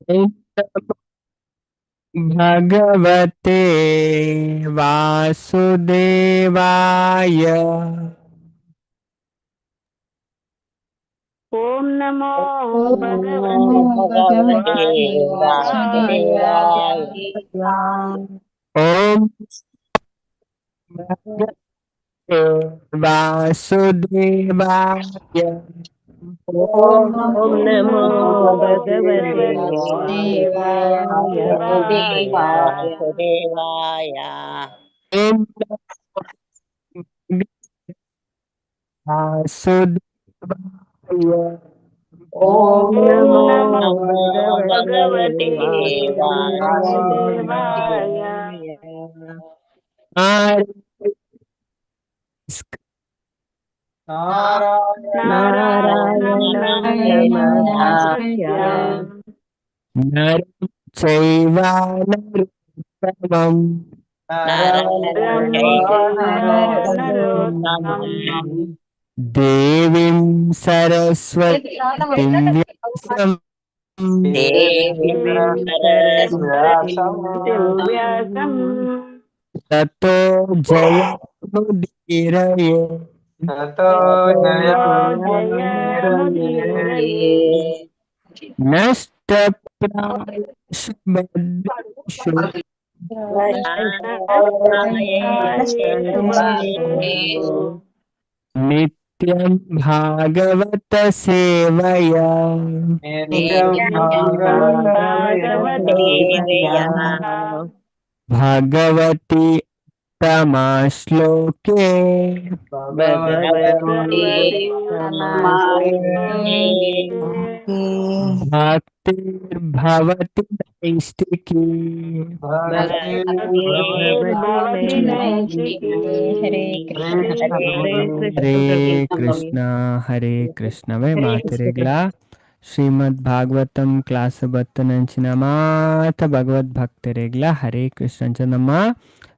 ॐ भगवते वासुदेवाय। ॐ नमो ॐ भगवते नमो भगवते वासुदेवाय। वासुदेवाय। ॐ भगवते वासुदेवाय। ॐ ॐ नमो नमो भगवते भगवते वासुदेवाय। वासुदेवाय। वासुदेवाय। ॐ वासुदेवाय। ॐ ॐ नमो नमो नमो भगवते भगवते वासुदेवाय। वासुदेवाय। नारायणं नारायणं नमस्कृत्य नमस्कृत्य नरं चैव नरोत्तमं नरं नरं चैव चैव नरोत्तमं नरोत्तमं देवीं सरस्वतीं व्यासं देवीं देवीं सरस्वतीं सरस्वतीं व्यासं ततो जयमुदीरये। ततो जयमुदीरये। नष्टप्रायेषु भद्रेषु नष्टप्रायेषु भद्रेषु नित्यं भागवत सेवया नित्यं भागवत सेवया भगवति उत्तमाश्लोके भगवती भगवती उत्तमाश्लोके भक्तिर्भवति नैष्टिकी। भक्तिर्भवति भवति नैष्टिकी। नैष्टिकी। हरे कृष्ण। हरे कृष्ण हरे प्रभु। कृष्ण हरे ಕೃಷ್ಣವೇ हरे कृष्ण ಮಾತೆರೆಗ್ಲ ಶ್ರೀಮದ್ ಭಾಗವತಂ ಕ್ಲಾಸ್ ಬತ್ತನಂಚಿನ ಮಾತ ಭಗವದ್ ಭಕ್ತರೆಗ್ಲ ಹರೇ ಕೃಷ್ಣ. ಅಂಚ ನಮ್ಮ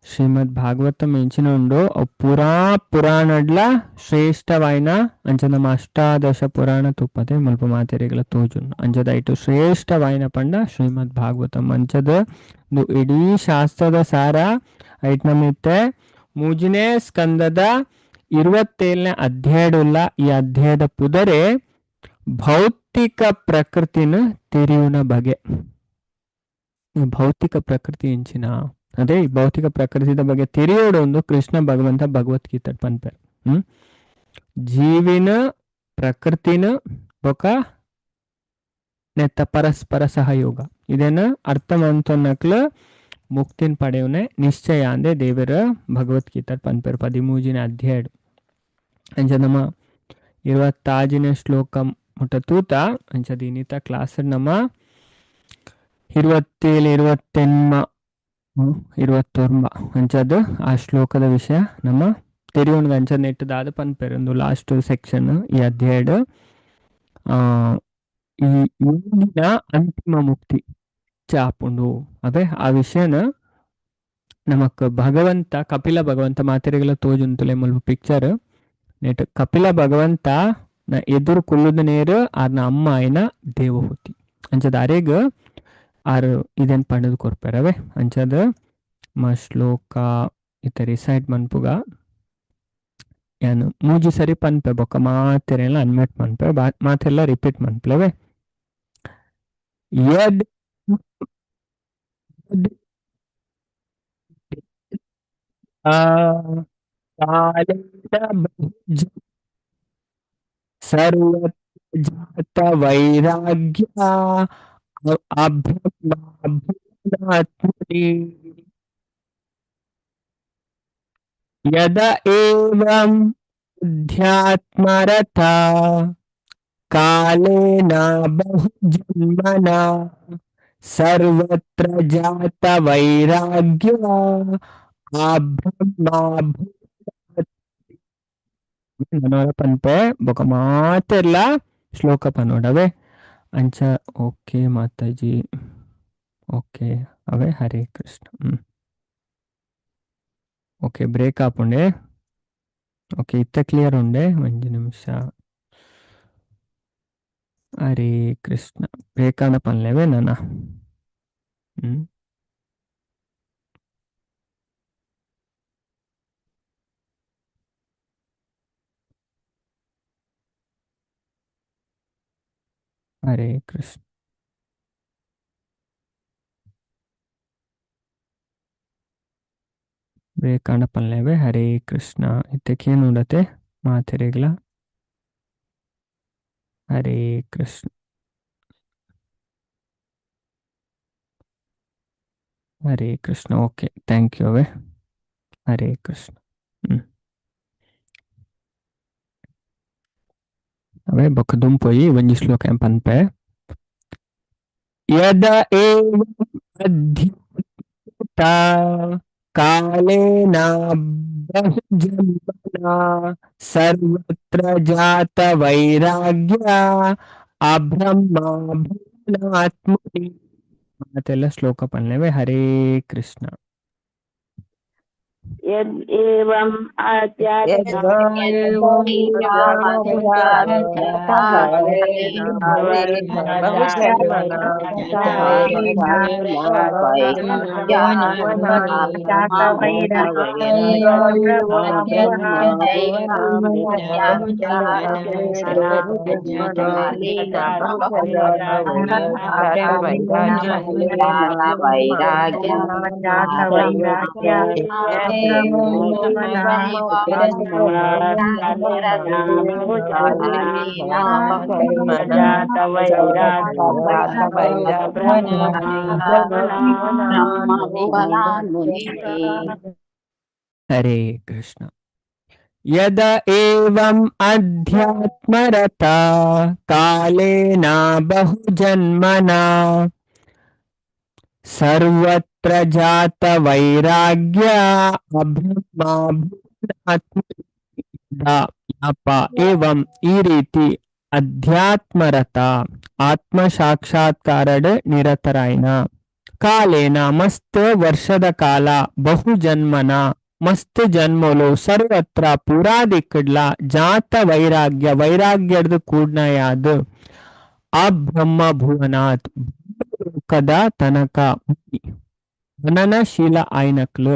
ಶ್ರೀಮದ್ ಭಾಗವತಂ ಎಂಚಿನ ಉಂಡು ಅವು ಪುರಾ ಪುರಾಣಡ್ಲ ಶ್ರೇಷ್ಠವಾಯಿನ ಅಂಚ ನಮ್ಮ ಅಷ್ಟಾದಶ ಪುರಾಣ ತುಪ್ಪತೆ ಮುಲ್ಪ ಮಾತೆರೆಗ್ಲ ತೋಜುಂಡು. ಅಂಚದ ಐಟು ಶ್ರೇಷ್ಠವಾಯಿನ ಪಂಡ ಶ್ರೀಮದ್ ಭಾಗವತಂ. ಅಂಚದ ಇಂದು ಇಡೀ ಶಾಸ್ತ್ರದ ಸಾರ ಐಟ್ ನಮಿತ್ತೆ ಮೂಜನೇ ಸ್ಕಂದದ 27ನೇ ಅಧ್ಯಾಯಡುಲ್ಲ. ಈ ಅಧ್ಯಾಯದ ಪುದರೆ ಭೌತಿಕ ಪ್ರಕೃತಿನ ತಿರಿಯುನ ಬಗೆ. ಈ ಭೌತಿಕ ಪ್ರಕೃತಿ ಎಂಚಿನ ಅದೇ ಈ ಭೌತಿಕ ಪ್ರಕೃತಿದ ಬಗ್ಗೆ ತಿರಿಯೋಡು ಒಂದು ಕೃಷ್ಣ ಭಗವಂತ ಭಗವದ್ಗೀತೆ ಪನ್ಪೆ. ಜೀವಿನ ಪ್ರಕೃತಿನ ಬೊಕ ನೆತ್ತ ಪರಸ್ಪರ ಸಹಯೋಗ ಇದೇನ ಅರ್ಥ ಮಂತೊನ್ನಕ್ಲ ಮುಕ್ತಿನ ಪಡೆಯುನೆ ನಿಶ್ಚಯ ಅಂದೆ ದೇವರ ಭಗವದ್ಗೀತೆ ಪನ್ಪೆರ್ 13ನೇ ಅಧ್ಯಾಯ. ಅಂಚ ನಮ್ಮ 26ನೇ ಶ್ಲೋಕ ಮುಟ್ಟ ತೂತ. ಅಂಚ ದಿನಿತ ಕ್ಲಾಸ್ ನಮ್ಮ 27 28 29 ಅಂಚದ ಆ ಶ್ಲೋಕದ ವಿಷಯ ನಮ್ಮ ತೆರಿಯೋಣ. ಅಂಚ ನೆಟ್ಟದಾದ ಪನ್ಪೆರ್ ಒಂದು ಲಾಸ್ಟ್ ಸೆಕ್ಷನ್ ಈ ಅಧ್ಯಾಯಡ್. ಈ ಯೋಗಿನ ಅಂತಿಮ ಮುಕ್ತಿ ಚಾಪುಂಡು ಅದೇ ಆ ವಿಷಯನ ನಮಕ್ ಭಗವಂತ ಕಪಿಲ ಭಗವಂತ ಮಾತೆರೆಗಳ ತೋಜುಂತುಲೆ ಮುಲ್ಪ ಪಿಕ್ಚರ್ ನೆಟ್ ಕಪಿಲ ಭಗವಂತ ನ ಎದುರು ಕುಲ್ಲುದ ನೇರು ಆರ್ನ ಅಮ್ಮ ಆಯ್ನ ದೇವಹೂತಿ. ಅಂಚದ ಅರೆಗ್ ಆರು ಇದನ್ ಪಂಡದು ಕೊರ್ಪೆರವೆ. ಅಂಚದ ಮ ಶ್ಲೋಕ ಇತ ರಿಸೈಟ್ ಮನ್ಪುಗ ಯಾನು ಮೂಜಿ ಸರಿ ಪನ್ಪೆ ಬೊಕ್ಕ ಮಾತೆರೆಲ್ಲ ಅನ್ಮ್ಯೂಟ್ ಮನ್ಪೆ ಮಾತೆಲ್ಲ ರಿಪೀಟ್ ಮನ್ಪಲೆವೆ. ಯದ್ ಕಾಲೇನ ಬಹುಜ ಸರ್ವತ್ರ ಜಾತ ವೈರಾಗ್ಯ ಅಬ್ರಹ್ಮಾತ್ಮನಿ ಯದ ಏವಂ ಅಧ್ಯಾತ್ಮರಥ ಕಾಲೇನ ಬಹುಜನ್ಮನ ಸರ್ವತ್ರ ಜಾತ ವೈರಾಗ್ಯ ಅಬ್ರಹ್ಮಾಭೂ మనోర ಪನ್ಪೆ ಬೊಕ ಮಾತೆರ್ಲ ಶ್ಲೋಕ ಪನೋಡವೆ. ಅಂಚ ಓಕೆ ಮಾತಾಜಿ ಓಕೆ ಅವೇ ಹರೇ ಕೃಷ್ಣ. ಓಕೆ ಬ್ರೇಕ್ ಆಪುಂಡೆ. ಓಕೆ ಇತ್ತ ಕ್ಲಿಯರ್ ಉಂಡೆ ಒಂಜಿ ನಿಮಿಷ. Hare Krishna. ಬೇಕಾಂಡ ಪನ್ಲೇವೆ ನನ. ಹ್ಮ್ Hare Krishna. ಬೇಕಾಂಡ ಪನ್ಲೇವೆ Hare Krishna. ಇತ್ತಕ್ಕೆ ಮಾತೆರೆಗ್ಲ Hare Krishna. Hare Krishna. Okay, thank you ಅವೇ. ಹರೇ ಕೃಷ್ಣ. ಹ್ಮ್ ಅವೇ ಬೊಕ್ಕ ದುಂಪೊಯಿ ಒಂಜಿ ಶ್ಲೋಕ ಪನ್ಪೆ. ಯದ ಏವ ಅಧ್ಯಾತ್ಮ ಕಾಲೇನ ಬಹುಜನ್ಮನಾ ಸರ್ವತ್ರ ಜಾತ ವೈರಾಗ್ಯ ಅಬ್ರಹ್ಮ ಭುವನಾತ್ಮನಿ. ಮಾತೆಲ್ಲ ಶ್ಲೋಕ ಪನ್ಲೇವೆ. ಹರೇ ಕೃಷ್ಣ. यद् एवम् ಹರೇ ಕೃಷ್ಣ. ಯದ ಏವಂ ಅಧ್ಯಾತ್ಮರತ ಕಾಲೇನ ಬಹುಜನ್ಮನಾ ಸರ್ವತ್ರ ಜಾತ ವೈರಾಗ್ಯ ಅಬ್ರಹ್ಮ ಭುವನಾತ್ಮ ಯಾಪ ಏವಂ ಈ ರೀತಿ ಅಧ್ಯಾತ್ಮರತ ಆತ್ಮ ಸಾಕ್ಷಾತ್ಕಾರಡ್ ನಿರತರಾಯನ ಕಾಲೇನ ಮಸ್ತ್ ವರ್ಷದ ಕಾಲ ಬಹುಜನ್ಮನ ಮಸ್ತ್ ಜನ್ಮಲು ಸರ್ವತ್ರ ಪೂರಾದಿಕ್ಕಡ್ಲ ಜಾತ ವೈರಾಗ್ಯ ವೈರಾಗ್ಯದ ಕೂಡ್ನಯಾದ ಅಬ್ರಹ್ಮ ಭುವನಾತ್ ಲೋಕದ ತನಕ ಮನನಶೀಲ ಆಯ್ನಕ್ಲು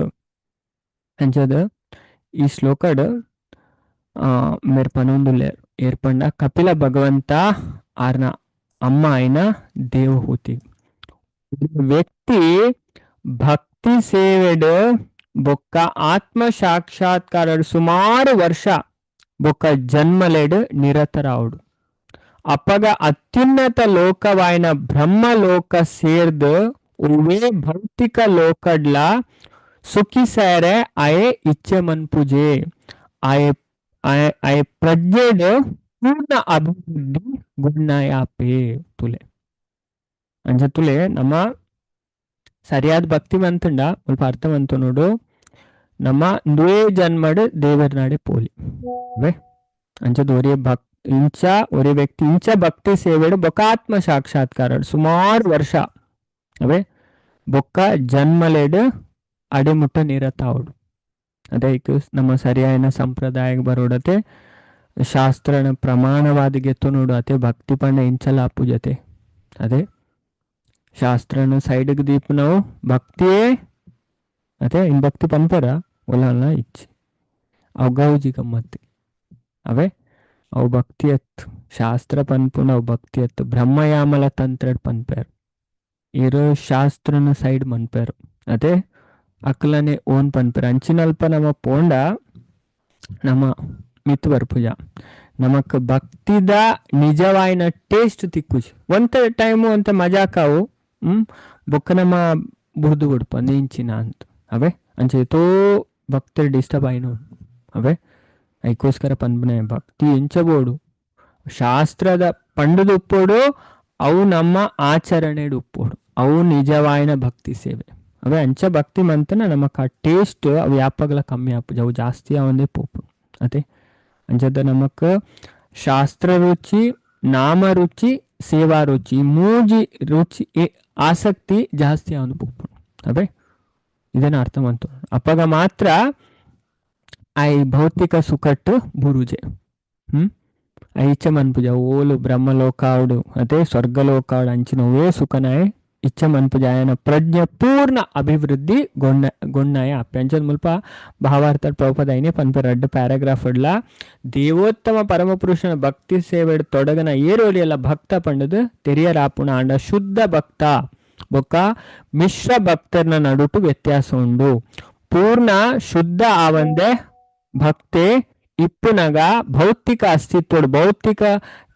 ಅಂಚದ ಈ ಶ್ಲೋಕಡ್ ಮೇರ್ ಪನೊಂದುಲ್ಲೆರ್ ಏರ್ಪಂಡ ಕಪಿಲ ಭಗವಂತ ಆರ್ನ ಅಮ್ಮ ಆಯ್ನ ದೇವಹೂತಿ. ವ್ಯಕ್ತಿ ಭಕ್ತಿ ಸೇವೆಡ್ ಬೊಕ್ಕ ಆತ್ಮ ಸಾಕ್ಷಾತ್ಕಾರ ಸುಮಾರು ವರ್ಷ ಬೊಕ್ಕ ಜನ್ಮಲೆಡ್ ನಿರತರಾవుడు. ಅಪ್ಪಗ ಅತ್ಯುನ್ನತ ಲೋಕವಾಯಿನ ಬ್ರಹ್ಮ ಲೋಕ ಸೇರ್ದು ಉವೇ ಭೌತಿಕ ಲೋಕಡ್ಲ ಸುಖಿಸರೆ ಆಯೆ ಇಚ್ಛೆ ಮನ್ಪುಜೆ ಆಯೆ ಆಯೆ ಆಯೆ ಪ್ರಜ್ಞೆಡ್ ಪೂರ್ಣ ಅಭಿವೃದ್ಧಿ ಗುಣ್ಣಯಾಪೆ ತುಲೆ. ಅಂಚ ತುಲೆ ನಮ್ಮ ಸರಿಯಾದ ಭಕ್ತಿ ಮಂತುಂಡ ಸ್ವಲ್ಪ ಅರ್ಥ ಮಂತು ನೋಡು. ನಮ್ಮ ದ್ವೇ ಜನ್ಮಡ್ ದೇವರನಾಡೆ ಪೋಲಿ ಅವೇ ಅಂಚದ ಒರೇ ಭಕ್ ಇಂಚ ಒರೇ ವ್ಯಕ್ತಿ ಇಂಚ ಭಕ್ತಿ ಸೇವೆಡು ಬೊಕ್ಕ ಆತ್ಮ ಸಾಕ್ಷಾತ್ಕಾರ ಸುಮಾರು ವರ್ಷ ಅವೇ ಬೊಕ್ಕ ಜನ್ಮಲೆಡ್ ಅಡೆಮುಟ್ಟ ನಿರತಾవుಡು. ಅದೇ ನಮ್ಮ ಸರಿಯಾದ ಸಂಪ್ರದಾಯಕ್ಕೆ ಬರೋಡತೆ ಶಾಸ್ತ್ರನ ಪ್ರಮಾಣವಾದ ಗೆತ್ತು ನೋಡು ಅತೆ ಭಕ್ತಿ ಪಂಡ ಇಂಚಲ ಪೂಜತೆ. ಅದೇ ಶಾಸ್ತ್ರನ ಸೈಡ್ಗೆ ದೀಪ ನಾವು ಭಕ್ತಿಯೇ ಅದೇ ಇನ್ ಭಕ್ತಿ ಪನ್ಪರ ಒಲ್ಲ ಇಚ್ಚಿ ಅವು ಗೌಜಿ ಗಮ್ಮತ್ತಿ ಅವೇ ಅವು ಭಕ್ತಿ ಅತ್ತು ಶಾಸ್ತ್ರ ಪನ್ಪುನ ಅವು ಭಕ್ತಿ ಅತ್ತು ಬ್ರಹ್ಮಯಾಮಲ ತಂತ್ರ ಪನ್ಪೇರು ಇರೋ ಶಾಸ್ತ್ರನ ಸೈಡ್ ಮನ್ಪೇರು ಅದೇ ಅಕ್ಲನೆ ಓನ್ ಪನ್ಪೇರು. ಅಂಚಿನಲ್ಪ ನಮ್ಮ ಪೋಂಡ ನಮ್ಮ ಮಿತ್ತು ಬರ್ಪುಜ ನಮಕ್ ಭಕ್ತಿದ ನಿಜವಾಯಿನ ಟೇಸ್ಟ್ ತಿಕ್ಕುಜಿ. ಒಂತ ಟೈಮು ಅಂತ ಮಜಾಕಾವು ಬೊಕ್ಕ ನಮ್ಮ ಬುಡ್ದು ಬಿಡ್ಪ ಇಂಚಿನ ಅಂತ ಅವೇ ಅಂಚೆ ತೋ ಭಕ್ತರು ಡಿಸ್ಟರ್ಬ್ ಆಯ್ನು ಅವೇ ಐಕೋಸ್ಕರ ಪನ್ಪನೆ ಭಕ್ತಿ ಎಂಚಬೋಡು ಶಾಸ್ತ್ರದ ಪಂಡದ ಉಪ್ಪೋಡು ಅವು ನಮ್ಮ ಆಚರಣೆಡು ಉಪ್ಪೋಡು ಅವು ನಿಜವಾಯಿನ ಭಕ್ತಿ ಸೇವೆ ಅವೇ. ಅಂಚ ಭಕ್ತಿ ಮಂತನ ನಮಕ್ ಆ ಟೇಸ್ಟ್ ಅವು ಯಾಪಗಲ ಕಮ್ಮಿ ಆಪುಜ ಅವು ಜಾಸ್ತಿ ಅವಂದೇ ಪೋಪು. ಅದೇ ಅಂಚದ ನಮಕ್ ಶಾಸ್ತ್ರ ರುಚಿ ನಾಮ ರುಚಿ ಸೇವಾ ರುಚಿ ಮೂಜಿ ರುಚಿ ಆಸಕ್ತಿ ಜಾಸ್ತಿ ಅವನು ಪೋಪು ಅವೇ. ಇದನ್ನ ಅರ್ಥ ಮಂತು ಅಪ್ಪಗ ಮಾತ್ರ I ಭೌತಿಕ ಸುಖಟ್ಟು ಬುರುಜೆ. ಇಚ್ಛೆ ಮನ್ಪುಜ ಓಲು ಬ್ರಹ್ಮಲೋಕಾವಡು ಅದೇ ಸ್ವರ್ಗಲೋಕಾವಡು ಅಂಚಿನವೇ ಸುಖನಾಯ್ ಇಚ್ಛೆ ಮನ್ಪುಜ ಆಯನ ಪ್ರಜ್ಞೆ ಪೂರ್ಣ ಅಭಿವೃದ್ಧಿ ಗೊಣ್ಣ ಗೊಣ್ಣಾಯ ಅಪ್ಪೆ. ಅಂಚದ ಮುಲ್ಪ ಭಾವಾರ್ಥ ಪ್ರಭುಪದ ಐನೆ ಪನ್ಪೆ ರಡ್ಡ್ ಪ್ಯಾರಾಗ್ರಾಫ್ ಇಡ್ಲ ದೇವೋತ್ತಮ ಪರಮಪುರುಷನ ಭಕ್ತಿ ಸೇವೆಡ್ ತೊಡಗನ ಏರೋಲಿಯಲ್ಲ ಭಕ್ತ ಪಂಡದು ತೆರಿಯರಾಪುಣ ಆಂಡ ಶುದ್ಧ ಭಕ್ತ ಬೊಕ್ಕ ಮಿಶ್ರ ಭಕ್ತರ್ನ ನಡುಟು ವ್ಯತ್ಯಾಸ ಉಂಡು. ಪೂರ್ಣ ಶುದ್ಧ ಆವಂದೆ ಭಕ್ತೆ ಇಪ್ಪುನಗ ಭೌತಿಕ ಅಸ್ತಿತ್ವಡ್ ಭೌತಿಕ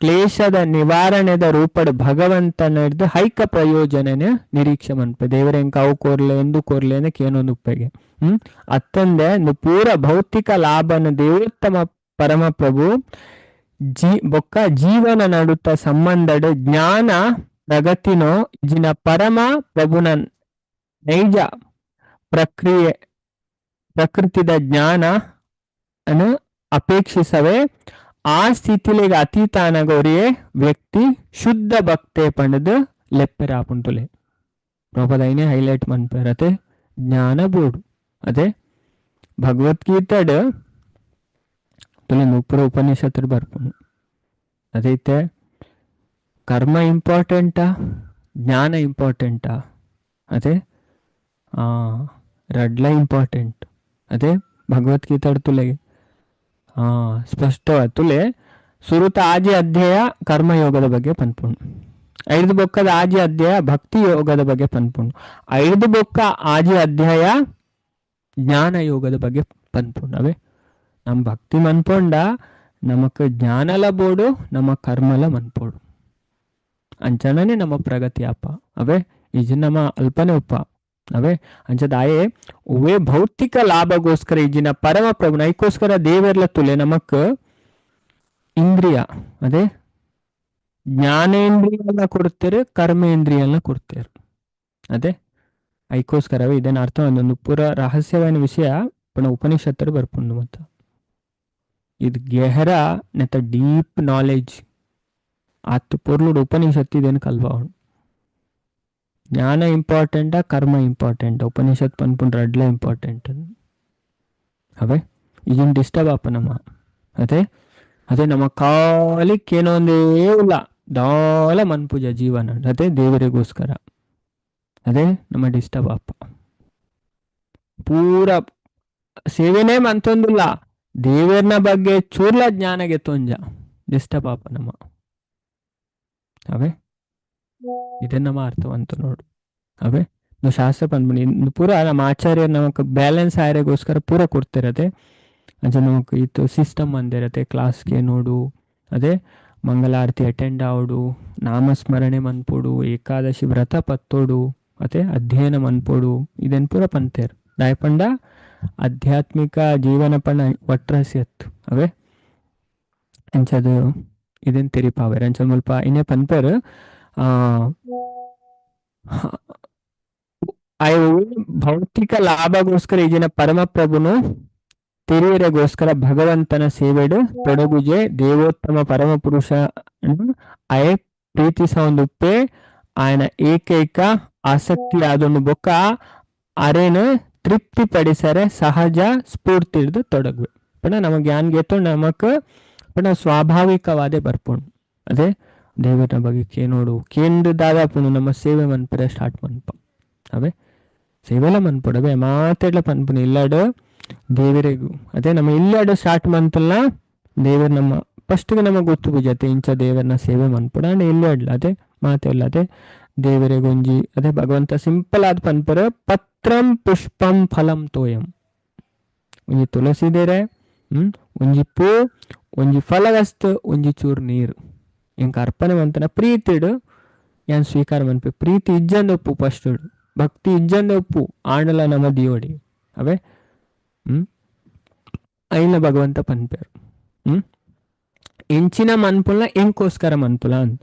ಕ್ಲೇಶದ ನಿವಾರಣೆದ ರೂಪಡ್ ಭಗವಂತನಡ್ದು ಹೈಕ ಪ್ರಯೋಜನನೆ ನಿರೀಕ್ಷೆ ಮನ್ಪೆ. ದೇವರೆಂಕ ಅವು ಕೋರ್ಲೆ ಎಂದು ಕೋರ್ಲೆ ಏನೊಂದು ಉಪ್ಪೆಗೆ ಅತ್ತಂದೆ ಪೂರ ಭೌತಿಕ ಲಾಭನ ದೇವೋತ್ತಮ ಪರಮಪ್ರಭು ಬೊಕ್ಕ ಜೀವನ ನಡುತ್ತ ಸಂಬಂಧಡ್ ಜ್ಞಾನ ಪ್ರಗತಿನೋ ಜಿನ ಪರಮ ಪ್ರಭುನ ನೈಜ ಪ್ರಕ್ರಿಯೆ ಪ್ರಕೃತಿದ ಜ್ಞಾನ ಅನ್ನು ಅಪೇಕ್ಷಿಸವೆ ಆ ಸ್ಥಿತಿಲಿಗೆ ಅತೀತಾನಗೌರಿಯೇ ವ್ಯಕ್ತಿ ಶುದ್ಧ ಭಕ್ತೆ ಪಂಡದು ಲೆಪ್ಪೆರಾಪುಂಟುಲೆ. ಪ್ರಭುಪದ ಹೈಲೈಟ್ ಮನ್ಪೇರತೆ ಜ್ಞಾನ ಬೋರ್ಡು ಅದೇ ಭಗವದ್ಗೀತೆಡ್ ತುಲೆ ನೂಪುರ ಉಪನಿಷತ್ತು ಬರ್ಪುಂಡು. ಅದೈತೆ ಕರ್ಮ ಇಂಪಾರ್ಟೆಂಟಾ ಜ್ಞಾನ ಇಂಪಾರ್ಟೆಂಟಾ? ಅದೇ ರಡ್ಲ ಇಂಪಾರ್ಟೆಂಟ್. ಅದೇ ಭಗವದ್ಗೀತೆ ತುಲೆಗೆ ಸ್ಪಷ್ಟವಾದ ತುಲೆ ಸುರುತ ಆಜಿ ಅಧ್ಯಾಯ ಕರ್ಮಯೋಗದ ಬಗ್ಗೆ ಪನ್ಪುಂಡು, ಐದು ಬೊಕ್ಕದ ಆಜಿ ಅಧ್ಯಾಯ ಭಕ್ತಿ ಯೋಗದ ಬಗ್ಗೆ ಪನ್ಪುಂಡು, ಐದು ಬೊಕ್ಕ ಆಜಿ ಅಧ್ಯಾಯ ಜ್ಞಾನ ಯೋಗದ ಬಗ್ಗೆ ಪನ್ಪುಂಡು. ಅವೇ ನಮ್ಮ ಭಕ್ತಿ ಮನ್ಪೊಂಡ ನಮಕ್ ಜ್ಞಾನಲ ಬೋಡು ನಮ್ಮ ಕರ್ಮಲ ಮನ್ಪೋಡು ಅಂಚನೇ ನಮ್ಮ ಪ್ರಗತಿ ಅಪ್ಪ. ಅವೇ ಈಜ ನಮ್ಮ ಅಲ್ಪನೇ ಉಪ್ಪ. ಅವೇ ಅಂಚದಾಯೇ ಉವೇ ಭೌತಿಕ ಲಾಭಗೋಸ್ಕರ ಈಜಿನ ಪರಮ ಪ್ರಭುನ ಐಕೋಸ್ಕರ ದೇವರ್ಲ ತುಲೆ ನಮಕ್ ಇಂದ್ರಿಯ ಅದೇ ಜ್ಞಾನೇಂದ್ರಿಯ ಕೊಡ್ತೇರು ಕರ್ಮೇಂದ್ರಿಯಲ್ಲ ಕೊಡ್ತೇರು. ಅದೇ ಐಕೋಸ್ಕರವೇ ಇದನ್ನ ಅರ್ಥ ಒಂದೊಂದು ಪೂರ ರಹಸ್ಯವಾದ ವಿಷಯ ಪುನಃ ಉಪನಿಷತ್ತರು ಬರ್ಪುಂಡು. ಮತ್ತ ಇದು ಗೆಹರ ನೆತ್ತ ಡೀಪ್ ನಾಲೆಜ್ ಆತು ಪೊರ್ಲುಡು ಉಪನಿಷತ್ತು ಇದೇನು ಕಲ್ಬಾವಣು. ಜ್ಞಾನ ಇಂಪಾರ್ಟೆಂಟಾ ಕರ್ಮ ಇಂಪಾರ್ಟೆಂಟ್? ಉಪನಿಷತ್ ಪನ್ಪುಂಡು ರಡ್ಲ ಇಂಪಾರ್ಟೆಂಟ್. ಅವೇ ಈಗಿನ ಡಿಸ್ಟರ್ಬ್ ಆಪ ನಮ್ಮ ಅದೇ ಅದೇ ನಮ್ಮ ಕಾಲಿಕ್ಕೆ ಏನೋ ಒಂದೇ ಇಲ್ಲ ದಾಲ ಮನ್ಪೂಜ ಜೀವನ ಅದೇ ದೇವರಿಗೋಸ್ಕರ ಅದೇ ನಮ್ಮ ಡಿಸ್ಟರ್ಬ್ ಆಪ. ಪೂರ ಸೇವೆನೇ ಮಂತೊಂದಿಲ್ಲ ದೇವರನ ಬಗ್ಗೆ ಚೂರ್ಲ ಜ್ಞಾನಗೆ ತೊಂಜ ಡಿಸ್ಟರ್ಬ್ ಆಪ ನಮ್ಮ. ಅವೇ ಇದನ್ನ ನಮ್ಮ ಅರ್ಥವಂತ ನೋಡು. ಅವೇ ನಾವು ಶಾಸ್ತ್ರ ಬಂದ್ಬಿಡಿ ಪೂರ ನಮ್ಮ ಆಚಾರ್ಯರು ನಮಕ್ ಬ್ಯಾಲೆನ್ಸ್ ಆಯರಿಗೋಸ್ಕರ ಪೂರ ಕೊಡ್ತಿರತ್ತೆ. ಅಂಚೆ ನಮಕ್ ಇತ್ತು ಸಿಸ್ಟಮ್ ಬಂದಿರತ್ತೆ ಕ್ಲಾಸ್ಗೆ ನೋಡು, ಅದೇ ಮಂಗಲಾರತಿ ಅಟೆಂಡ್ ಆವಡು, ನಾಮಸ್ಮರಣೆ ಮನ್ಪೋಡು, ಏಕಾದಶಿ ವ್ರತ ಪತ್ತೋಡು, ಅದೇ ಅಧ್ಯಯನ ಮನ್ಪೋಡು, ಇದನ್ ಪೂರ ಪಂತೇರು ದಾಯಪಂಡ ಆಧ್ಯಾತ್ಮಿಕ ಜೀವನ ಪಂಡ ಒಟ್ರಸ್ಯತ್ತು. ಅವೇ ಅಂಚದು ಇದನ್ ತೆರಿಪಾವೇರ್ ಅಂಚ ಮುಲ್ಪ ಇನ್ನೇ ಪನ್ಪೇರು ಭೌತಿಕ ಲಾಭಗೋಸ್ಕರ ಈಗಿನ ಪರಮಪ್ರಭುನು ತೆರೆಯರೆಗೋಸ್ಕರ ಭಗವಂತನ ಸೇವೆಡು ತೊಡಗುಜೆ ದೇವೋತ್ತಮ ಪರಮಪುರುಷ ಅಯ ಪ್ರೀತಿಸ ಒಂದು ಉಪ್ಪೆ ಆಯನ ಏಕೈಕ ಆಸಕ್ತಿ ಆದೊಂದು ಬೊಕ್ಕ ಅರೇನ ತೃಪ್ತಿ ಪಡಿಸರೆ ಸಹಜ ಸ್ಫೂರ್ತಿ ಹಿಡಿದು ತೊಡಗುವೆ. ಪಣ ನಮಗೆ ಜ್ಞಾನ ನಮಕ್ ಪಣ ಸ್ವಾಭಾವಿಕವಾದೇ ಬರ್ಪುಂಡು. ಅದೇ ದೇವರ ಬಗ್ಗೆ ಕೇನೋಡು ಕೇಂದ್ರ ದಾದಾಪುಂಡು ನಮ್ಮ ಸೇವೆ ಮನ್ಪರೆ ಸ್ಟಾರ್ಟ್ ಮನ್ಪ. ಅವೇ ಸೇವೆಲ್ಲ ಮನ್ಪೊಡವೆ ಮಾತಾಡ್ಲ ಪನ್ಪುನು ಇಲ್ಲಾಡು ದೇವರಿಗೂ ಅದೇ ನಮ್ಮ ಇಲ್ಲಾಡು ಸ್ಟಾರ್ಟ್ ಮಂತಲ್ಲ ದೇವರು ನಮ್ಮ ಫಸ್ಟ್ಗೆ ನಮಗೆ ಗೊತ್ತು ಪೂಜತೆ ಇಂಚ ದೇವರನ್ನ ಸೇವೆ ಮನ್ಪೊಡ ಅಂಡ್ ಇಲ್ಲಾಡ್ಲ ಅದೇ ಮಾತೆಲ್ಲ ಅದೇ ದೇವರಿಗೊಂಜಿ ಅದೇ ಭಗವಂತ ಸಿಂಪಲ್ ಆದ ಪನ್ಪರ ಪತ್ರಂ ಪುಷ್ಪಂ ಫಲಂ ತೋಯಂ ಒಂಜಿ ತುಳಸಿ ದೇರೆ ಒಂಜಿ ಪೂ ಒಂಜಿ ಫಲವಸ್ತು ಒಂಜಿ ಚೂರು ನೀರು ಎಂಕ ಅರ್ಪಣೆ ಮಂತನ ಪ್ರೀತಿಡು ಯಾನ್ ಸ್ವೀಕಾರ ಮನ್ಪೆ ಪ್ರೀತಿ ಇಜ್ಜಂದ ಉಪ್ಪು ಫಸ್ಟ್ ಭಕ್ತಿ ಇಜ್ಜಂದ ಉಪ್ಪು ಆಂಡಲ ನಮ್ಮ ದಿಯೋಡಿ ಅವೇ ಐನ ಭಗವಂತ ಪನ್ಪೇರು ಎಂಚಿನ ಮನ್ಪುಲ ಎಂಕೋಸ್ಕರ ಮನ್ಪುಲ ಅಂದ್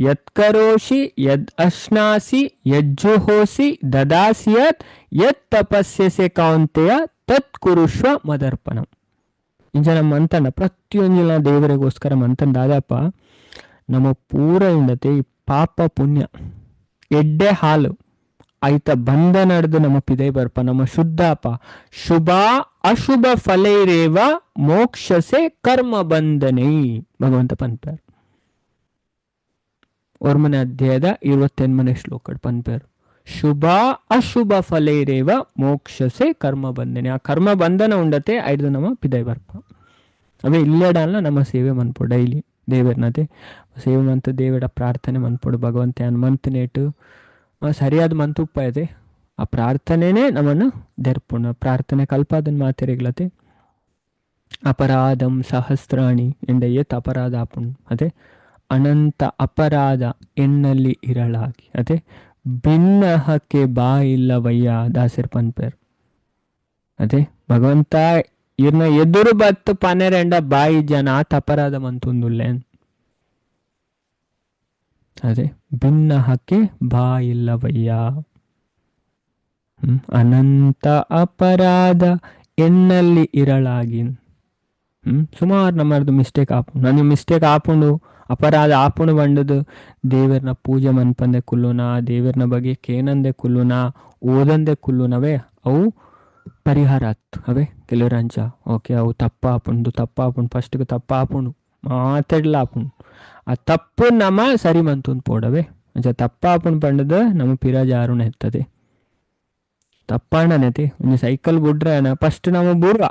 ಯತ್ ಕರೋಷಿ ಯದ್ ಅಶ್ನಾಸಿ ಯಜ್ಜುಹೋಸಿ ದದಾಸಿ ಯತ್ ಯತ್ ತಪಸ್ಯಸೆ ಕೌಂತೆಯ ತತ್ ಕುರುಷ್ವ ಮದರ್ಪಣಂ. ಇಂಚ ನಮ್ಮ ಮಂತನ ಪ್ರತಿಯೊಂದಿನ ದೇವರಿಗೋಸ್ಕರ ಮಂತನ ದಾದಪ್ಪ ನಮ್ಮ ಪೂರ ಇಂಡತೆ ಈ ಪಾಪ ಪುಣ್ಯ ಎಡ್ಡೆ ಹಾಲು ಐತ ಬಂಧನಡ್ದು ನಮ್ಮ ಪಿದೈ ಬರ್ಪ ನಮ್ಮ ಶುದ್ಧಾಪ ಶುಭ ಅಶುಭ ಫಲೈರೇವ ಮೋಕ್ಷಸೆ ಕರ್ಮ ಬಂಧನೈ ಭಗವಂತ ಪನ್ಪೇರ್ ಒರ್ಮನೆ ಅಧ್ಯಾಯದ 28ನೇ ಶ್ಲೋಕ ಪನ್ಪೇರ್ ಶುಭ ಅಶುಭ ಫಲೈರೇವ ಮೋಕ್ಷಸೆ ಕರ್ಮ ಬಂಧನೆ. ಆ ಕರ್ಮ ಬಂಧನ ಉಂಡತೆ ಐದು ನಮ್ಮ ಪಿದೈ ಬರ್ಪ. ಅವೇ ಇಲ್ಲೆಡಲ್ಲ ನಮ್ಮ ಸೇವೆ ಮನ್ಪು ಡೈಲಿ ದೇವರ್ನತೆ ಸೇವೆ ಮಂತು ದೇವರ ಪ್ರಾರ್ಥನೆ ಮನ್ಪೊಡು ಭಗವಂತ ಹನುಮಂತನೇಟು ಸರಿಯಾದ ಮಂತು ಇದೆ ಆ ಪ್ರಾರ್ಥನೆನೇ ನಮ್ಮನ್ನು ದೆರ್ಪುಣ ಪ್ರಾರ್ಥನೆ ಕಲ್ಪಾದನ್ ಮಾತೆರೆಗ್ಲತೆ ಅಪರಾಧಂ ಸಹಸ್ರಾಣಿ ಎಂಡ ಏತ್ ಅಪರಾಧ ಆಪುಣ್ ಅದೇ ಅನಂತ ಅಪರಾಧ ಎನ್ನಲ್ಲಿ ಇರಳಾಗಿ ಅದೇ ಭಿನ್ನಹಕ್ಕೆ ಬಾ ಇಲ್ಲವಯ್ಯ ದಾಸರ್ ಪನ್ಪೇರ್. ಅದೇ ಭಗವಂತ ಇರ್ನ ಎದುರು ಬತ್ತು ಪನೆರೆಂಡ ಬಾಯಿ ಜನ ಆತ ಅಪರಾಧ ಮಂತುಂದುಲ್ಲೆ ಅದೇ ಭಿನ್ನಹಕ್ಕೆ ಬಾ ಇಲ್ಲವಯ್ಯ ಅನಂತ ಅಪರಾಧ ಎನ್ನಲ್ಲಿ ಇರಳಾಗಿ. ಸುಮಾರು ನಮ್ಮದು ಮಿಸ್ಟೇಕ್ ಆಪುಂಡು ನನಗೆ ಮಿಸ್ಟೇಕ್ ಆಪುಂಡು ಅಪರಾಧ ಆಪುಂಡು ಬಂಡದು ದೇವರನ್ನ ಪೂಜೆ ಮನ್ಪಂದೆ ಕುಲ್ಲುನ ದೇವರನ್ನ ಬಗ್ಗೆ ಕೇನಂದೆ ಕುಲ್ಲುನ ಓದಂದೆ ಕುಲ್ಲುನವೇ ಅವು ಪರಿಹಾರ ಆತ್ ಅವೇ ಕೆಲವರು ಅಂಚ ಓಕೆ ಅವು ತಪ್ಪ ಆಪುಂಡು ತಪ್ಪ ಆಪುಂಡು ಫಸ್ಟ್ಗೆ ತಪ್ಪ ಆಪುಂಡು ಮಾತಾಡ್ಲ ಆಪುಂಡು ಆ ತಪ್ಪು ನಮ್ಮ ಸರಿ ಮಂತುಂದು ಪೋಡವೆ ಅಂಚ ತಪ್ಪ ಆಪುಂಡು ಪಂಡದ ನಮ್ಮ ಪಿರಾಜಾರುಣ ಎತ್ತದೆ ತಪ್ಪಾಂಡನೈತಿ ಒಂಜಿ ಸೈಕಲ್ ಬುಡ್ರೆ ಫಸ್ಟ್ ನಮ್ಮ ಬೂರ್ವ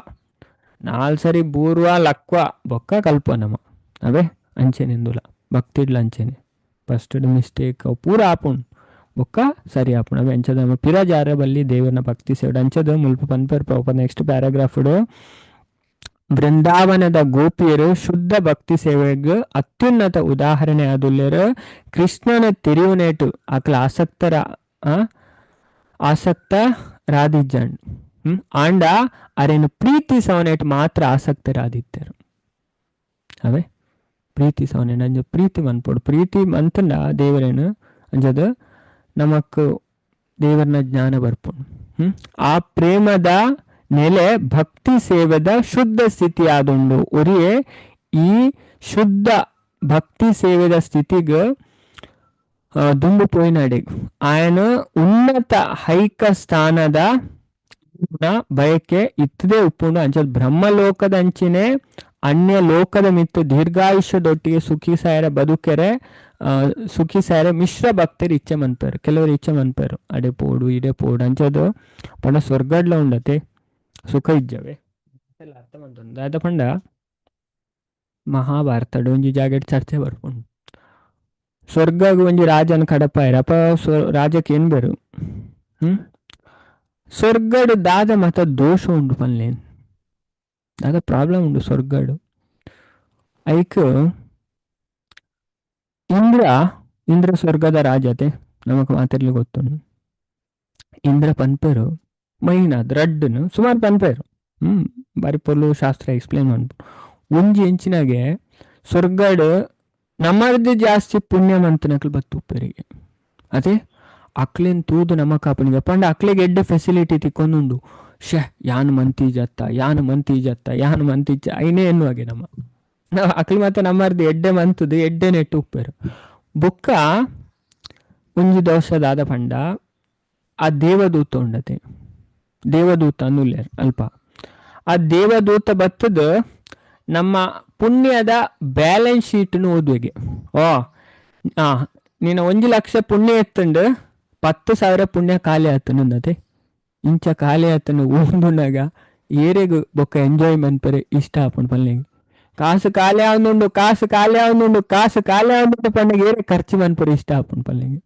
ನಾಲ್ ಸರಿ ಬೂರ್ವ ಲಕ್ವ ಬೊಕ್ಕ ಕಲ್ಪ ನಮ್ಮ ಅವೇ ಅಂಚೆನೆಂದುಲ ಭಕ್ತಿಡ್ಲ ಅಂಚೆನೆ ಫಸ್ಟ್ ಮಿಸ್ಟೇಕ್ ಅವು ಪೂರ ಆಪುಂಡು ಬೊಕ್ಕ ಸರಿ ಆಪುಂಡು ಅವೇ ಅಂಚದ ನಮ್ಮ ಪಿರಾಜಾರ ಬಲ್ಲಿ ದೇವರನ್ನ ಭಕ್ತಿ ಸೇವಡ್ ಅಂಚದ ಮುಲ್ಪ ಪನ್ಪೇರ್ ಪಾಪ ನೆಕ್ಸ್ಟ್ ಪ್ಯಾರಾಗ್ರಾಫ್ಡು ಬೃಂದಾವನದ ಗೋಪಿಯರು ಶುದ್ಧ ಭಕ್ತಿ ಸೇವೆಗೆ ಅತ್ಯುನ್ನತ ಉದಾಹರಣೆ ಆದುಲ್ಲೇರು ಕೃಷ್ಣನ ತಿರುವುನೇಟು ಆಕಲ ಆಸಕ್ತರ ಆಸಕ್ತ ರಾದಿಜ್ಜಂಡ್ ಆಂಡ ಅರೇನು ಪ್ರೀತಿ ಸವನೇಟ್ ಮಾತ್ರ ಆಸಕ್ತರಾದಿತ್ತರು ಅವೇ ಪ್ರೀತಿ ಸವನೇಟ್ ಅಂಜ ಪ್ರೀತಿ ಮನ್ಪೋಡು ಪ್ರೀತಿ ಮಂತಂಡ ದೇವರೇನು ಅಂಜದ ನಮಕ್ ದೇವರನ್ನ ಜ್ಞಾನ ಬರ್ಪುಂಡು. ಆ ಪ್ರೇಮದ ನೆಲೆ ಭಕ್ತಿ ಸೇವೆದ ಶುದ್ಧ ಸ್ಥಿತಿ ಆದುಂಡು ಒರಿಯೇ ಈ ಶುದ್ಧ ಭಕ್ತಿ ಸೇವೆದ ಸ್ಥಿತಿಗೆ ದುಂಬು ಪೋಯಿನಾಡೆಗ್ ಆಯನ ಉನ್ನತ ಹೈಕ ಸ್ಥಾನದ ಬಯಕೆ ಇತ್ತದೆ ಉಪ್ಪುಂಡು ಅಂಚದ ಬ್ರಹ್ಮಲೋಕದ ಅಂಚಿನೆ ಅನ್ಯ ಲೋಕದ ಮಿತ್ತು ದೀರ್ಘಾಯುಷ್ಯದೊಟ್ಟಿಗೆ ಸುಖಿ ಸಾಯರ ಬದುಕೆರೆ ಸುಖಿ ಸಾಯರ ಮಿಶ್ರ ಭಕ್ತರು ಇಚ್ಛೆ ಮನ್ಪೇರು ಕೆಲವರು ಇಚ್ಛೆ ಮನ್ಪೇರು ಅಡೆ ಪೋಡು ಇಡೆ ಪೋಡು ಅಂಚದು ಪಂಡ ಸ್ವರ್ಗಡ್ಲ ಉಂಡತೆ ಸುಖ ಇಜ್ಜವೆ ಅರ್ಥ ಮಂತುಂಡು ದಾದ ಪಂಡ ಮಹಾಭಾರತ ಒಂಜಿ ಜಾಗೆಟ್ ಚರ್ಚೆ ಬರ್ಪುಂಡು ಸ್ವರ್ಗಗ್ ಒಂಜಿ ರಾಜನ ಕಡಪಾಯರ ಅಪ ರಾಜಕ್ಕೆ ಏನ್ ಬೇರು ಸ್ವರ್ಗಡು ದಾದ ಮತ ದೋಷ ಉಂಡು ಪನ್ಲೇನ್ ದಾದ ಪ್ರಾಬ್ಲಮ್ ಉಂಡು ಸ್ವರ್ಗಡು ಐಕ್ ಇಂದ್ರ ಇಂದ್ರ ಸ್ವರ್ಗದ ರಾಜತೆ ನಮಕ್ ಮಾತಿರ್ಲಿ ಗೊತ್ತುಂಡು ಇಂದ್ರ ಪನ್ಪೇರು ಮೈನಾದ್ ರಡ್ಡುನು ಸುಮಾರು ಪನ್ಪೇರು ಬಾರಿ ಪೊರ್ಲು ಶಾಸ್ತ್ರ ಎಕ್ಸ್ಪ್ಲೇನ್ ಮಾಡ್ಬೋದು ಒಂಜಿ ಇಂಚಿನಾಗೆ ಸ್ವರ್ಗಡು ನಮ್ಮರ್ದು ಜಾಸ್ತಿ ಪುಣ್ಯ ಮಂತನಕ್ಲು ಬತ್ತುಪ್ಪರಿಗೆ ಅದೇ ಅಕ್ಲೇನ್ ತೂದು ನಮ್ಮ ಕಾಪನಿಗೆ ಪಂಡ ಅಕ್ಲಿಗೆ ಎಡ್ಡೆ ಫೆಸಿಲಿಟಿ ತಿಕ್ಕೊಂದುಂಡು ಶೇ ಯಾನ್ ಮಂತಿ ಜತ್ತ ಯಾನ್ ಮಂತಿ ಜತ್ತ ಯಾನ್ ಮಂತಿಜ್ಜ ಐನೇ ಎನ್ನುವಾಗೆ ನಮ್ಮ ನಾವು ಅಕ್ಲಿ ಮತ್ತೆ ನಮ್ಮರ್ದು ಎಡ್ಡೆ ಮಂತುದು ಎಡ್ಡೆ ನೆಟ್ಟು ಉಪ್ಪೇರು ಬೊಕ್ಕ ಒಂಜಿ ದೋಷದಾದ ಪಂಡ ಆ ದೇವದೂತ ಉಂಡತೆ ದೇವದೂತ ಅನ್ನುಲ್ಲೇರ್ ಅಲ್ಪ ಆ ದೇವದೂತ ಬತ್ತದ ನಮ್ಮ ಪುಣ್ಯದ ಬ್ಯಾಲೆನ್ಸ್ ಶೀಟ್ನು ಓದುವೆಗೆ ಓ ನೀನು 1 ಲಕ್ಷ ಪುಣ್ಯ ಎತ್ತಂಡು 10,000 ಪುಣ್ಯ ಖಾಲಿ ಆತನಂದತೆ ಇಂಚ ಖಾಲಿ ಆತನು ಓಂದುನಾಗ ಏರೆಗು ಬೊಕ್ಕ ಎಂಜಾಯ್ ಮನ್ಪರೆ ಇಷ್ಟ ಆಪುಂಡು ಪಲ್ಲೆಗೆ ಕಾಸು ಖಾಲಿ ಆವೊಂದುಂಡು ಕಾಸು ಖಾಲಿ ಆವೊಂದುಂಡು ಕಾಸು ಖಾಲಿ ಆವೊಂದುಂಡು ಪಂಡಗ ಏರೆ ಖರ್ಚು ಮನ್ಪರೆ ಇಷ್ಟ ಆಪುಂಡು ಪಲ್ಲೆಗೆ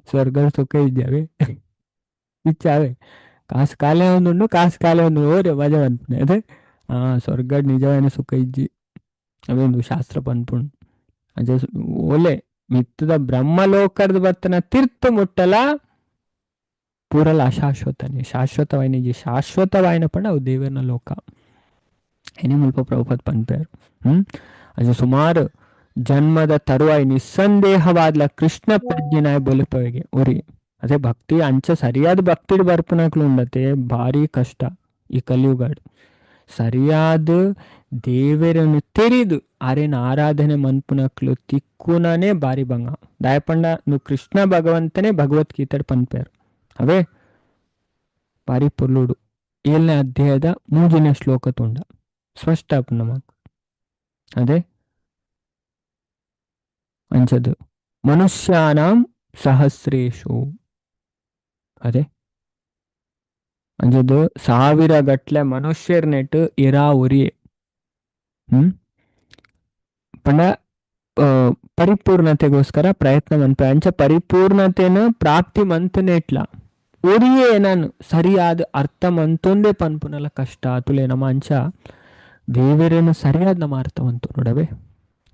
ಸ್ವರ್ಗ ಸುಖ ಇದ್ದಾವೆ ಇಚ್ಚಾವೆ ಕಾಸು ಖಾಲಿ ಆವೊಂದುಂಡು ಕಾಸು ಖಾಲಿ ಆವೊಂದುಂಡು ಓರೆ ಮಜಾ ಮನ್ಪುನೆ ಅದೇ ಸ್ವರ್ಗ ನಿಜವಾದ ಸುಖ ಇಜ್ಜಿ ಅವೇಂದು ಶಾಸ್ತ್ರ ಪನ್ಪುಂಡು ಅಂಚ ಓಲೆ ಮಿತ್ತದ ಬ್ರಹ್ಮಲೋಕದ ಬತ್ತನ ತೀರ್ಥ ಮುಟ್ಟಲ ಪೂರಲ ಅಶಾಶ್ವತನೇ ಶಾಶ್ವತವಾಯಿನ ಇಜ್ಜಿ ಶಾಶ್ವತವಾಯಿನ ಪಂಡ ಅವು ದೇವರನ ಲೋಕ ಏನೇ ಮುಲ್ಪ ಪ್ರಭುಪಾದ ಪನ್ಪೇರು. ಅಂಚ ಸುಮಾರು ಜನ್ಮದ ತರುವಾಯ ನಿಸ್ಸಂದೇಹವಾದ್ಲ ಕೃಷ್ಣ ಪ್ರಜ್ಞೆನಾಯ ಬೊಲಿಪವಿಗೆ ಒರಿ ಅದೇ ಭಕ್ತಿ ಅಂಚ ಸರಿಯಾದ ಭಕ್ತಿಡ್ ಬರ್ಪುನಕ್ಲು ಉಂಡತೆ ಭಾರಿ ಕಷ್ಟ ಈ ಕಲಿಯುಗಾಡು ಸರಿಯಾದ ದೇವರನ್ನು ತೆರಿದು ಆರೇನ ಆರಾಧನೆ ಮನ್ಪುನಕ್ಲು ತಿಕ್ಕುನನೇ ಬಾರಿ ಬಂಗ ದಾಯಪಂಡ ನು ಕೃಷ್ಣ ಭಗವಂತನೇ ಭಗವದ್ಗೀತೆ ಪನ್ಪೇರು ಅವೇ ಬಾರಿ ಪೊರ್ಲುಡು 7ನೇ ಅಧ್ಯಾಯದ 3ನೇ ಶ್ಲೋಕ ತುಂಡ ಸ್ಪಷ್ಟ ಆಪುಂಡು ನಮಕ್ ಅದೇ ಅಂಚದು ಮನುಷ್ಯಾನಾಂ ಸಹಸ್ರೇಶು ಅದೇ ಅಂಚದು ಸಾವಿರ ಗಟ್ಲೆ ಮನುಷ್ಯರ್ನೆಟ್ ಇರಾ ಒರಿಯೆ ಪಂಡ ಪರಿಪೂರ್ಣತೆಗೋಸ್ಕರ ಪ್ರಯತ್ನ ಮನ್ಪೆ ಅಂಚ ಪರಿಪೂರ್ಣತೆನ ಪ್ರಾಪ್ತಿ ಮಂತನೇಟ್ಲ ಒರಿಯೇ ನಾನು ಸರಿಯಾದ ಅರ್ಥ ಮಂತೊಂದೇ ಪನ್ಪುನಲ ಕಷ್ಟ ತುಲೆ ನಮ್ಮ ಅಂಚ ದೇವರೇನು ಸರಿಯಾದ ನಮ್ಮ ಅರ್ಥವಂತು ನೋಡವೆ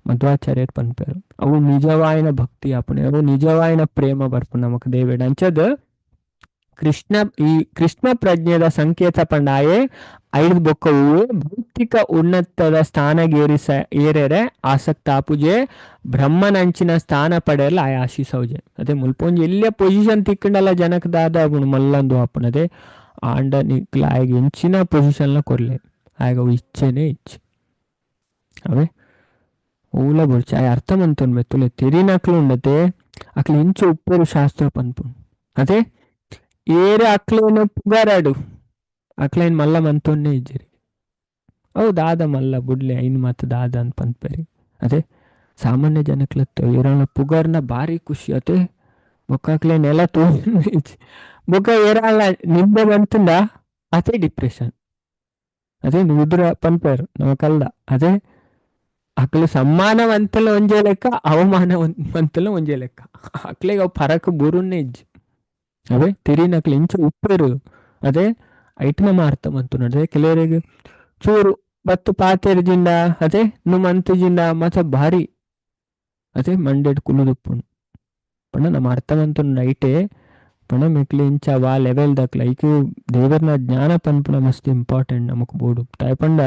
ಮಧ್ವಾಚಾರ್ಯರು ಪನ್ಪೇರು ಅವು ನಿಜವಾಯಿನ ಭಕ್ತಿ ಆಪುಣೆ ಅವು ನಿಜವಾಯಿನ ಪ್ರೇಮ ಬರ್ಪು ನಮಕ್ ದೇವೇಡ ಅಂಚದ ಕೃಷ್ಣ ಈ ಕೃಷ್ಣ ಪ್ರಜ್ಞೆದ ಸಂಕೇತ ಪಂಡಾಯೆ ಐದು ಬೊಕ್ಕವು ಭೌತಿಕ ಉನ್ನತದ ಸ್ಥಾನಗೇರಿಸ ಏರೆರೆ ಆಸಕ್ತ ಆಪುಜೆ ಬ್ರಹ್ಮನಂಚಿನ ಸ್ಥಾನ ಪಡೆಯಲ್ಲ ಆಯ ಆಶಿಸೌಜೆ ಅದೇ ಮುಲ್ಪೊಂಜಿ ಎಲ್ಲೇ ಪೊಸಿಷನ್ ತಿಕ್ಕಂಡಲ್ಲ ಜನಕ್ ದಾದ ಮಲ್ಲಂದು ಆಪುನದೆ ಆಂಡ ನಿಕ್ಲ ಆಯಗ ಎಂಚಿನ ಪೊಸಿಷನ್ಲ ಕೊರ್ಲೆ ಆಯಗ ಅವು ಇಚ್ಛೆನೇ ಇಚ್ಛೆ ಅವೇ ಓಲ ಬೊರ್ಚಿ ಆಯ ಅರ್ಥ ಮಂತೊನ್ ಬೆತ್ತುಲೆ ತೆರಿನಕ್ಲು ಉಂಡತೆ ಅಕ್ಲು ಇಂಚು ಉಪ್ಪೇರು ಶಾಸ್ತ್ರ ಪನ್ಪುಂಡು ಅದೇ ಏರೆ ಅಕ್ಲೇನು ಪುಗಾರಾಡು ಅಕ್ಲೈನ್ ಮಲ್ಲ ಮಂತೊನ್ನೇ ಇಜ್ಜಿರಿ ಅವು ದಾದ ಮಲ್ಲ ಬುಡ್ಲೆ ಐನ್ ಮಾತು ದಾದ ಅಂತ ಪನ್ಪೇರಿ ಅದೇ ಸಾಮಾನ್ಯ ಜನಕ್ಲತ್ತು ಏರನ ಪುಗಾರ್ನ ಭಾರಿ ಖುಷಿ ಅತೆ ಬೊಕ್ಕ ನೆಲ ತೋ ಬೊಕ್ಕ ಏರಲ್ಲ ನಿಂದೆ ಬಂತಂದ ಅದೇ ಡಿಪ್ರೆಷನ್ ಅದೇ ಉದ್ರ ಪನ್ಪೇರು ನಮಕಲ್ದ ಅದೇ ಅಕ್ಲು ಸಮ್ಮಾನವಂತಲ ಒಂಜೇ ಲೆಕ್ಕ ಅವಮಾನವಂತಲ ಒಂಜೇ ಲೆಕ್ಕ ಅಕ್ಲಿಗೆ ಅವು ಫರಕ್ ಬುರುನ್ನೇ ಇಜ್ಜಿ ಅವೇ ತಿರಿನಕ್ಲು ಇಂಚು ಉಪ್ಪೇರು ಅದೇ ಐಟ್ ನಮ್ಮ ಅರ್ಥ ಮಂತು ನೋಡ್ರೆ ಕೆಲವರಿಗೆ ಚೂರು ಬತ್ತು ಪಾತೇರು ಜಿಂಡ ಅದೇ ನು ಜಿಂಡ ಮತ ಭಾರಿ ಅದೇ ಮಂಡೆಡ್ ಕುಲ್ಲುದುಪ್ಪುಂಡು ಪಂಡ ನಮ್ಮ ಅರ್ಥ ಮಂತು ಐಟೆ ಪಂಡ ಮೆಕ್ಲಿ ಇಂಚ ವಾ ಲೆವೆಲ್ ದಕ್ಲ ಐಕ್ ದೇವರ್ನ ಜ್ಞಾನ ಪನ್ಪುನ ಮಸ್ತ್ ಇಂಪಾರ್ಟೆಂಟ್ ನಮಕ್ ಬೋಡು ತಾಯ್ ಪಂಡ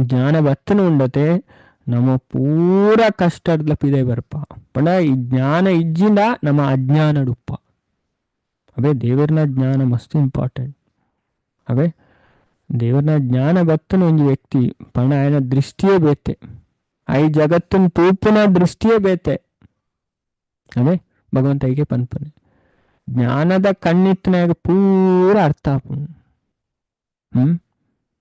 ಜ್ಞಾನ ಬತ್ತನ ಉಂಡತೆ ನಮ್ಮ ಪೂರ ಕಷ್ಟದ ಪಿದೆ ಬರ್ಪ ಪಂಡ ಈ ಜ್ಞಾನ ಇಜ್ಜಿಂದ ನಮ್ಮ ಅಜ್ಞಾನಡುಪ್ಪ ಅವೇ ದೇವರ್ನ ಜ್ಞಾನ ಮಸ್ತ್ ಇಂಪಾರ್ಟೆಂಟ್ ಅವೇ ದೇವರ್ನ ಜ್ಞಾನ ಬತ್ತನ ಒಂಜಿ ವ್ಯಕ್ತಿ ಪಂಡ ಆಯನ ದೃಷ್ಟಿಯೇ ಬೇತೆ I ಜಗತ್ತಿನ ತೂಪಿನ ದೃಷ್ಟಿಯೇ ಬೇತೆ ಅವೇ ಭಗವಂತ ಹೀಗೆ ಪನ್ಪನೆ ಜ್ಞಾನದ ಕಣ್ಣಿತ್ತನಾಗ ಪೂರ ಅರ್ಥ ಆಪುಂಡು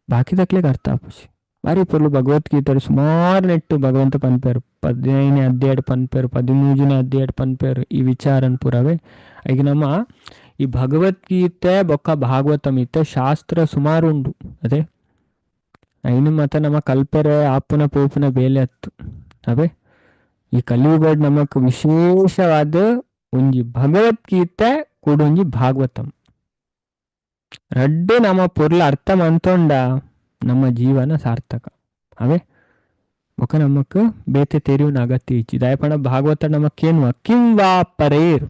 ಬಾಕಿದಕ್ಲೆಗ್ ಅರ್ಥ ಆಪುಜಿ ಬಾರಿ ಪೊರ್ಲು ಭಗವದ್ಗೀತೆ ಸುಮಾರು ನೆಟ್ಟು ಭಗವಂತ ಪನ್ಪೇರು 15ನೇ ಅಧ್ಯಾಯ ಪನ್ಪೇರು 13ನೇ ಅಧ್ಯಾಯ ಪನ್ಪೇರು ಈ ವಿಚಾರನ್ ಪೂರವೇ ಈಗ ನಮ್ಮ ಈ ಭಗವದ್ಗೀತೆ ಬೊಕ್ಕ ಭಾಗವತಂ ಇತ್ತೆ ಶಾಸ್ತ್ರ ಸುಮಾರು ಉಂಡು ಅದೇ ಐನು ಮತ ನಮ್ಮ ಕಲ್ಪರೆ ಆಪುನ ಪೋಪುನ ಬೇಲೆ ಅತ್ತು ಅವೇ ಈ ಕಲಿಯುಗಡ್ ನಮಕ್ ವಿಶೇಷವಾದ ಒಂಜಿ ಭಗವದ್ಗೀತೆ ಕೂಡೊಂಜಿ ಭಾಗವತಂ ರಡ್ಡು ನಮ್ಮ ಪೊರ್ಲ ಅರ್ಥ ಮಂತೊಂಡ ನಮ್ಮ ಜೀವನ ಸಾರ್ಥಕ ಅವೇ ಬೊಕ ನಮಕ್ ಬೇತೆ ತೆರಿಯುನ ಅಗತ್ಯ ಇಜ್ಜಿ ದಾಯಪಂಡ ಭಾಗವತ ನಮಕ್ಕೇನು ಕಿಂ ವಾ ಪರೇರ್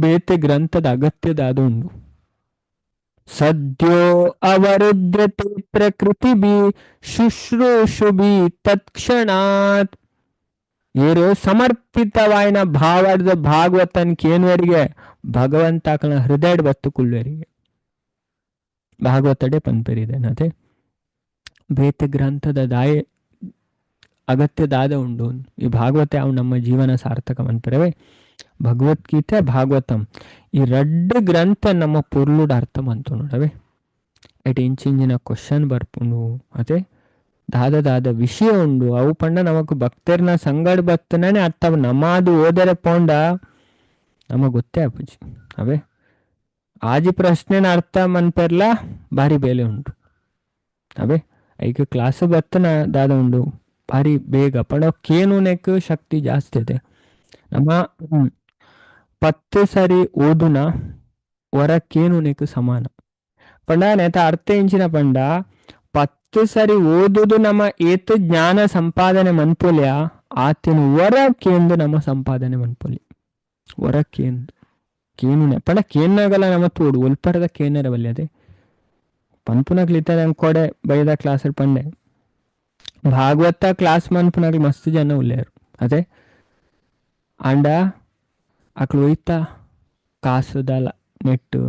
ಬೇತೆ ಗ್ರಂಥದ ಅಗತ್ಯದ ಉಂಡು ಸದ್ಯೋ ಅವರುದ್ಯತೆ ಪ್ರಕೃತಿ ಶುಶ್ರೂಷುಭಿ ತತ್ಕ್ಷಣಾತ್ ಏರು ಸಮರ್ಪಿತವಾಯಿನ ಭಾವದ ಭಾಗವತನ್ ಕೇನುವರಿಗೆ ಭಗವಂತ ಆಕನ ಹೃದಯಡ್ ಬತ್ತು ಕುಳ್ಳುವರಿಗೆ ಭಾಗವತಡೆ ಪನ್ಪೆರಿದೆ ಅದೇ ಬೇತೆ ಗ್ರಂಥದ ದಾಯೆ ಅಗತ್ಯದಾದ ಉಂಡು ಈ ಭಾಗವತ ಅವು ನಮ್ಮ ಜೀವನ ಸಾರ್ಥಕ ಮನ್ಪೆರವೆ ಭಗವದ್ಗೀತೆ ಭಾಗವತಂ ಈ ರಡ್ಡು ಗ್ರಂಥ ನಮ್ಮ ಪೊರ್ಲುಡ್ ಅರ್ಥ ಮಂತು ನೋಡವೆ ಅಟ್ ಇಂಚಿಂಚಿನ ಕ್ವಶನ್ ಬರ್ಪುಂಡು ಅದೇ ದಾದ ದಾದ ವಿಷಯ ಉಂಡು ಅವು ಪಂಡ ನಮಕ್ ಭಕ್ತರ್ನ ಸಂಗಡ ಬತ್ತನೇ ಅರ್ಥ ನಮಾದು ಓದರೆ ಪೋಂಡ ನಮಗ್ ಗೊತ್ತೇ ಆಪುಜಿ ಅವೇ ಆಜಿ ಪ್ರಶ್ನೆನ ಅರ್ಥ ಮನ್ಪೆರ್ಲ ಭಾರಿ ಬೇಲೆ ಉಂಟು ಅವೇ ಐಕ್ ಕ್ಲಾಸ್ ಬತ್ತನ ದಾದ ಉಂಡು ಭಾರಿ ಬೇಗ ಪಂಡ ಕೇನುನೆಕ್ ಶಕ್ತಿ ಜಾಸ್ತಿ ಇದೆ ನಮ್ಮ 10 ಸರಿ ಓದುನ ವರ ಕೇನುನೆಕ್ ಸಮಾನ ಪಂಡ ನೇತ ಅರ್ಥ ಎಂಚಿನ ಪಂಡ 10 ಸರಿ ಓದುದು ನಮ್ಮ ಏತ್ ಜ್ಞಾನ ಸಂಪಾದನೆ ಮನ್ಪೊಲ್ಯ ಆತಿನ ವರ ಕೇಂದು ನಮ್ಮ ಸಂಪಾದನೆ ಮನ್ಪೊಲಿ ವರ ಕೇಂದು ಕೇನುನೆ ಪಂಡ ಕೇನ್ನಾಗಲ್ಲ ನಮ್ಮ ತೋಡು ಒಲ್ಪರದ ಕೇನರ ಬಲ್ಲಿ ಅದೇ ಪನ್ಪುನಕ್ಲಿತ್ತ ನಂಗೆ ಕೊಡೆ ಬೈದ ಕ್ಲಾಸ್ ಪಂಡೆ ಭಾಗವತ ಕ್ಲಾಸ್ ಮನ್ಪುನಕ್ಲು ಮಸ್ತ್ ಜನ ಉಲ್ಲೇರು ಅದೇ ಅಂಡ ಅಕ್ಲು ಒಯ್ತ ಕಾಸುದಲ ನೆಟ್ಟು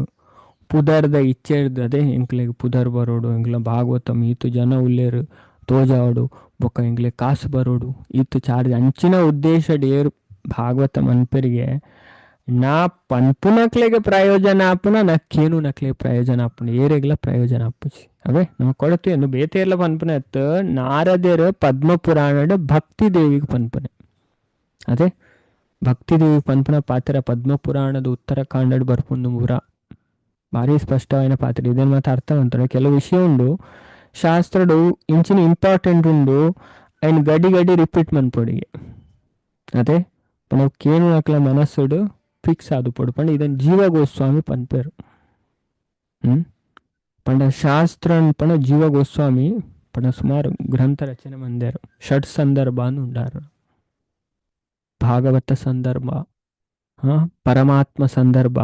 ಪುದರ್ದ ಇಚ್ಛೆ ಇರ್ತದೆ ಅದೇ ಎಂಕ್ಲೆಗ್ ಪುದರ್ ಬರೋಡು ಎಂಕ್ಲ ಭಾಗವತ ಮೀತು ಜನ ಉಲ್ಲೇರು ತೋಜಾವಡು ಬೊಕ್ಕ ಎಂಕ್ಲೆ ಕಾಸು ಬರೋಡು ಈತ್ ಚಾರ್ಜ್ ಅಂಚಿನ ಉದ್ದೇಶ ಡೇರು ಭಾಗವತ ಮನ್ಪೆರಿಗೆ ನಾ ಪನ್ಪುನಕ್ಲೆಗೆ ಪ್ರಯೋಜನ ಆಪುನ ನಾ ಕೇನು ನಕ್ಲೆ ಪ್ರಯೋಜನ ಆಪುನ ಏರೆಗ್ಲ ಪ್ರಯೋಜನ ಆಪುಜಿ ಅವೇ ನಾವು ಕೊಡತು ಎಂದು ಬೇತೆರ್ಲ ಪನ್ಪುನ ಎತ್ತು ನಾರದೇರು ಪದ್ಮ ಪುರಾಣಡ್ ಭಕ್ತಿ ದೇವಿಗೆ ಪನ್ಪುನೆ ಅದೇ ಭಕ್ತಿ ದೇವಿ ಪನ್ಪುನ ಪಾತ್ರ ಪದ್ಮ ಪುರಾಣದ ಉತ್ತರಕಾಂಡಡ್ ಬರ್ಪುಂದು ಮೂರ ಭಾರಿ ಸ್ಪಷ್ಟವಾದ ಪಾತ್ರ ಇದೇನು ಮಾತ್ರ ಅರ್ಥ ಅಂತಾರೆ ಕೆಲವು ವಿಷಯ ಉಂಡು ಶಾಸ್ತ್ರಡು ಇಂಚಿನ ಇಂಪಾರ್ಟೆಂಟ್ ಉಂಡು ಅಂಡ್ ಗಡಿ ಗಡಿ ರಿಪೀಟ್ ಮನ್ಪೊಡಿಗೆ ಅದೇ ಪಂಡ ಕೇನು ನಕ್ಲ ಮನಸ್ಸುಡು ಫಿಕ್ಸ್ ಆದು ಪೊಡು ಪಂಡ ಇದನ್ನು ಜೀವ ಗೋಸ್ವಾಮಿ ಪನ್ಪೇರು. ಪಂಡ ಶಾಸ್ತ್ರ ಪಂಡ ಜೀವ ಗೋಸ್ವಾಮಿ ಪಂಡ ಸುಮಾರು ಗ್ರಂಥ ರಚನೆ ಮಂದೇರು ಷಟ್ ಸಂದರ್ಭ ಉಂಡಾರು ಭಾಗವತ ಸಂದರ್ಭ, ಪರಮಾತ್ಮ ಸಂದರ್ಭ,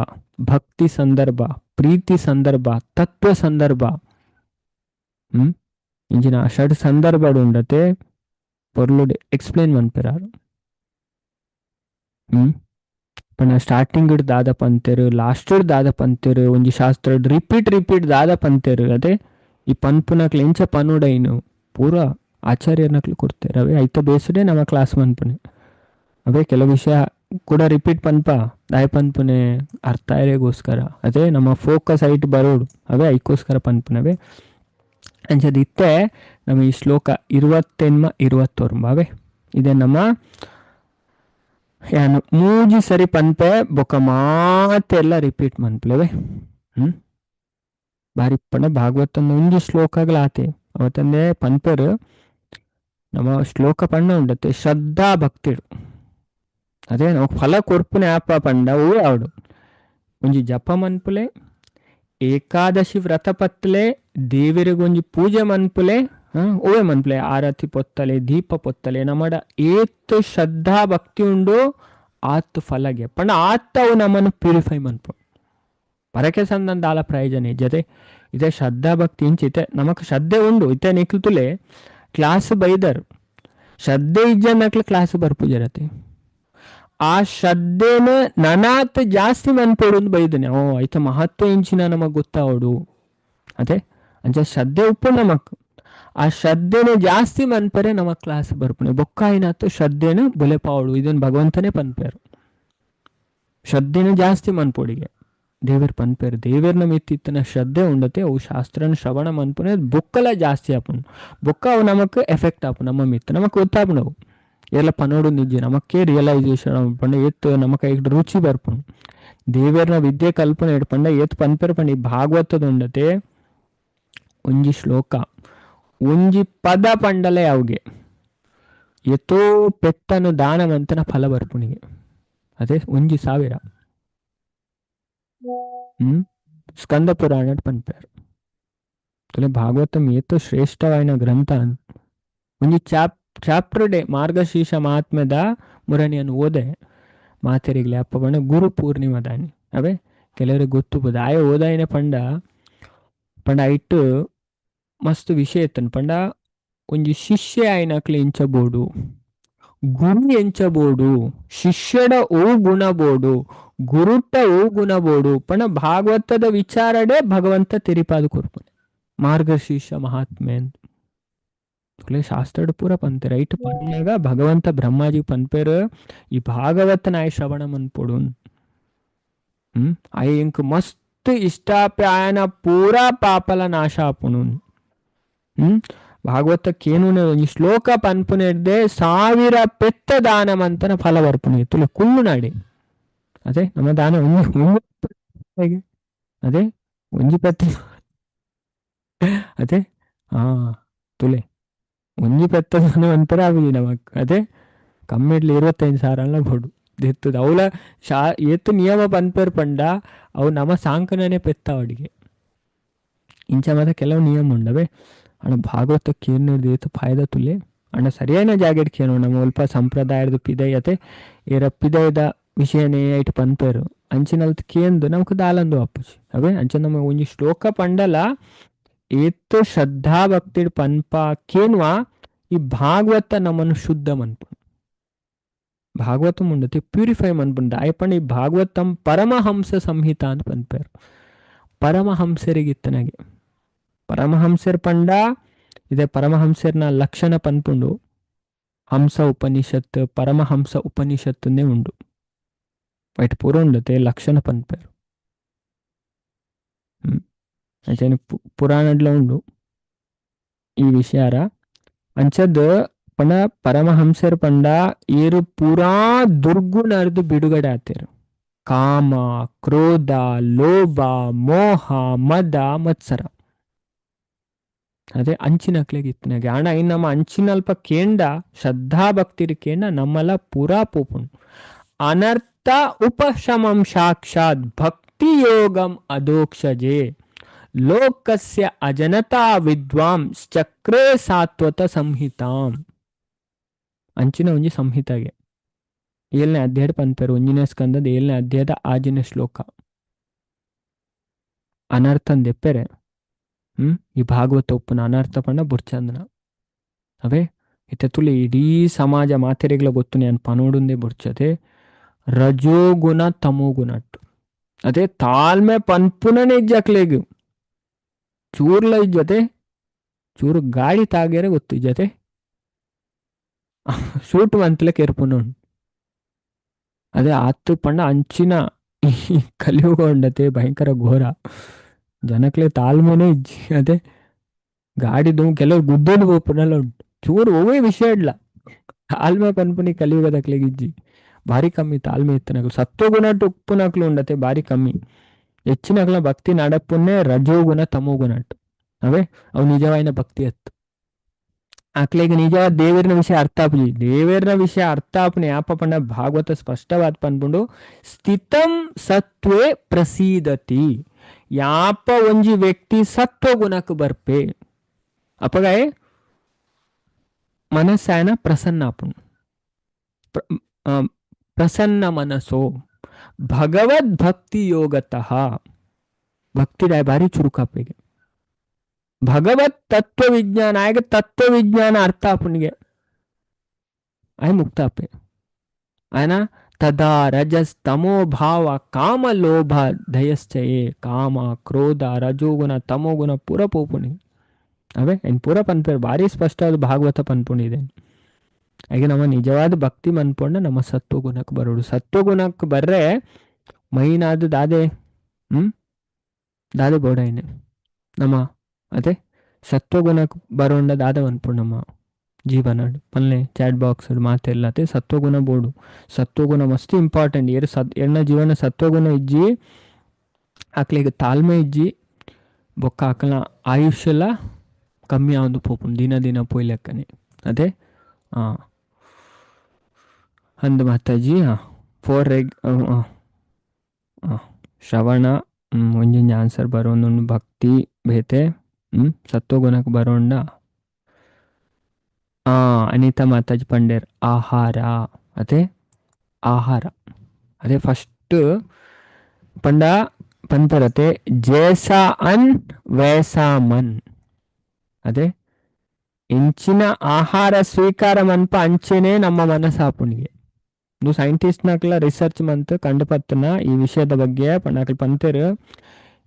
ಭಕ್ತಿ ಸಂದರ್ಭ, ಪ್ರೀತಿ ಸಂದರ್ಭ, ತತ್ವ ಸಂದರ್ಭ. ಇಂಚಿನ ಷಡ್ ಸಂದರ್ಭ ಉಂಡತೆ ಪೊರ್ಲುಡ್ ಎಕ್ಸ್ಪ್ಲೇನ್ ಮನ್ಪೆರಾರು. ಪಂಡ ಸ್ಟಾರ್ಟಿಂಗ್ ದಾದ ಪಂತೇರು ಲಾಸ್ಟ್ ದಾದ ಪಂತೇರು ಒಂಜಿ ಶಾಸ್ತ್ರ ರಿಪೀಟ್ ರಿಪೀಟ್ ದಾದ ಪಂತೇರು ಅದೇ ಈ ಪನ್ಪುನಕ್ಲು ಎಂಚ ಪನುಡೈನು ಪೂರ ಆಚಾರ್ಯನಕ್ಲು ಕೊಡ್ತೇರು ಅವೇ ಐತ ಬೇಸುಡೆ ನಮ್ಮ ಕ್ಲಾಸ್ ಮನ್ಪುನೆ ಅವೇ ಕೆಲವು ವಿಷಯ ಕೂಡ ರಿಪೀಟ್ ಪನ್ಪ ದಾಯ ಪನ್ಪುನೆ ಅರ್ಥ ಆಯ್ರೆಗೋಸ್ಕರ ಅದೇ ನಮ್ಮ ಫೋಕಸ್ ಐಟ್ ಬರೋಡು ಅವೇ ಐಕ್ಕೋಸ್ಕರ ಪನ್ಪುನವೇ ಅಂಚದಿತ್ತೆ ನಮ್ಮ ಈ ಶ್ಲೋಕ 28 29 ಅವೇ ಇದೆ ನಮ್ಮ ಯಾನು ಮೂಜಿ ಸರಿ ಪನ್ಪೆ ಬೊಕ ಮಾತೆಲ್ಲ ರಿಪೀಟ್ ಮನ್ಪುಲೆವೆ. ಬಾರಿ ಪಂಡ ಭಾಗವತನ ಒಂಜಿ ಶ್ಲೋಕಗಳಾತೆ ಅವತ್ತಂದೆ ಪನ್ಪೆರು ನಮ್ಮ ಶ್ಲೋಕ ಪಂಡ ಉಂಡತೆ ಶ್ರದ್ಧಾ ಭಕ್ತಿಡು ಅದೇ ನಾವು ಫಲ ಕೊರ್ಪುನೆ ಆಪ ಪಂಡ ಓ ಆವಡು ಒಂಜಿ ಜಪ ಮನ್ಪುಲೆ ಏಕಾದಶಿ ವ್ರತ ಪತ್ಲೆ ದೇವರಿಗೊಂಜಿ ಪೂಜೆ ಮನ್ಪುಲೆ ಓವೆ ಮನ್ಪುಲೆ ಆರತಿ ಪೊತ್ತಲೆ ದೀಪ ಪೊತ್ತಲೆ ನಮ್ಮಡ ಏತ್ ಶ್ರದ್ಧಾ ಭಕ್ತಿ ಉಂಡು ಆತ್ ಫಲಗೆ ಪಂಡ ಆತ್ತವು ನಮ್ಮನ್ನು ಪ್ಯೂರಿಫೈ ಮನ್ಪು ಪರಕೆ ಸಂದಂದಾಲ ಪ್ರಯೋಜನ ಜೊತೆ ಇದೇ ಶ್ರದ್ಧಾ ಭಕ್ತಿ ಇಂಚಿತೆ ನಮಕ್ ಶ್ರದ್ಧೆ ಉಂಡು ಇತ್ತೆ ನಿಕ್ಲುತುಲೆ ಕ್ಲಾಸ್ ಬೈದರು ಶ್ರದ್ಧೆ ಇಜ್ಜನ್ನಕ್ಲು ಕ್ಲಾಸ್ ಬರ್ಪುಜರತೆ ಆ ಶ್ರದ್ಧೆನ ನನಾತ್ ಜಾಸ್ತಿ ಮನ್ಪೋಡು ಅಂತ ಬೈದನೆ ಓ ಐತ ಮಹತ್ವ ಇಂಚಿನ ನಮಗ್ ಗೊತ್ತಾವಡು ಅದೇ ಅಂಚ ಶ್ರದ್ಧೆ ಉಪ್ಪು ನಮಕ್ ಆ ಶ್ರದ್ಧೆನ ಜಾಸ್ತಿ ಮನ್ಪರೆ ನಮಕ್ ಕ್ಲಾಸ್ ಬರ್ಪುನೆ ಬೊಕ್ಕಾಯಿನಾತು ಶ್ರದ್ಧೆನ ಬೊಲೆಪಾವಡು ಇದನ್ನು ಭಗವಂತನೇ ಪನ್ಪೇರು ಶ್ರದ್ಧೆನ ಜಾಸ್ತಿ ಮನ್ಪೋಡಿಗೆ ದೇವರ್ ಪನ್ಪೇರು ದೇವರ್ನ ಮಿತ್ತಿತ್ತನ ಶ್ರದ್ಧೆ ಉಂಡತೆ ಅವು ಶಾಸ್ತ್ರನ ಶ್ರವಣ ಮನ್ಪುನೆ ಬೊಕ್ಕಲ ಜಾಸ್ತಿ ಆಪುಂಡು ಬೊಕ್ಕ ಅವು ನಮಕ್ ಎಫೆಕ್ಟ್ ಆಪು ನಮ್ಮ ಮಿತ್ತು ನಮಕ್ ಗೊತ್ತಾಪುನವು ಎಲ್ಲ ಪನೋಡು ನಿಜ ನಮಕ್ಕೆ ರಿಯಲೈಸೇಷನ್ ಪಂಡ ಏತ್ ನಮಕ ಈಗ ರುಚಿ ಬರ್ಪುಂಡು ದೇವರ್ನ ವಿದ್ಯೆ ಕಲ್ಪನೆ ಇಡ್ಪಂಡ ಏತ್ ಪನ್ಪೇರು ಪಂಡ ಈ ಭಾಗವತದ ಉಂಡತೆ ಒಂಜಿ ಶ್ಲೋಕ ಒಂಜಿ ಪದ ಪಂಡಲೆ ಅವುಗೆ ಎತೋ ಪೆತ್ತನು ದಾನವಂತನ ಫಲ ಬರ್ಪುಣಿಗೆ ಅದೇ ಒಂಜಿ ಸಾವಿರ. ಸ್ಕಂದ ಪುರಾಣ ಪನ್ಪೇರು ಭಾಗವತಂ ಏತೋ ಶ್ರೇಷ್ಠವಾಯಿನ ಗ್ರಂಥ ಒಂಜಿ ಚಾಪ್ಟರ್ ಡೇ ಮಾರ್ಗಶೀರ್ಷ ಮಹಾತ್ಮ್ಯದ ಮುರಣಿಯನ್ನು ಓದೆ ಮಾತೆರಿಗ್ಲೆ ಅಪ್ಪ ಬಣ್ಣ ಗುರು ಪೂರ್ಣಿಮದಾನಿ ಅವೇ ಕೆಲವರಿಗೆ ಗೊತ್ತು ಬೋದ ಆಯ ಓದಾಯಿನ ಪಂಡ ಪಂಡ ಐಟ್ ಮಸ್ತ್ ವಿಷಯ ಇತ್ತನ್ ಪಂಡ ಒಂಜಿ ಶಿಷ್ಯ ಆಯ್ನಕ್ಲು ಎಂಚಬೋಡು ಗುರು ಎಂಚಬೋಡು ಶಿಷ್ಯಡ ಓ ಗುಣ ಬೋಡು ಗುರುಟ ಓ ಗುಣ ಬೋಡು ಪಂಡ ಭಾಗವತದ ವಿಚಾರಡೆ ಭಗವಂತ ತೆರಿಪಾದು ಕೊರ್ಪುನೆ ಮಾರ್ಗಶೀರ್ಷ ಮಹಾತ್ಮೆ ಅಂತ ಶಾಸ್ತ್ರಡ್ ಪೂರ ಪಂತೆ ರೈಟ್ ಪನ್ನಾಗ ಭಗವಂತ ಬ್ರಹ್ಮಾಜಿ ಪನ್ಪೇರು ಈ ಭಾಗವತನ ಆಯ ಶ್ರವಣ ಮನ್ಪೊಡು. ಆಯ ಇಂಕ್ ಮಸ್ತ್ ಇಷ್ಟಾಪ್ಯಾಯನ ಪೂರಾ ಪಾಪಲ ನಾಶ ಆಪುಣು. ಭಾಗವತ ಕೇನುನೆ ಒಂಜಿ ಶ್ಲೋಕ ಪನ್ಪುನೆಡ್ದೆ 1000 ಪೆತ್ತ ದಾನ ಮಂತನ ಫಲ ಬರ್ಪುಣೆ ತುಲೆ ಕುಲ್ಲು ನಾಡಿ ಅದೇ ನಮ್ಮ ದಾನ ಒಂಜಿ ಅದೇ ಒಂಜಿ ಪೆತ್ತ ಅದೇ ಹಾ ತುಲೆ ಒಂಜಿ ಪೆತ್ತ ದಾನ ಅಂತಾರೆ ಆಗುಜಿ ನಮಕ್ ಅದೇ ಕಮ್ಮಿಡ್ಲಿ 25,000 ಅಲ್ಲ ಬೋಡು ದೆತ್ತದ ಅವಳ ಶಾ ಏತ್ ನಿಯಮ ಪನ್ಪೇರ್ ಪಂಡ ಅವು ನಮ್ಮ ಸಾಂಕನನೆ ಪೆತ್ತ ಅವಡಿಗೆ ಇಂಚ ಮಾತ ಕೆಲವು ನಿಯಮ ಉಂಡವೆ ಅಣ್ಣ ಭಾಗವತ ಕೇರ್ನೇರ್ದು ಏತ್ ಫಾಯ್ದ ತುಲೆ ಅಣ್ಣ ಸರಿಯಾದ ಜಾಗೆಡ್ ಕೇನು ನಮ್ಮ ಅಲ್ಪ ಸಂಪ್ರದಾಯದ ಪಿದಯತೆ ಏರ ಪಿದಯದ ವಿಷಯನೇ ಐಟ್ ಪನ್ಪೇರು ಅಂಚಿನಲ್ತ್ ಕೇಂದು ನಮಕ್ ದಾಲಂದು ಅಪ್ಪುಜಿ ಅವೇ ಅಂಚ ನಮ್ಮ ಒಂಜಿ ಶ್ಲೋಕ ಪಂಡಲ ಏತ್ ಶ್ರದ್ಧಾ ಭಕ್ತಿಡ್ ಪನ್ಪ ಕೇನ್ವಾ ಈ ಭಾಗವತ ನಮ್ಮನ್ನು ಶುದ್ಧ ಮನ್ಪು ಭಾಗವತ ಮುಂಡತಿ ಪ್ಯೂರಿಫೈ ಮನ್ಪುಂಡ ಆಯಪಂಡ ಈ ಭಾಗವತಂ ಪರಮಹಂಸ ಸಂಹಿತ ಅಂತ ಪನ್ಪೇರು ಪರಮಹಂಸರಿಗಿತ್ತನಾಗೆ ಪರಮಹಂಸರ್ ಪಂಡ ಇದೇ ಪರಮಹಂಸರ್ನ ಲಕ್ಷಣ ಪನ್ಪುಂಡು. ಹಂಸ ಉಪನಿಷತ್, ಪರಮಹಂಸ ಉಪನಿಷತ್ತನ್ನೇ ಉಂಡು. ವೈಟ್ ಪೂರ ಉಂಡತೆ ಲಕ್ಷಣ ಪನ್ಪೇರು. ಅಂಚನೆ ಪುರಾಣಡ್ಲ ಉಂಡು ಈ ವಿಷಯಾರ. ಅಂಚದ್ ಪಂಡ ಪರಮಹಂಸರ್ ಪಂಡ ಏರು ಪೂರಾ ದುರ್ಗುಣರ್ದು ಬಿಡುಗಡೆ ಆತೇರು. ಕಾಮ, ಕ್ರೋಧ, ಲೋಭ, ಮೋಹ, ಮದ, ಮತ್ಸರ ಅದೇ ಅಂಚಿನಕ್ಲೆಗ್ ಇತ್ತನಾಗೆ. ಆಂಡ ಇನ್ ನಮ್ಮ ಅಂಚಿನಲ್ಪ ಕೇಂಡ ಶ್ರದ್ಧಾ ಭಕ್ತಿರ್ ಕೇಂಡ ನಮ್ಮಲ ಪೂರಾ ಪೋಪುಂಡು. ಅನರ್ಥ ಉಪಶಮಂ ಸಾಕ್ಷಾತ್ ಭಕ್ತಿ ಯೋಗಂ ಅಧೋಕ್ಷಜೆ ಲೋಕಸ್ಯ ಅಜನತಾ ವಿದ್ವಾಂ ಚಕ್ರೇ ಸಾತ್ವತ ಸಂಹಿತಾಂ. ಅಂಚಿನ ಒಂಜಿ ಸಂಹಿತಾಗೆ ಏಳನೇ ಅಧ್ಯಾಯ ಪನ್ಪೇರು. ಒಂಜಿನೇ ಸ್ಕಂದದ 7ನೇ ಅಧ್ಯಾಯದ 6ನೇ ಶ್ಲೋಕ. ಅನರ್ಥನ್ ದೆಪ್ಪೆರೆ ಈ ಭಾಗವತ ಒಪ್ಪುನ ಅನರ್ಥ ಪಂಡ ಬುರ್ಚಂದನ ಅವೇ ಇತ್ತೆ ತುಲಿ ಇಡೀ ಸಮಾಜ ಮಾತೆರೆಗ್ಲ ಗೊತ್ತು ನಾನು ಪನೋಡುಂದೇ ಬುರ್ಚದೆ ರಜೋಗುಣ ತಮೋಗುಣಟ್ಟು. ಅದೇ ತಾಳ್ಮೆ ಪನ್ಪುನನೇ ಇಜ್ಜಕ್ಲೆಗ್ ಚೂರ್ಲ ಇಜ್ಜತೆ, ಚೂರು ಗಾಡಿ ತಾಗ್ಯರೆ ಗೊತ್ತು ಇಜ್ಜತೆ, ಶೂಟ್ ಮಂತ್ಲೆ ಕೆರ್ಪುನ. ಅದೇ ಆತು ಪಂಡ ಅಂಚಿನ ಈ ಕಲಿಯುಗ ಉಂಡತೆ ಭಯಂಕರ ಘೋರ. ಜನಕ್ಲೆ ತಾಳ್ಮೆನೇ ಇಜ್ಜಿ. ಅದೇ ಗಾಡಿದು ಕೆಲವರು ಗುದ್ದೊಂದು ಪೋಪುನಲ ಉಂಟು. ಚೂರು ಒವ್ವೇ ವಿಷಯ ಇಲ್ಲ ತಾಳ್ಮೆ ಪನ್ಪುನಿ ಕಲಿಯುಗದಕ್ಲೆಗ್ ಇಜ್ಜಿ. ಭಾರಿ ಕಮ್ಮಿ ತಾಳ್ಮೆ ಇತ್ತನಕ್ಲು. ಸತ್ವಗುಣ ಉಪ್ಪುನಕ್ಲು ಉಂಡತೆ ಭಾರಿ ಕಮ್ಮಿ. ಹೆಚ್ಚಿನಕ್ಲ ಭಕ್ತಿ ನಡಪುನ್ನೇ ರಜೋಗುಣ ತಮೋಗುಣಟ್ಟು. ಅವೇ ಅವು ನಿಜವಾದ ಭಕ್ತಿ ಅತ್ತು. ಆಕ್ಲೆಗ್ ನಿಜವಾದ ದೇವರಿನ ವಿಷಯ ಅರ್ಥ ಆಪುಜಿ. ದೇವರಿನ ವಿಷಯ ಅರ್ಥ ಆಪುನಿ ಯಾಪ ಪಂಡ ಭಾಗವತ ಸ್ಪಷ್ಟವಾದ ಪನ್ಪುಂಡು ಸ್ಥಿತಂ ಸತ್ವೇ ಪ್ರಸೀದತಿ. ಯಾಪ ಒಂಜಿ ವ್ಯಕ್ತಿ ಸತ್ವಗುಣಕ್ಕೆ ಬರ್ಪೆ ಅಪಗಾಯ ಮನಸ್ಸಾಯನ ಪ್ರಸನ್ನ ಆಪುಂಡು. ಪ್ರಸನ್ನ ಮನಸ್ಸೋ ಭಗವದ್ ಭಕ್ತಿ ಯೋಗತಃ. ಭಕ್ತಿ ಭಾರಿ ಚುರುಕಾಪೆಗೆ ಭಗವತ್ ತತ್ವ ವಿಜ್ಞಾನ ಆಗ ತತ್ವ ವಿಜ್ಞಾನ ಅರ್ಥ ಆಪುನಿಗೆ ಆಯ್ ಮುಕ್ತ ಆಪೆ ಆಯನ. ತದಾ ರಜಸ್ ತಮೋ ಭಾವ ಕಾಮ ಲೋಭ ದಯಶ್ಚಯೇ. ಕಾಮ ಕ್ರೋಧ ರಜೋಗುಣ ತಮೋಗುಣ ಪೂರ ಪೋಪುನಿ ಅವೇ ಏನ್ ಪೂರ ಪನ್ಪೇರು. ಭಾರಿ ಸ್ಪಷ್ಟವಾದ ಭಾಗವತ ಪನ್ಪುಣಿದೆ. ಹಾಗೆ ನಮ್ಮ ನಿಜವಾದ ಭಕ್ತಿ ಮನ್ಪೊಂಡ ನಮ್ಮ ಸತ್ವಗುಣಕ್ಕೆ ಬರೋಡು. ಸತ್ವಗುಣಕ್ಕೆ ಬರ್ರೆ ಮೈನಾದ ದಾದೆ ದಾದೆ ಬೋಡೈನೆ ನಮ್ಮ ಅದೇ ಸತ್ವಗುಣಕ್ಕೆ ಬರೋಂಡ ದಾದ ಮನ್ಪುಂಡು ನಮ್ಮ ಜೀವನ ಪಲ್ಲೆ ಚಾಟ್ ಬಾಕ್ಸ್ ಮಾತೆಲ್ಲ ಅದೇ ಸತ್ವಗುಣ ಬೋಡು. ಸತ್ವಗುಣ ಮಸ್ತ್ ಇಂಪಾರ್ಟೆಂಟ್. ಏರು ಸತ್ ಎಣ್ಣ ಜೀವನ ಸತ್ವಗುಣ ಇಜ್ಜಿ ಆಕ್ಲೆಗ್ ತಾಳ್ಮೆ ಇಜ್ಜಿ ಬೊಕ್ಕ ಆಕಲ್ನ ಆಯುಷ್ಯಲ ಕಮ್ಮಿ ಆವೊಂದು ಪೋಪುಂಡು ದಿನ ದಿನ ಪೋಯ್ಲೆಕ್ಕನೆ. ಅದೇ ಅಂದ್ ಮಾತಾಜಿ ಫೋರ್ ರೆಗ್ ಶ್ರವಣ ಒಂಜೊಂಜಿ ಆನ್ಸರ್ ಬರೋಂದುಂಡು. ಭಕ್ತಿ ಬೇತೆ ಸತ್ವಗುಣಕ್ಕೆ ಬರೋಂಡ. ಅನಿತಾ ಮಾತಾಜಿ ಪಂಡೇರ್ ಆಹಾರ. ಅದೇ ಆಹಾರ ಅದೇ ಫಸ್ಟ್ ಪಂಡ ಪನ್ಪರತೆ ಜೇಸಾ ಅನ್ ವೇಸಾ ಮನ್. ಅದೇ ಇಂಚಿನ ಆಹಾರ ಸ್ವೀಕಾರ ಮನ್ಪ ಅಂಚೆನೆ ನಮ್ಮ ಮನಸ್ಸಾಪುಣಿಗೆ. ಇದು ಸೈಂಟಿಸ್ಟ್ನಕ್ಲ ರಿಸರ್ಚ್ ಮಂತ್ ಕಂಡುಪತ್ತನ ಈ ವಿಷಯದ ಬಗ್ಗೆ ಪಂಡಾಕಲ್ ಪಂತೇರು.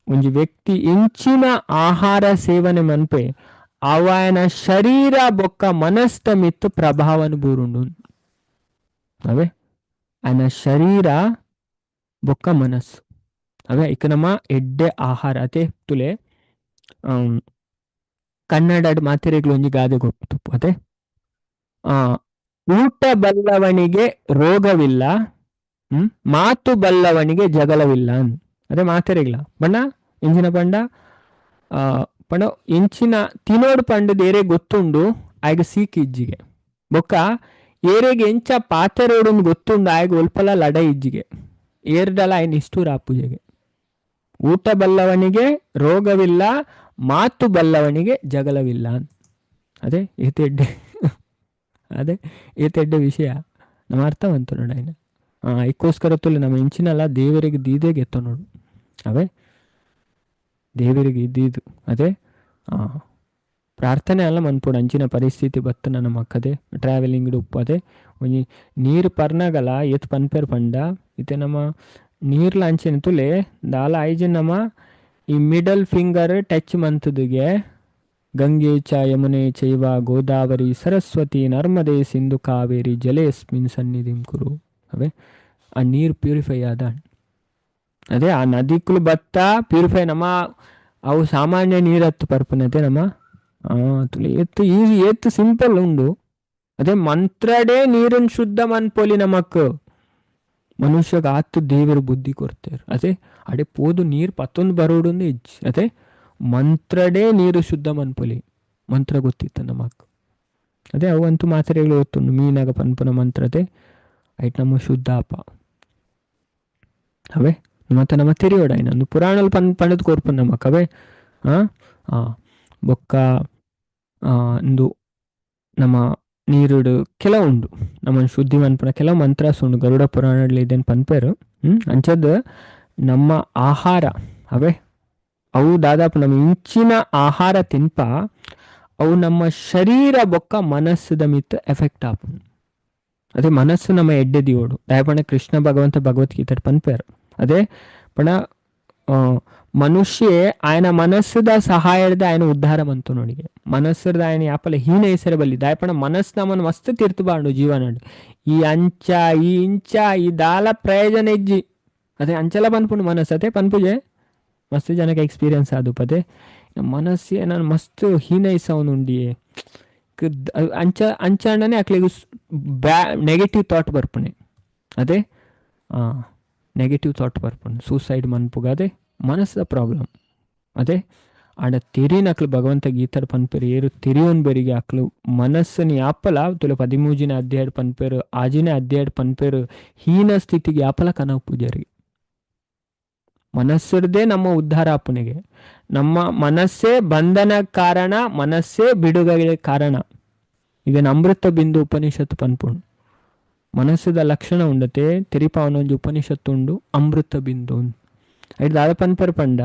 ಒಂಜಿ ವ್ಯಕ್ತಿ ಇಂಚಿನ ಆಹಾರ ಸೇವನೆ ಮನ್ಪೆ ಅವನ ಶರೀರ ಬೊಕ್ಕ ಮನಸ್ತ ಮಿತ್ತು ಪ್ರಭಾವನು ಬೂರುಂಡು. ಅವೇ ಅವನ ಶರೀರ ಬೊಕ್ಕ ಮನಸ್ಸು ಅವೇ ಇಕ ನಮ್ಮ ಎಡ್ಡೆ ಆಹಾರ ಅದೇ ತುಲೆ ಕನ್ನಡ ಮಾತೆರೆಗ್ಲು ಒಂಜಿ ಗಾದೆ ಗೊತ್ತು ಅದೇ ಊಟ ಬಲ್ಲವನಿಗೆ ರೋಗವಿಲ್ಲ, ಮಾತು ಬಲ್ಲವನಿಗೆ ಜಗಳವಿಲ್ಲ. ಅದೇ ಮಾತೆರೆಗ್ಲ ಬಣ್ಣ ಇಂಚಿನ ಪಂಡ ಪಂಡ ಇಂಚಿನ ತಿನೋಡು ಪಂಡದ ಏರೆ ಗೊತ್ತುಂಡು ಆಯ್ಗ ಸೀಕ್ ಇಜ್ಜಿಗೆ ಬೊಕ್ಕ ಏರೆಗೆ ಎಂಚ ಪಾತೆರೋಡು ಗೊತ್ತುಂಡು ಆಯ್ಗ ಒಲ್ಪಲ ಲಡ ಇಜ್ಜಿಗೆ ಏರ್ಡಲ ಆಯ್ನ ಇಷ್ಟೂರ ಪೂಜೆಗೆ. ಊಟ ಬಲ್ಲವನಿಗೆ ರೋಗವಿಲ್ಲ, ಮಾತು ಬಲ್ಲವನಿಗೆ ಜಗಳವಿಲ್ಲ. ಅದೇ ಏತೆಡ್ಡೆ ಅದೇ ಏತೆಡ್ಡೆ ವಿಷಯ ನಮ್ಮ ಅರ್ಥವಂತು ನೋಡ. ಅದಕ್ಕೋಸ್ಕರ ತುಲೆ ನಮ್ಮ ಇಂಚಿನಲ್ಲ ದೇವರಿಗೆ ದೀದೇ ಗೆತ್ತ ನೋಡು. ಅವೇ ದೇವರಿಗೆ ಇದ್ದಿದ್ದು ಅದೇ ಪ್ರಾರ್ಥನೆ ಅಲ್ಲ ಮನ್ಪುಡು. ಅಂಚಿನ ಪರಿಸ್ಥಿತಿ ಬತ್ತು ನನ್ನ ಮಕ್ಕದೆ ಟ್ರಾವೆಲಿಂಗ್ ಉಪ್ಪು ಅದೇ ಒಂಜಿ ನೀರು ಪರ್ನಾಗಲ ಏತ್ ಪನ್ಪೇರ್ ಪಂಡ ಇತ್ತೆ ನಮ್ಮ ನೀರ್ಲ ಅಂಚಿನ ತುಲೆ ದಾಲ ಐಜಿ ನಮ್ಮ ಈ middle finger touch ಮಂತುದುಗೆ ಗಂಗೆ ಚ ಯಮುನೆ ಚೈವ ಗೋದಾವರಿ ಸರಸ್ವತಿ ನರ್ಮದೆ ಸಿಂಧು ಕಾವೇರಿ ಜಲೇಸ್ಮಿನ್ ಸನ್ನಿಧಿಂ ಕುರು. ಅವೇ ಆ ನೀರು ಪ್ಯೂರಿಫೈ ಆದ. ಅದೇ ಆ ನದಿಕುಲು ಬತ್ತ ಪ್ಯೂರಿಫೈ ನಮ್ಮ ಅವು ಸಾಮಾನ್ಯ ನೀರತ್ತು ಪರ್ಪನತೆ ನಮ್ಮ ತುಳಿ ಏತ್ತು ಈಸಿ ಏತ್ತು ಸಿಂಪಲ್ ಉಂಡು. ಅದೇ ಮಂತ್ರಡೇ ನೀರನ್ನು ಶುದ್ಧ ಮನ್ಪೊಲಿ ನಮಕ್ ಮನುಷ್ಯಗ ಆತು ದೇವರು ಬುದ್ಧಿ ಕೊಡ್ತಾರೆ. ಅದೇ ಅಡೆ ಪೋದು ನೀರು ಪತ್ತೊಂದು ಬರೋಡೊಂದು ಇಜ್ಜಿ. ಅದೇ ಮಂತ್ರಡೇ ನೀರು ಶುದ್ಧ ಮನ್ಪೊಲಿ ಮಂತ್ರ ಗೊತ್ತಿತ್ತು ನಮಕ್. ಅದೇ ಅವಂತೂ ಮಾತ್ರೆಗಳು ಗೊತ್ತುಂಡು ಮೀನಾಗ ಪನ್ಪುನ ಮಂತ್ರತೆ ಐಟ್ ನಮ್ಮ ಶುದ್ಧ ಅಪ ಅವೇ ಮತ್ತೆ ನಮ್ಮ ತಿರಿಯೋಡ ಇನ್ನೊಂದು ಪುರಾಣಲ್ಲಿ ಪಂಡದ್ ಕೊರ್ಪು ನಮಕ್ ಅವೇ. ಬೊಕ್ಕ ಇಂದು ನಮ್ಮ ನೀರುಡು ಕೆಲವು ಉಂಡು ನಮ್ಮ ಶುದ್ಧಿ ಮನ್ಪುನ ಕೆಲವು ಮಂತ್ರಾಸ್ ಉಂಡು ಗರುಡ ಪುರಾಣದಲ್ಲಿ ಇದೇನು ಪನ್ಪೇರು. ಅಂಚದ್ ನಮ್ಮ ಆಹಾರ ಅವೇ ಅವು ದಾದಾಪು ನಮ್ಮ ಇಂಚಿನ ಆಹಾರ ತಿನ್ಪ ಅವು ನಮ್ಮ ಶರೀರ ಬೊಕ್ಕ ಮನಸ್ಸುದ ಮಿತ್ ಎಫೆಕ್ಟ್ ಆಪುಂಡು. ಅದೇ ಮನಸ್ಸು ನಮ್ಮ ಎಡ್ಡೆ ದಿಯೋಡು ದಾಯಪಣ ಕೃಷ್ಣ ಭಗವಂತ ಭಗವದ್ಗೀತೆ ಪನ್ಪೇರು. ಅದೇ ಪಣ ಮನುಷ್ಯ ಆಯನ ಮನಸ್ಸುದ ಸಹಾಯದ ಆಯನ ಉದ್ಧಾರ ಮಂತು ನೋಡಿಗೆ ಮನಸ್ಸದ ಆಯನ ಯಾಪಲ ಹೀನ ಹೆಸರು ಬಲ್ಲಿ ದಾಯಪಣ ಮನಸ್ಸು ನಮ್ಮನ್ನು ಮಸ್ತ್ ತೀರ್ತು ಬಾಂಡು ಜೀವನ ಈ ಅಂಚ ಈ ಇಂಚ ಈ ದಾಲ ಪ್ರಯೋಜನ ಇಜ್ಜಿ. ಅದೇ ಅಂಚಲ ಪನ್ಪುಂಡು ಮನಸ್ಸು. ಅದೇ ಪನ್ಪುಜೆ ಮಸ್ತ್ ಜನಕ್ಕೆ ಎಕ್ಸ್ಪೀರಿಯನ್ಸ್ ಆದು ಪದೇ ಮನಸ್ಸು ನಾನು ಮಸ್ತ್ ಹೀನೈಸವನುಂಡಿಯೇ ಅಂಚ ಅಂಚಣ್ಣನೇ ಅಕ್ಲಿಗೆ ಬ್ಯಾ ನೆಗೆಟಿವ್ ಥಾಟ್ ಬರ್ಪುಣೆ. ಅದೇ ನೆಗೆಟಿವ್ ಥಾಟ್ ಬರ್ಪುಣೆ ಸೂಸೈಡ್ ಮನ್ಪುಗ ಅದೇ ಮನಸ್ಸದ ಪ್ರಾಬ್ಲಮ್. ಅದೇ ಆಡ ತೆರಿನಕ್ಲು ಭಗವಂತ ಗೀತಾಡ್ ಪನ್ಪೇರು ಏರು ತೆರಿಯೋನ್ ಬೆರಿಗೆ ಅಕ್ಲು ಮನಸ್ಸನ್ನು ಯಾಪಲ ತುಲೆ 13ನೇ ಅಧ್ಯಾಯ ಪನ್ಪೇರು 6ನೇ ಅಧ್ಯಾಯ ಪನ್ಪೇರು ಹೀನ ಸ್ಥಿತಿಗೆ ಯಾಪಲ ಕನವು ಪೂಜಾರಿ ಮನಸ್ಸಿರದೆ ನಮ್ಮ ಉದ್ಧಾರ ಅಪ್ಪನಿಗೆ ನಮ್ಮ ಮನಸ್ಸೇ ಬಂಧನ ಕಾರಣ ಮನಸ್ಸೇ ಬಿಡುಗಡೆ ಕಾರಣ. ಇದನ್ನು ಅಮೃತ ಬಿಂದು ಉಪನಿಷತ್ತು ಪನ್ಪುಂಡು. ಮನಸ್ಸದ ಲಕ್ಷಣ ಉಂಡತೆ ತೆರಿಪಾವನೊಂಜಿ ಉಪನಿಷತ್ತು ಉಂಡು ಅಮೃತ ಬಿಂದು ಐದು ದಾದ ಪನ್ಪರ್ ಪಂಡ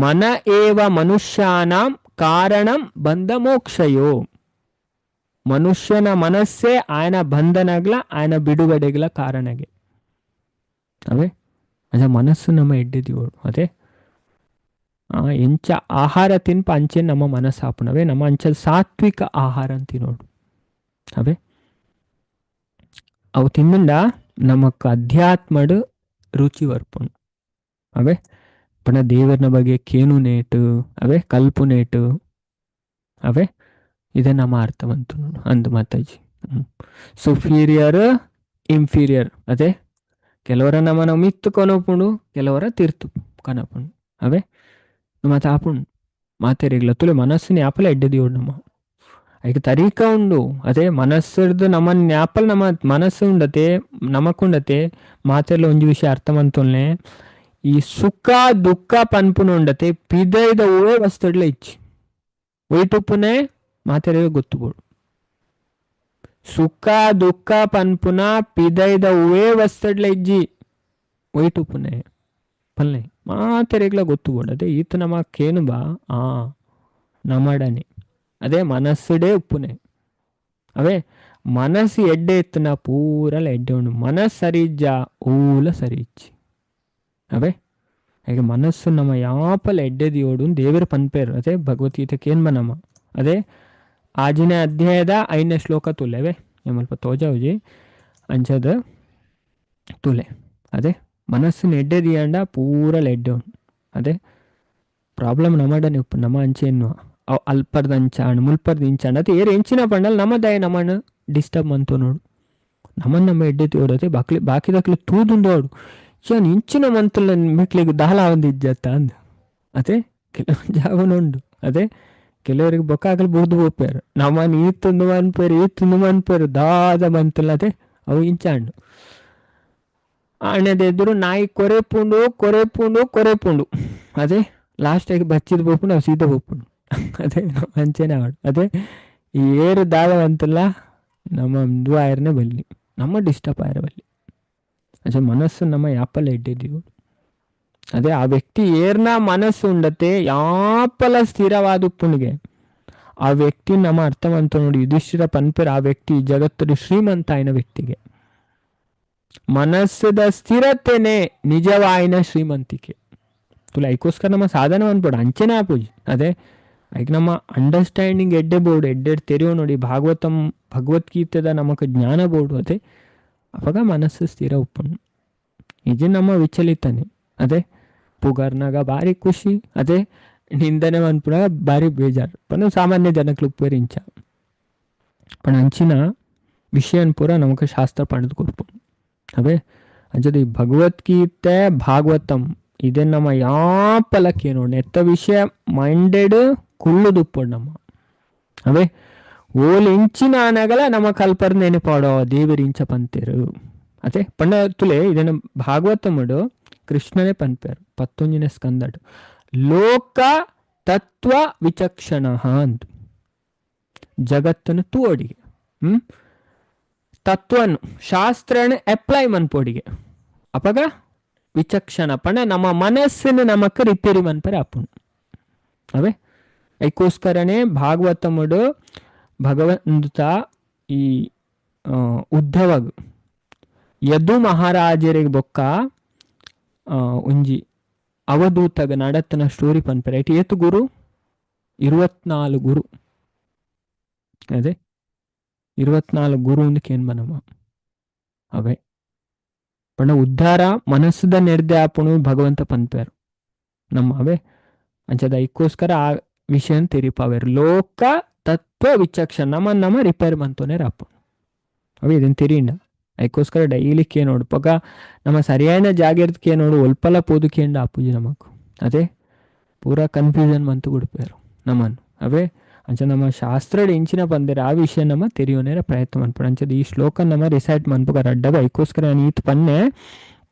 ಮನ ಏವ ಮನುಷ್ಯಾನಾಂ ಕಾರಣಂ ಬಂಧ ಮೋಕ್ಷಯೋ. ಮನುಷ್ಯನ ಮನಸ್ಸೇ ಆಯನ ಬಂಧನಗ್ಲ ಆಯನ ಬಿಡುಗಡೆಗ್ಲ ಕಾರಣಗೆ ಅವೇ. ಅದೇ ಮನಸ್ಸು ನಮ್ಮ ಎಡ್ಡೆದಿಯೋಡು. ಅದೇ ಎಂಚ ಆಹಾರ ತಿನ್ಪ ಅಂಚೆ ನಮ್ಮ ಮನಸ್ಸು ಆಪುಣವೇ ನಮ್ಮ ಅಂಚ ಸಾತ್ವಿಕ ಆಹಾರ ಅಂತ ತಿನ್ನೋಡು ಅವೇ. ಅವು ತಿಂದ ನಮಕ್ ಅಧ್ಯಾತ್ಮಡು ರುಚಿ ಬರ್ಪುಂಡು ಅವೇ. ಪಣ ದೇವರನ ಬಗ್ಗೆ ಕೇನು ನೇಟು ಅವೇ ಕಲ್ಪು ನೇಟು ಅವೇ ಇದೇ ನಮ್ಮ ಅರ್ಥವಂತು ನೋಡು ಅಂದು ಮಾತಾಜಿ. ಸುಪೀರಿಯರ್ ಇಂಫೀರಿಯರ್ ಅದೇ ಕೆಲವರ ನಮ್ಮ ನಾವು ಮಿತ್ತು ಕೊನಪುಂಡು ಕೆಲವರ ತೀರ್ತು ಕನಪುಂಡು ಅವೇ ಮತ್ತೆ ಆಪುಂಡು ಮಾತೇರಿಗ್ಲ ತುಲೆ ಮನಸ್ಸು ನ್ಯಾಪಲ ಎಡ್ಡೆದಿಯೋಡು ನಮ್ಮ ಐಕ ತರೀಕ ಉಂಡು. ಅದೇ ಮನಸ್ಸರ್ದು ನಮ್ಮ ನ್ಯಾಪಲ್ ನಮ್ಮ ಮನಸ್ಸು ಉಂಡತೆ ನಮಕುಂಡತೆ ಮಾತೆಲ್ಲ ಒಂಜಿ ವಿಷಯ ಅರ್ಥ ಮಂತೊಲ್ನೆ ಈ ಸುಖ ದುಃಖ ಪನ್ಪುನ ಉಂಡತೆ ಪಿದೈದ ಓ ವಸ್ತುಡ್ಲ ಇಚ್ಚಿ ಒಯ್ಟುಪ್ಪುನೆ ಮಾತೆರೆ ಗೊತ್ತುಬೋಡು. ಸುಖ ದುಃಖ ಪನ್ಪುನ ಪಿದೈದ ಓವೇ ವಸ್ತುಡ್ಲ ಇಜ್ಜಿ ಒಯ್ಟುಪ್ಪುನೆ ಪಲ್ಲೆ ಮಾತೆರೆಗ್ಲ ಗೊತ್ತುಬೋಡು. ಅದೇ ಈತ ನಮ್ಮ ಕೇನು ಬಾ ಆ ನಮಡನೆ ಅದೇ ಮನಸ್ಸುಡೇ ಉಪ್ಪುನೆ ಅವೇ. ಮನಸ್ಸು ಎಡ್ಡೆ ಎತ್ತುನ ಪೂರಲ ಎಡ್ಡೆ ಉಂಡು ಮನಸ್ಸು ಸರಿ ಇಜ್ಜ ಊಲ ಸರಿ ಇಜ್ಜಿ ಅವೇ. ಹಾಗೆ ಮನಸ್ಸು ನಮ್ಮ ಯಾಪಲ ಎಡ್ಡೆದಿಯೋಡು ದೇವರು ಪನ್ಪೇರು. ಅದೇ ಭಗವದ್ಗೀತೆಗೆ ಏನು ಬನಮ್ಮ ಅದೇ 6ನೇ ಅಧ್ಯಾಯದ 5ನೇ ಶ್ಲೋಕ ತುಲೆವೆ ಸ್ವಲ್ಪ ತೋಜಾವುಜಿ ಅಂಚದ ತುಲೆ. ಅದೇ ಮನಸ್ಸನ್ನು ಎಡ್ಡೆದಿಯಾಂಡ ಪೂರಲ ಎಡ್ಡೆ ಉಂಡು. ಅದೇ ಪ್ರಾಬ್ಲಮ್ ನಮ್ಮಡನೆ ಉಪ್ಪು ನಮ್ಮ ಅಂಚೆನ್ನು ಅಲ್ಪರ್ದ ಅಂಚಾಣ್ ಮುಲ್ಪರ್ದ ಇಂಚಾಣ್ ಅದೇ ಏರು ಎಂಚಿನ ಪಂಡಲ್ ನಮ್ಮ ದಯ ನಮ್ಮನ್ನು ಡಿಸ್ಟರ್ಬ್ ಮಂತು ನೋಡು ನಮ್ಮನ್ನು ನಮ್ಮ ಎಡ್ಡೆ ತಿಯೋಡತೆ ಬಾಕಿ ಬಾಕಿದಕ್ಲು ತೂದುಂದೋಡು ಏನ್ ಇಂಚಿನ ಮಂತುಲ ಮೆಕ್ಲಿಗೆ ದಾಲ ಒಂದು ಇಜ್ಜತ್ತ ಅಂದ್. ಅದೇ ಕೆಲವು ಜಾಗನುಂಡು. ಅದೇ ಕೆಲವರಿಗೆ ಬೊಕ್ಕಾಗಲು ಬುರ್ದು ಹೋಗ್ಪೇರು ನಮ್ಮನ್ನು ಈ ತುಂದು ಮನ್ಪೇರು ಈ ತುಂದು ಮನ್ಪೇರು ದಾದ ಮಂತುಲ. ಅದೇ ಅವು ಇಂಚಾಂಡು ಆಣೆದೆದುರು ನಾಯಿ ಕೊರೆಪುಂಡು ಕೊರೆಪುಂಡು ಕೊರೆಪುಂಡು. ಅದೇ ಲಾಸ್ಟಾಗಿ ಬಚ್ಚಿದ ಬೋಪುಂಡು ಅವು ಸೀದಾ ಹೋಗ್ಪುಂಡು. ಅದೇ ಅಂಚೆನೆ ಆಡು. ಅದೇ ಈ ಏರು ದಾದ ಅಂತಲ್ಲ ನಮ್ಮ ಇಂದು ಆಯರ್ನೇ ಬಲ್ಲಿ ನಮ್ಮ ಡಿಸ್ಟರ್ಬ್ ಆಯರ ಬಲ್ಲಿ. ಅದೇ ಮನಸ್ಸು ನಮ್ಮ ಯಾಪಲ ಇಟ್ಟಿದ್ದೀವಿ. ಅದೇ ಆ ವ್ಯಕ್ತಿ ಏರ್ನ ಮನಸ್ಸು ಉಂಡತೆ ಯಾಪಲ ಸ್ಥಿರವಾದ ಉಪ್ಪುಣಿಗೆ ಆ ವ್ಯಕ್ತಿ ನಮ್ಮ ಅರ್ಥವಂತ ನೋಡಿ ಯುಧಿಷ್ಠಿರ ಪನ್ಪೇರ್ ಆ ವ್ಯಕ್ತಿ ಜಗತ್ತರು ಶ್ರೀಮಂತ అయిన ವ್ಯಕ್ತಿಗೆ ಮನಸ್ಸದ ಸ್ಥಿರತೆನೆ ನಿಜವಾಯಿನ ಶ್ರೀಮಂತಿಕೆ. ತುಲ ಐಕೋಸ್ಕರ ನಮ್ಮ ಸಾಧನ ಅನ್ಬೋಡು ಅಂಚೆನೆ ಆಪುಜಿ. ಅದೇ ಐಕ್ ನಮ್ಮ ಅಂಡರ್ಸ್ಟ್ಯಾಂಡಿಂಗ್ ಎಡ್ಡೆ ಬೋರ್ಡು ಎಡ್ಡೆಡ್ ತೆರೆಯೋ ನೋಡಿ ಭಾಗವತಂ ಭಗವದ್ಗೀತೆದ ನಮಕ್ ಜ್ಞಾನ ಬೋರ್ಡು ಅದೇ ಅವಾಗ ಮನಸ್ಸು ಸ್ಥಿರ ಉಪ್ಪುಂಡು. ಇದು ನಮ್ಮ ವಿಚಲಿತನೆ ಅದೇ ಪುಗರ್ನಾಗ ಭಾರಿ ಖುಷಿ, ಅದೇ ನಿಂದನೆ ಮನ್ಪುನಾಗ ಭಾರಿ ಬೇಜಾರು. ಪಂಡ ಸಾಮಾನ್ಯ ಜನಕ್ಲು ಉಪ್ಪೇರು ಇಂಚ ಪಂಡ ಅಂಚಿನ ವಿಷಯನ್ ಪೂರ ನಮಕ್ ಶಾಸ್ತ್ರ ಪಂಡದು ಕೊರ್ಪುಂಡು. ಅವೇ ಅಂಚದ ಈ ಭಗವದ್ಗೀತೆ ಭಾಗವತಂ ಇದೇ ನಮ್ಮ ಯಾಪಲಕ್ಕೆ ನೋಡಿ ಎತ್ತ ವಿಷಯ ಮೈಂಡೆಡ್ ಕುಳ್ಳುದುಪ್ಪೊಡು ನಮ್ಮ. ಅವೇ ಓಲ್ ಇಂಚಿನ ಆನಗಲ ನಮ್ಮ ಕಲ್ಪರ್ ನೆನಪಾಡೋ ದೇವರು ಇಂಚ ಪಂತೇರು ಅದೇ ಪಂಡ ತುಲೆ ಇದನ್ನ ಭಾಗವತముడు ಕೃಷ್ಣನೇ ಪನ್ಪೇರು 11ನೇ ಸ್ಕಂದಡು ಲೋಕ ತತ್ವ ವಿಚಕ್ಷಣ ಅಂತ. ಜಗತ್ತನ್ನು ತೂವಡಿಗೆ ತತ್ವನು ಶಾಸ್ತ್ರನ ಅಪ್ಲೈ ಮನ್ಪೋಡಿಗೆ ಅಪಗ ವಿಚಕ್ಷಣ ಪಂಡ ನಮ್ಮ ಮನಸ್ಸನ್ನು ನಮಕ್ ರಿಪೇರಿ ಮನ್ಪರೆ ಅಪ್ಪುಂಡು. ಅವೇ ಐಕೋಸ್ಕರನೇ ಭಾಗವತముడు ಭಗವಂತ ಈ ಉದ್ಧವಗ್ ಯದು ಮಹಾರಾಜರಿಗೆ ಬೊಕ್ಕ ಒಂಜಿ ಅವಧೂತಗ ನಡತನ ಸ್ಟೋರಿ ಪನ್ಪೆರೆ ಐಟ್ ಏತು ಗುರು 24 ಗುರು. ಅದೇ 24 ಗುರು ಅಂದಕ್ಕೆ ಏನ್ ಬನಮ ಅವೇ ಪಂಡ ಉದ್ಧಾರ ಮನಸ್ಸುದ ನೆರ್ದೆ ಆಪುಣು ಭಗವಂತ ಪನ್ಪೇರು ನಮ್ಮ. ಅವೇ ಅಂಚದ ಐಕ್ಕೋಸ್ಕರ ಆ ವಿಷಯ ತೆರಿಪಾವೇರು ಲೋಕ ತತ್ವ ವಿಚಕ್ಷಣ ನಮ್ಮ ನಮ್ಮ ರಿಪೇರ್ ಮಂತೋನೆ ರಾಪುಣು. ಅವೇ ಇದನ್ನು ತೆರೀಂಡ ಐಕ್ಕೋಸ್ಕರ ಡೈಲಿ ಕೇ ನೋಡು ಪಕ್ಕ ನಮ್ಮ ಸರಿಯಾದ ಜಾಗಿರ್ತಕ್ಕೆ ನೋಡು ಒಲ್ಪಲ ಪೋದುಕೇಂಡ ಆಪುಜಿ ನಮಕು. ಅದೇ ಪೂರಾ ಕನ್ಫ್ಯೂಷನ್ ಮಂತು ಕೊಡ್ಪೇರು ನಮ್ಮನ್ನು. ಅವೇ ಅಂಚ ನಮ್ಮ ಶಾಸ್ತ್ರಡ್ ಎಂಚಿನ ಬಂದರೆ ಆ ವಿಷಯ ನಮ್ಮ ತೆರಿಯೋನೇರ ಪ್ರಯತ್ನ ಮನ್ಪುಂಡು. ಅಂಚದ ಈ ಶ್ಲೋಕ ನಮ್ಮ ರಿಸೈಟ್ ಮನ್ಪುಗ ರಡ್ಡಗ ಐಕ್ಕೋಸ್ಕರ ನಾನು ಈತ್ ಪನ್ನೆ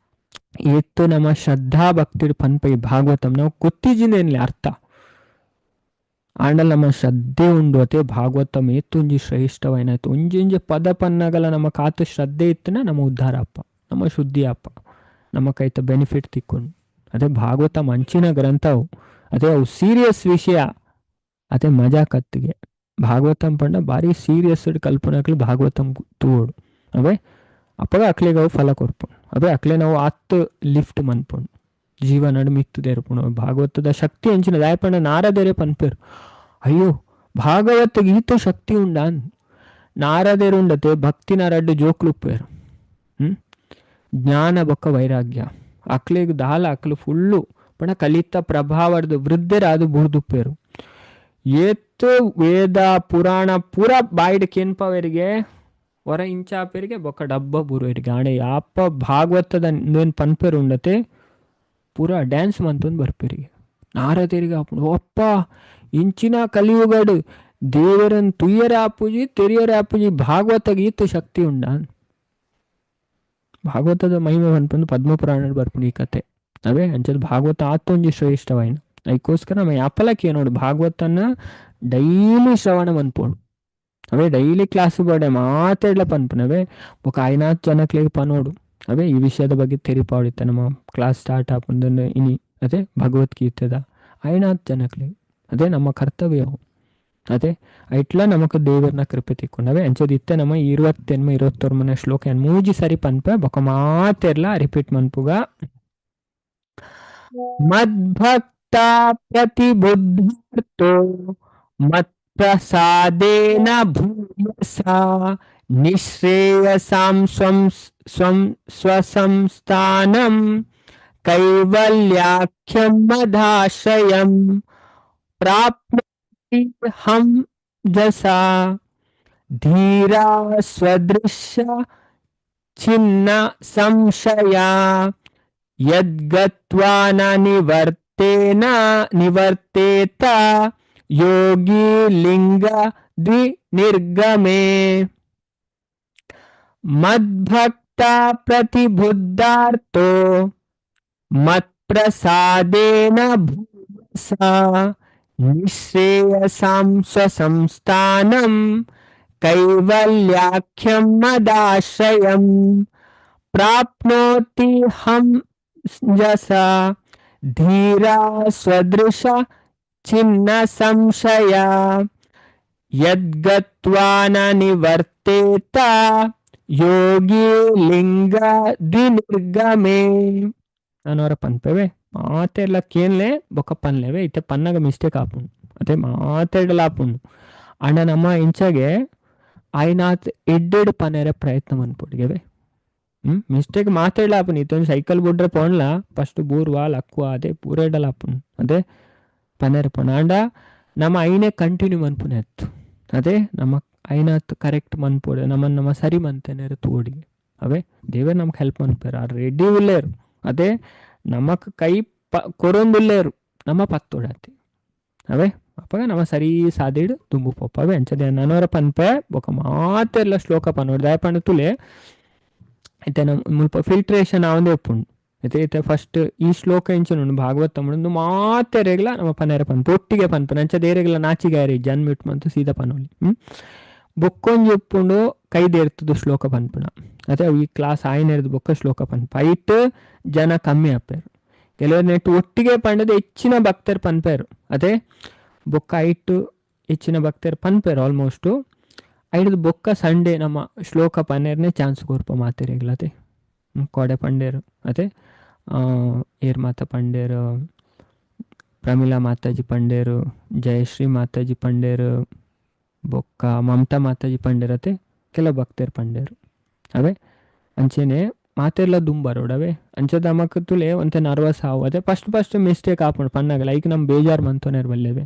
ಏತ್ತು ನಮ್ಮ ಶ್ರದ್ಧಾ ಭಕ್ತಿ ಪನ್ಪ ಈ ಭಾಗವತಂ ನಾವು ಗೊತ್ತಿಜಿನೇನ್ಲೆ ಅರ್ಥ ಆಂಡಲ್ ನಮ್ಮ ಶ್ರದ್ಧೆ ಉಂಡು. ಅತೆ ಭಾಗವತಂ ಏತ್ತೊಂಜಿ ಶ್ರೇಷ್ಠವೈನಾಯ್ತು ಒಂಜೊಂಜಿ ಪದ ಪನ್ನಗಲ ನಮ್ಮ ಕಾತು ಶ್ರದ್ಧೆ ಇತ್ತನ ನಮ್ಮ ಉದ್ಧಾರ ಅಪ್ಪ ನಮ್ಮ ಶುದ್ಧಿ ಅಪ್ಪ ನಮ್ಮ ಕೈತ ಬೆನಿಫಿಟ್ ತಿಕ್ಕೊಂಡು. ಅದೇ ಭಾಗವತ ಮಂಚಿನ ಗ್ರಂಥವು ಅದೇ ಅವು ಸೀರಿಯಸ್ ವಿಷಯ ಅದೇ ಮಜಾ ಕತ್ತಿಗೆ ಭಾಗವತಂ ಪಂಡ ಭಾರಿ ಸೀರಿಯಸ್ ಕಲ್ಪನೆಗಳು ಭಾಗವತಂ ತೂಡು. ಅವೇ ಅಪ್ಪಗ ಅಕ್ಲೆಗೆ ಅವು ಫಲ ಕೊರ್ಪುಂಡು. ಅವೇ ಅಕ್ಲೆ ನಾವು ಆತ್ ಲಿಫ್ಟ್ ಮನ್ಪುಂಡು ಜೀವನ ಮಿತ್ತುದೇರ್ಪುಂಡು. ಭಾಗವತದ ಶಕ್ತಿ ಅಂಚಿನ ದಾಯಪಂಡ ನಾರದೇರೆ ಪನ್ಪೇರು ಅಯ್ಯೋ ಭಾಗವತ ಗೀತ ಶಕ್ತಿ ಉಂಡ ನಾರದೇರು ಉಂಡತೆ ಭಕ್ತಿನ ರಡ್ಡು ಜೋಕ್ಲುಪ್ಪೇರು ಜ್ಞಾನ ಬೊಕ್ಕ ವೈರಾಗ್ಯ ಅಕ್ಲೆಗ್ ದಾಲ ಅಕ್ಲು ಫುಲ್ಲು ಪಂಡ ಕಲಿತ ಪ್ರಭಾವದ ವೃದ್ಧರಾದು ಬುರ್ದುಪ್ಪೇರು. ಏತ್ತು ವೇದ ಪುರಾಣ ಪೂರ ಬಾಯಿಡ್ ಕೇನ್ಪವರಿಗೆ ಹೊರ ಇಂಚಾಪೇರಿಗೆ ಬೊಕ್ಕ ಡಬ್ಬ ಬುರುವರಿಗೆ ಆಣೆ ಯಾಪ ಭಾಗವತದ ಏನು ಪನ್ಪೇರು ಉಂಡತೆ ಪೂರ ಡ್ಯಾನ್ಸ್ ಮಂತೊಂದು ಬರ್ಪೇರಿಗೆ ನಾರದೇರಿಗೆ ಆಪುಂಡು ಒಪ್ಪ ಇಂಚಿನ ಕಲಿಯುಗಡು ದೇವರನ್ ತುಯ್ಯರ ಆಪುಜಿ ತೆರಿಯರ ಆಪುಜಿ ಭಾಗವತ ಗೀತ ಶಕ್ತಿ ಉಂಡ. ಭಾಗವತದ ಮಹಿಮೆ ಪನ್ಪಂದು ಪದ್ಮಪುರಾಣ ಬರ್ಪುಂಡು ಈ ಕತೆ. ಅವೇ ಅಂಚದ ಭಾಗವತ ಆತೊಂಜಿ ಶ್ರೇಷ್ಠವಾಯಿನ ಅದಕ್ಕೋಸ್ಕರ ನಮ್ಮ ಯಾಪಲಕ್ಕೆ ನೋಡು ಭಾಗವತನ ಡೈಲಿ ಶ್ರವಣ ಮನ್ಪೋಡು. ಅವೇ ಡೈಲಿ ಕ್ಲಾಸ್ ಬೋಡೆ ಮಾತಾಡ್ಲ ಪನ್ಪುನವೇ ಬೊಕ ಐನಾತ್ ಜನಕ್ಲೆಗ್ ಪನೋಡು. ಅವೇ ಈ ವಿಷಯದ ಬಗ್ಗೆ ತೆರಿಪಾವಡಿತ್ತ ನಮ್ಮ ಕ್ಲಾಸ್ ಸ್ಟಾರ್ಟ್ ಆಪುಂದು ಇನಿ ಅದೇ ಭಗವದ್ಗೀತೆದ ಐನಾತ್ ಜನಕ್ಲೆಗ್ ಅದೇ ನಮ್ಮ ಕರ್ತವ್ಯವು. ಅದೇ ಐಟ್ಲ ನಮಕ್ ದೇವರನ್ನ ಕೃಪೆ ತಿಕ್ಕೊಂಡವೆ. ಅಂಚದ ಇತ್ತೆ ನಮ್ಮ 28 29 ಶ್ಲೋಕ ಮೂಜಿ ಸರಿ ಪನ್ಪೆ ಬೊಕ ಮಾತೆರ್ಲ ರಿಪೀಟ್ ಮನ್ಪುಗ. ಮದ್ಭಕ್ತ ಪ್ರತಿಬುದ್ಧರ್ಥೋ ಮತ್ಪ್ರಸಾದೇನ ಭೂಯಸಾ ನಿಶ್ರೇಯಸಾಂ ಸ್ವಂ ಸ್ವಂ ಸ್ವಸಂಸ್ಥಾನಂ ಕೈವಲ್ಯಾಖ್ಯಂ ಮದಾಶ್ರಯಂ ಪ್ರಾಪ್ನೋತಿ ಹಂ ಜಸಾ ಧೀರಾ ಸ್ವದೃಶ್ಯ ಛಿನ್ನ ಸಂಶಯ ಯದ್ಗತ್ವಾ ನ ನಿವರ್ತೇನ ನಿವರ್ತೇತ ಯೋಗಿ ಲಿಂಗ ದ್ವಿನಿರ್ಗಮೇ. ಮದ್ಭಕ್ತ ಪ್ರತಿಬುದ್ಧಾರ್ಥೋ ಮತ್ಪ್ರಸಾದೇನ ಭೂಯಸಾ ನಿಶ್ರೇಯಸಾಂ ಸ್ವಸಂಸ್ಥಾನಂ ಕೈವಲ್ಯಾಖ್ಯಂ ಮದಾಶ್ರಯಂ ಪ್ರಾಪ್ನೋತಿ ಹಂ ಜಸಾ ಧೀರಾ ಸ್ವದೃಶ ಛಿನ್ನ ಸಂಶಯ ಯದ್ಗತ್ವಾ ನ ನಿವರ್ತೇತ ಯೋಗಿ ಲಿಂಗ ದ್ವಿನಿರ್ಗಮೇ. ನಾನು ಅವರ ಪನ್ಪೇವೆ ಮಾತೆಲ್ಲ ಕೇನ್ಲೆ ಬೊಕ್ಕ ಪನ್ಲೇವೆ ಇತ್ತೆ ಪನ್ನಾಗ ಮಿಸ್ಟೇಕ್ ಆಪುಂಡು. ಅದೇ ಮಾತೆಡ್ಲಾಪುಂಡು ಆಂಡ ನಮ್ಮ ಇಂಚಗೆ ಆಯ್ನಾತ್ ಎಡ್ಡೆಡ್ ಪನೆರೆ ಪ್ರಯತ್ನ ಮನ್ಪೊಡಿಗೆವೆ. ಮಿಸ್ಟೇಕ್ ಮಾತೆಡ್ಲಾಪುಂಡು ಇತ್ತೊಂದು ಸೈಕಲ್ ಬುಡ್ರೆ ಪೋಣ್ಲ ಫಸ್ಟ್ ಬೂರ್ವಾ ಲಕ್ವ ಅದೇ ಪೂರೆಡಲಾಪುಂಡು ಅದೇ ಪನೆರೆ ಪೋಣ. ಆಂಡ ನಮ್ಮ ಐನೇ ಕಂಟಿನ್ಯೂ ಮನ್ಪುನೆ ಅತ್ತು ಅದೇ ನಮ್ಮ ಐನಾತ್ ಕರೆಕ್ಟ್ ಮನ್ಪೊಡು ನಮ್ಮನ್ನು ನಮ್ಮ ಸರಿ ಮಂತೇನೆ ತೋಡಿಗೆ ಅವೇ ದೇವರ್ ನಮ್ಗೆ ಹೆಲ್ಪ್ ಮನ್ಪೇರು ಆರ್ ರೆಡಿ ಉಲ್ಲೇರು ಅದೇ ನಮಕ್ ಕೈ ಪ ಕೊರೊಂದುಲ್ಲೇರು ನಮ್ಮ ಪತ್ತೊಡತಿ ಅವೇ ಅಪ್ಪಗ ನಮ್ಮ ಸರಿ ಸಾದಿಡ್ ದುಂಬು ಪೋಪ ಅವೇ ಅಂಚದೆ ನನವರ ಪನ್ಪೆ ಬೊಕ ಮಾತೆರ್ಲ ಶ್ಲೋಕ ಪನ್ನೋಡು ದಯಪಂಡ ತುಲೆ ಇತ್ತೆ ನಮ್ಮ ಮುಲ್ಪ ಫಿಲ್ಟ್ರೇಷನ್ ಆವಂದೇ ಉಪ್ಪುಂಡು ಇತ್ತೆ ಇತ್ತೆ ಫಸ್ಟ್ ಈ ಶ್ಲೋಕ ಇಂಚ ಭಾಗವತ ಉಂಡು ಮಾತೆರೆಗ್ಲ ನಮ್ಮ ಪನೇರ ಪನ್ಪೆ ಒಟ್ಟಿಗೆ ಪನ್ಪೆ ಅಂಚ ದೇರೆಗ್ಲ ನಾಚಿಗಾರಿ ಜನ್ಮಿಟ್ ಮಂತು ಸೀದಾ ಪನೋಲಿ. ಬೊಕ್ಕೊಂಜಿ ಉಪ್ಪುಂಡು ಕೈದೇರ್ತದ ಶ್ಲೋಕ ಪನ್ಪುಣ ಅದೇ ಈ ಕ್ಲಾಸ್ ಆಯ್ನೆರ್ದು ಬೊಕ್ಕ ಶ್ಲೋಕ ಪನ್ಪ ಐಟ್ ಜನ ಕಮ್ಮಿ ಆಪೇರು ಕೆಲವರು ನೆಟ್ಟು ಒಟ್ಟಿಗೆ ಪಂಡದ ಹೆಚ್ಚಿನ ಭಕ್ತರು ಪನ್ಪೇರು ಅದೇ ಬೊಕ್ಕ ಐಟು ಹೆಚ್ಚಿನ ಭಕ್ತರು ಪನ್ಪೇರು ಆಲ್ಮೋಸ್ಟು ಐಡ್ದು ಬೊಕ್ಕ ಸಂಡೇ ನಮ್ಮ ಶ್ಲೋಕ ಪನ್ನೇರ್ನೆ ಚಾನ್ಸ್ ಕೊರ್ಪ ಮಾತೆರೆಗ್ಲ ಅದೇ ಕೋಡೆ ಪಂಡೇರು ಅದೇ ಏರ್ ಮಾತ ಪಂಡೇರು ಪ್ರಮೀಳಾ ಮಾತಾಜಿ ಪಂಡೇರು ಜಯಶ್ರೀ ಮಾತಾಜಿ ಪಂಡೇರು ಬೊಕ್ಕ ಮಮತಾ ಮಾತಾಜಿ ಪಂಡೇರತೆ ಕೆಲವು ಭಕ್ತರು ಪಂಡೇರು ಅವೇ ಅಂಚೆನೆ ಮಾತೆರ್ಲ ದುಂಬರೋಡವೆ ಅಂಚೆ ದಮಕ್ ತುಲೆ ಒಂತೆ ನರ್ವಸ್ ಆವು ಅದೇ first first mistake ಆಪುಂಡು ಪನ್ನಾಗ ಲೈಕ್ ನಮ್ಮ ಬೇಜಾರು ಮಂತೋನೇರು ಬಲ್ಲೇವೆ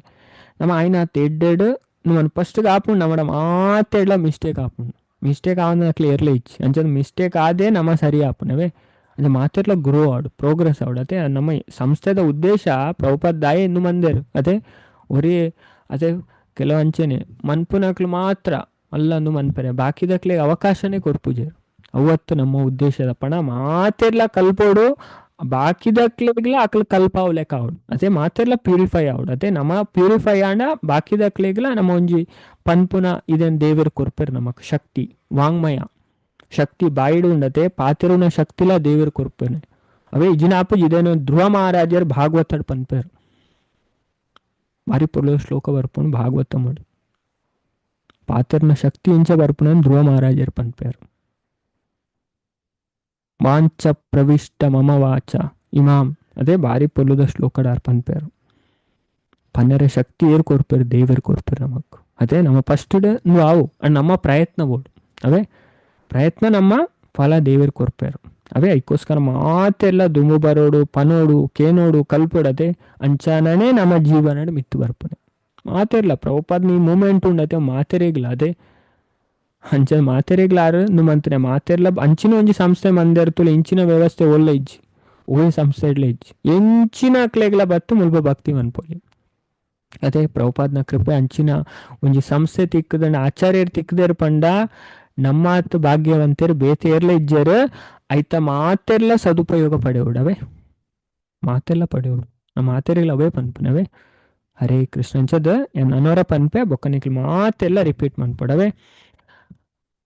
ನಮ್ಮ ಆಯ್ನ ಎಡ್ಡೆಡ್ నువ్వు ಫಸ್ಟ್ ಆಪುಂಡು ನಮ್ಮ ಮಾತೆಡ್ಲ ಮಿಸ್ಟೇಕ್ ಆಪುಂಡು ಮಿಸ್ಟೇಕ್ ಆವಂದ ಕ್ಲಿಯರ್ಲಿ ಇಚ್ಚಿ ಅಂಚೆ ಮಿಸ್ಟೇಕ್ ಆದೇ ನಮ್ಮ ಸರಿ ಆಪುನವೇ ಅಂದ್ರೆ ಮಾತೆರ್ಲ ಗ್ರೋ ಆಡು ಪ್ರೋಗ್ರೆಸ್ ಆವಡು ಅದೇ ನಮ್ಮ ಸಂಸ್ಥೆದ ಉದ್ದೇಶ ಪ್ರಭುಪಾದ ದಾಯ ಎಂದು ಮಂದೇರು ಅದೇ ಒರಿ ಅದೇ ಕೆಲವು ಅಂಚೆನೆ ಮನ್ಪುನಕ್ಲು ಮಾತ್ರ ಅಲ್ಲಂದು ಮನ್ಪೆರೆ ಬಾಕಿದಕ್ಲಿಗೆ ಅವಕಾಶನೇ ಕೊರ್ಪುಜೇರು ಅವತ್ತು ನಮ್ಮ ಉದ್ದೇಶದ ಪಣ ಮಾತೆರ್ಲ ಕಲ್ಪೋಡು ಬಾಕಿದಕ್ಲಿಗ್ಲ ಅಕ್ಲು ಕಲ್ಪಾವ್ಲೆಕ್ಕ ಆವಡು ಅದೇ ಮಾತೆರ್ಲ ಪ್ಯೂರಿಫೈ ಆವಡು ಅದೇ ನಮ್ಮ ಪ್ಯೂರಿಫೈ ಆಂಡ ಬಾಕಿದಕ್ಲಿಗ್ಲ ನಮ್ಮ ಒಂಜಿ ಪನ್ಪುನ ಇದನ್ ದೇವರು ಕೊರ್ಪೆರ್ ನಮಕ್ ಶಕ್ತಿ ವಾಂಗ್ಮಯ ಶಕ್ತಿ ಬಾಯಿಡು ಉಂಡತೆ ಪಾತಿರುನ ಶಕ್ತಿಲ ದೇವರು ಕೊರ್ಪೆನೆ ಅವೇ ಇಜಿನಾಪು ಇದೇನು ಧ್ರುವ ಮಹಾರಾಜರು ಭಾಗವತಡ್ ಪನ್ಪೇರು ಭಾರಿ ಪೊರ್ಲು ಶ್ಲೋಕ ಬರ್ಪುಂಡು ಭಾಗವತ ಮಾಡು ಪಾತ್ರನ ಶಕ್ತಿ ಇಂಚ ಬರ್ಪುನ ಧ್ರುವ ಮಹಾರಾಜರು ಪನ್ಪೇರು ವಾಂಚ ಪ್ರವಿಷ್ಟ ಮಮ ವಾಚ ಇಮಾಂ ಅದೇ ಭಾರಿ ಪೊರ್ಲುದ ಶ್ಲೋಕಡಾರ್ ಪನ್ಪೇರು ಪನ್ನೆರೆ ಶಕ್ತಿ ಏರ್ ಕೊರ್ಪೇರು ದೇವರು ಕೊರ್ಪೇರು ನಮಕ್ ಅದೇ ನಮ್ಮ ಫಸ್ಟ್ ಆವು ಅಂಡ್ ನಮ್ಮ ಪ್ರಯತ್ನ ಬೋಡು ಅವೇ ಪ್ರಯತ್ನ ನಮ್ಮ ಫಲ ದೇವರು ಕೊರ್ಪೇರು ಅವೇ ಅದಕ್ಕೋಸ್ಕರ ಮಾತೆಲ್ಲ ದುಂಬು ಬರೋಡು ಪನೋಡು ಕೇನೋಡು ಕಲ್ಪೋಡು ಅದೇ ಅಂಚಾನನೇ ನಮ್ಮ ಜೀವನ ಮಿತ್ತು ಬರ್ಪುನೆ ಮಾತೆರ್ಲ ಪ್ರಭುಪಾದ ನೀ ಮೂಮೆಂಟ್ ಉಂಡತೆ ಮಾತೆರೆಗ್ಲ ಅದೇ ಅಂಚ ಮಾತೆರೆಗ್ಲಾರು ನುಮಂತನೆ ಮಾತೆರ್ಲ ಅಂಚಿನ ಒಂಜಿ ಸಂಸ್ಥೆ ಮಂದಿರ್ತುಲ ಇಂಚಿನ ವ್ಯವಸ್ಥೆ ಒಳ್ಳೆ ಇಜ್ಜಿ ಓಯ್ ಸಂಸ್ಥೆ ಇಡ್ಲ ಇಜ್ಜಿ ಎಂಚಿನ ಅಕ್ಲೆಗ್ಲ ಬತ್ತು ಮುಲ್ಪ ಭಕ್ತಿ ಮನ್ಪೊಲಿ ಅದೇ ಪ್ರಭುಪಾದನ ಕೃಪೆ ಅಂಚಿನ ಒಂಜಿ ಸಂಸ್ಥೆ ತಿಕ್ಕದಂಡ ಆಚಾರ್ಯರು ತಿಕ್ಕದೇರು ಪಂಡ ನಮ್ಮಾತ್ ಭಾಗ್ಯವಂತರು ಬೇತೆ ಏರ್ಲ ಇಜ್ಜರು ಐತ ಮಾತೆರ್ಲ ಸದುಪಯೋಗ ಪಡೆಯೋಡವೆ ಮಾತೆಲ್ಲ ಪಡೆಯೋಡು ನಮ್ಮ ಮಾತೆರೆಗ್ಲ ಅವೇ ಪನ್ಪುನವೇ ಹರೇ ಕೃಷ್ಣ ಅಂಚದ ಅನೋರ ಪನ್ಪೆ ಬೊಕ್ಕನಿಕ್ಲು ಮಾತೆಲ್ಲ ರಿಪೀಟ್ ಮನ್ಪೊಡವೆ.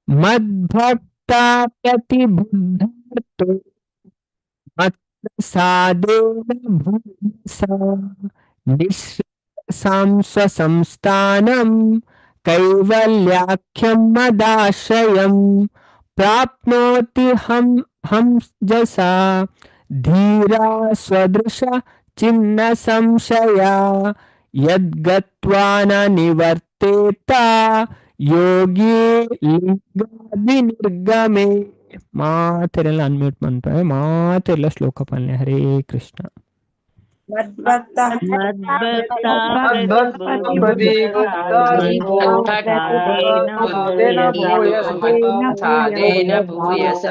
ಮದ್ಭಕ್ತ ಪ್ರತಿಬುದ್ಧಾರ್ಥೋ ಮತ್ಪ್ರಸಾದೇನ ಭೂಯಸಾ ನಿಶ್ರೇಯಸಾಂ ಸ್ವಸಂಸ್ಥಾನಂ ಕೈವಲ್ಯಾಖ್ಯಂ ಮದಾಶ್ರಯಂ ಪ್ರಾಪ್ನೋತಿ ಹಂ ಹಂಸಸಾ ಧೀರಾ ಸ್ವದೃಶ ಚಿನ್ನ ಸಂಶಯ ಯದ್ಗತ್ವಾ ನ ನಿವರ್ತೇತ ಯೋಗಿ ಲಿಂಗಾದಿ ನಿರ್ಗಮೆ. ಮಾತೆರೆಲ್ಲ ಅನ್ಮ್ಯೂಟ್ ಮಾಡ್ತಾರೆ ಮಾತೆಲ್ಲ ಶ್ಲೋಕ ಪಾಲನೆ. ಹರೇ ಕೃಷ್ಣ. ಮದ್ಭಕ್ತ ಸಾಧೇನ ಭೂಯಸ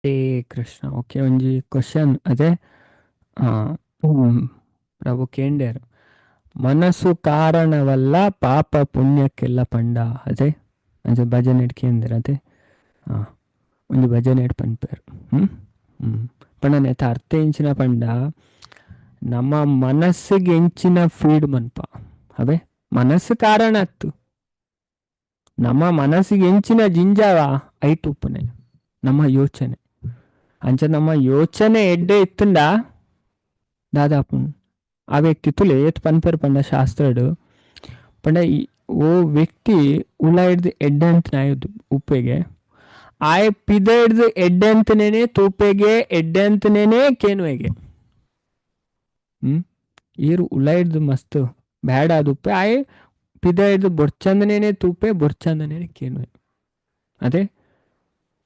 ಹರೇ ಕೃಷ್ಣ. ಓಕೆ, ಒಂಜಿ ಕ್ವಶನ್ ಅದೇ ಪ್ರಭು ಕೇಂಡೇರು, ಮನಸ್ಸು ಕಾರಣವಲ್ಲ ಪಾಪ ಪುಣ್ಯಕ್ಕೆಲ್ಲ ಪಂಡ ಅದೇ ಅಂಚ ಭಜನೆ ಕೇಂದ್ರ ಅದೇ ಒಂಜಿ ಭಜನೆ ಪನ್ಪೇರು. ಹ್ಮ್ ಹ್ಮ್ ಪಂಡ ನೇತ ಅರ್ಥ ಎಂಚಿನ ಪಂಡ ನಮ್ಮ ಮನಸ್ಸಿಗೆ ಎಂಚಿನ ಫೀಡ್ ಮನ್ಪ ಅವೇ ಮನಸ್ಸು ಕಾರಣ ಅತ್ತು. ನಮ್ಮ ಮನಸ್ಸಿಗೆ ಎಂಚಿನ ಜಿಂಜಾವ ಐಟ್ ಉಪ್ಪುನೆ ನಮ್ಮ ಯೋಚನೆ. ಅಂಚ ನಮ್ಮ ಯೋಚನೆ ಎಡ್ಡೆ ಇತ್ತುಂಡ ದಾದಾಪು ಆ ವ್ಯಕ್ತಿ ತುಲೆ ಏತ್ ಪನ್ಪೆರ್ ಪಂಡ ಶಾಸ್ತ್ರಡು ಪಂಡ ಓ ವ್ಯಕ್ತಿ ಉಳ ಹಿಡ್ದು ಎಡ್ಡೆ ಅಂತ ನಾಯದು ಉಪ್ಪೆಗೆ ಆಯ್ ಪಿದ ಹಿಡ್ದು ಎಡ್ಡೆ ಅಂತನೇನೆ ತೂಪೆಗೆ ಎಡ್ಡೆ ಅಂತನೇನೆ ಕೇನುವೆಗೆ. ಏರು ಉಳ ಹಿಡ್ದು ಮಸ್ತ್ ಬ್ಯಾಡ ಅದು ಉಪ್ಪೆ ಆಯ್ ಪಿದ ಹಿಡ್ದು ಬೊರ್ಚಂದನೇನೆ ತೂಪೆ ಬೊರ್ಚಂದನೇನೆ ಕೇನುವೆ. ಅದೇ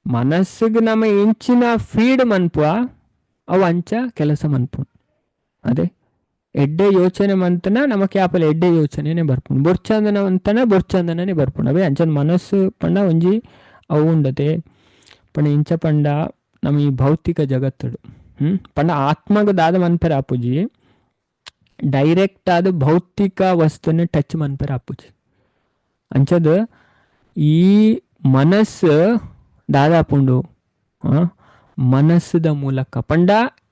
ಮನಸ್ಸಿಗೆ ನಮ್ಮ ಎಂಚಿನ ಫೀಡ್ ಮನ್ಪುವ ಅವು ಅಂಚ ಕೆಲಸ ಮನ್ಪು. ಅದೇ ಎಡ್ಡೆ ಯೋಚನೆ ಮಂತನ ನಮ್ಮ ಕ್ಯಾಪಲ್ ಎಡ್ಡೆ ಯೋಚನೆನೆ ಬರ್ಪುಂಡು, ಬೊರ್ಚಂದನ ಅಂತನ ಬೊರ್ಚಂದನೇ ಬರ್ಪುಂಡು. ಅವೇ ಅಂಚನ ಮನಸ್ಸು ಪಂಡ ಒಂಜಿ ಅವು ಉಂಡತೆ ಪಂಡ ಇಂಚ ಪಂಡ ನಮ್ಮ ಈ ಭೌತಿಕ ಜಗತ್ತುಡು ಪಂಡ ಆತ್ಮಗ ದಾದ ಮನ್ಪೆರ ಆಪುಜಿ, ಡೈರೆಕ್ಟ್ ಆದ ಭೌತಿಕ ವಸ್ತುನ ಟಚ್ ಮನ್ಪೆರ ಆಪುಜಿ. ಅಂಚದ ಈ ಮನಸ್ಸು ದಾದಾಪುಂಡು ಮನಸ್ಸದ ಮೂಲಕ ಪಂಡ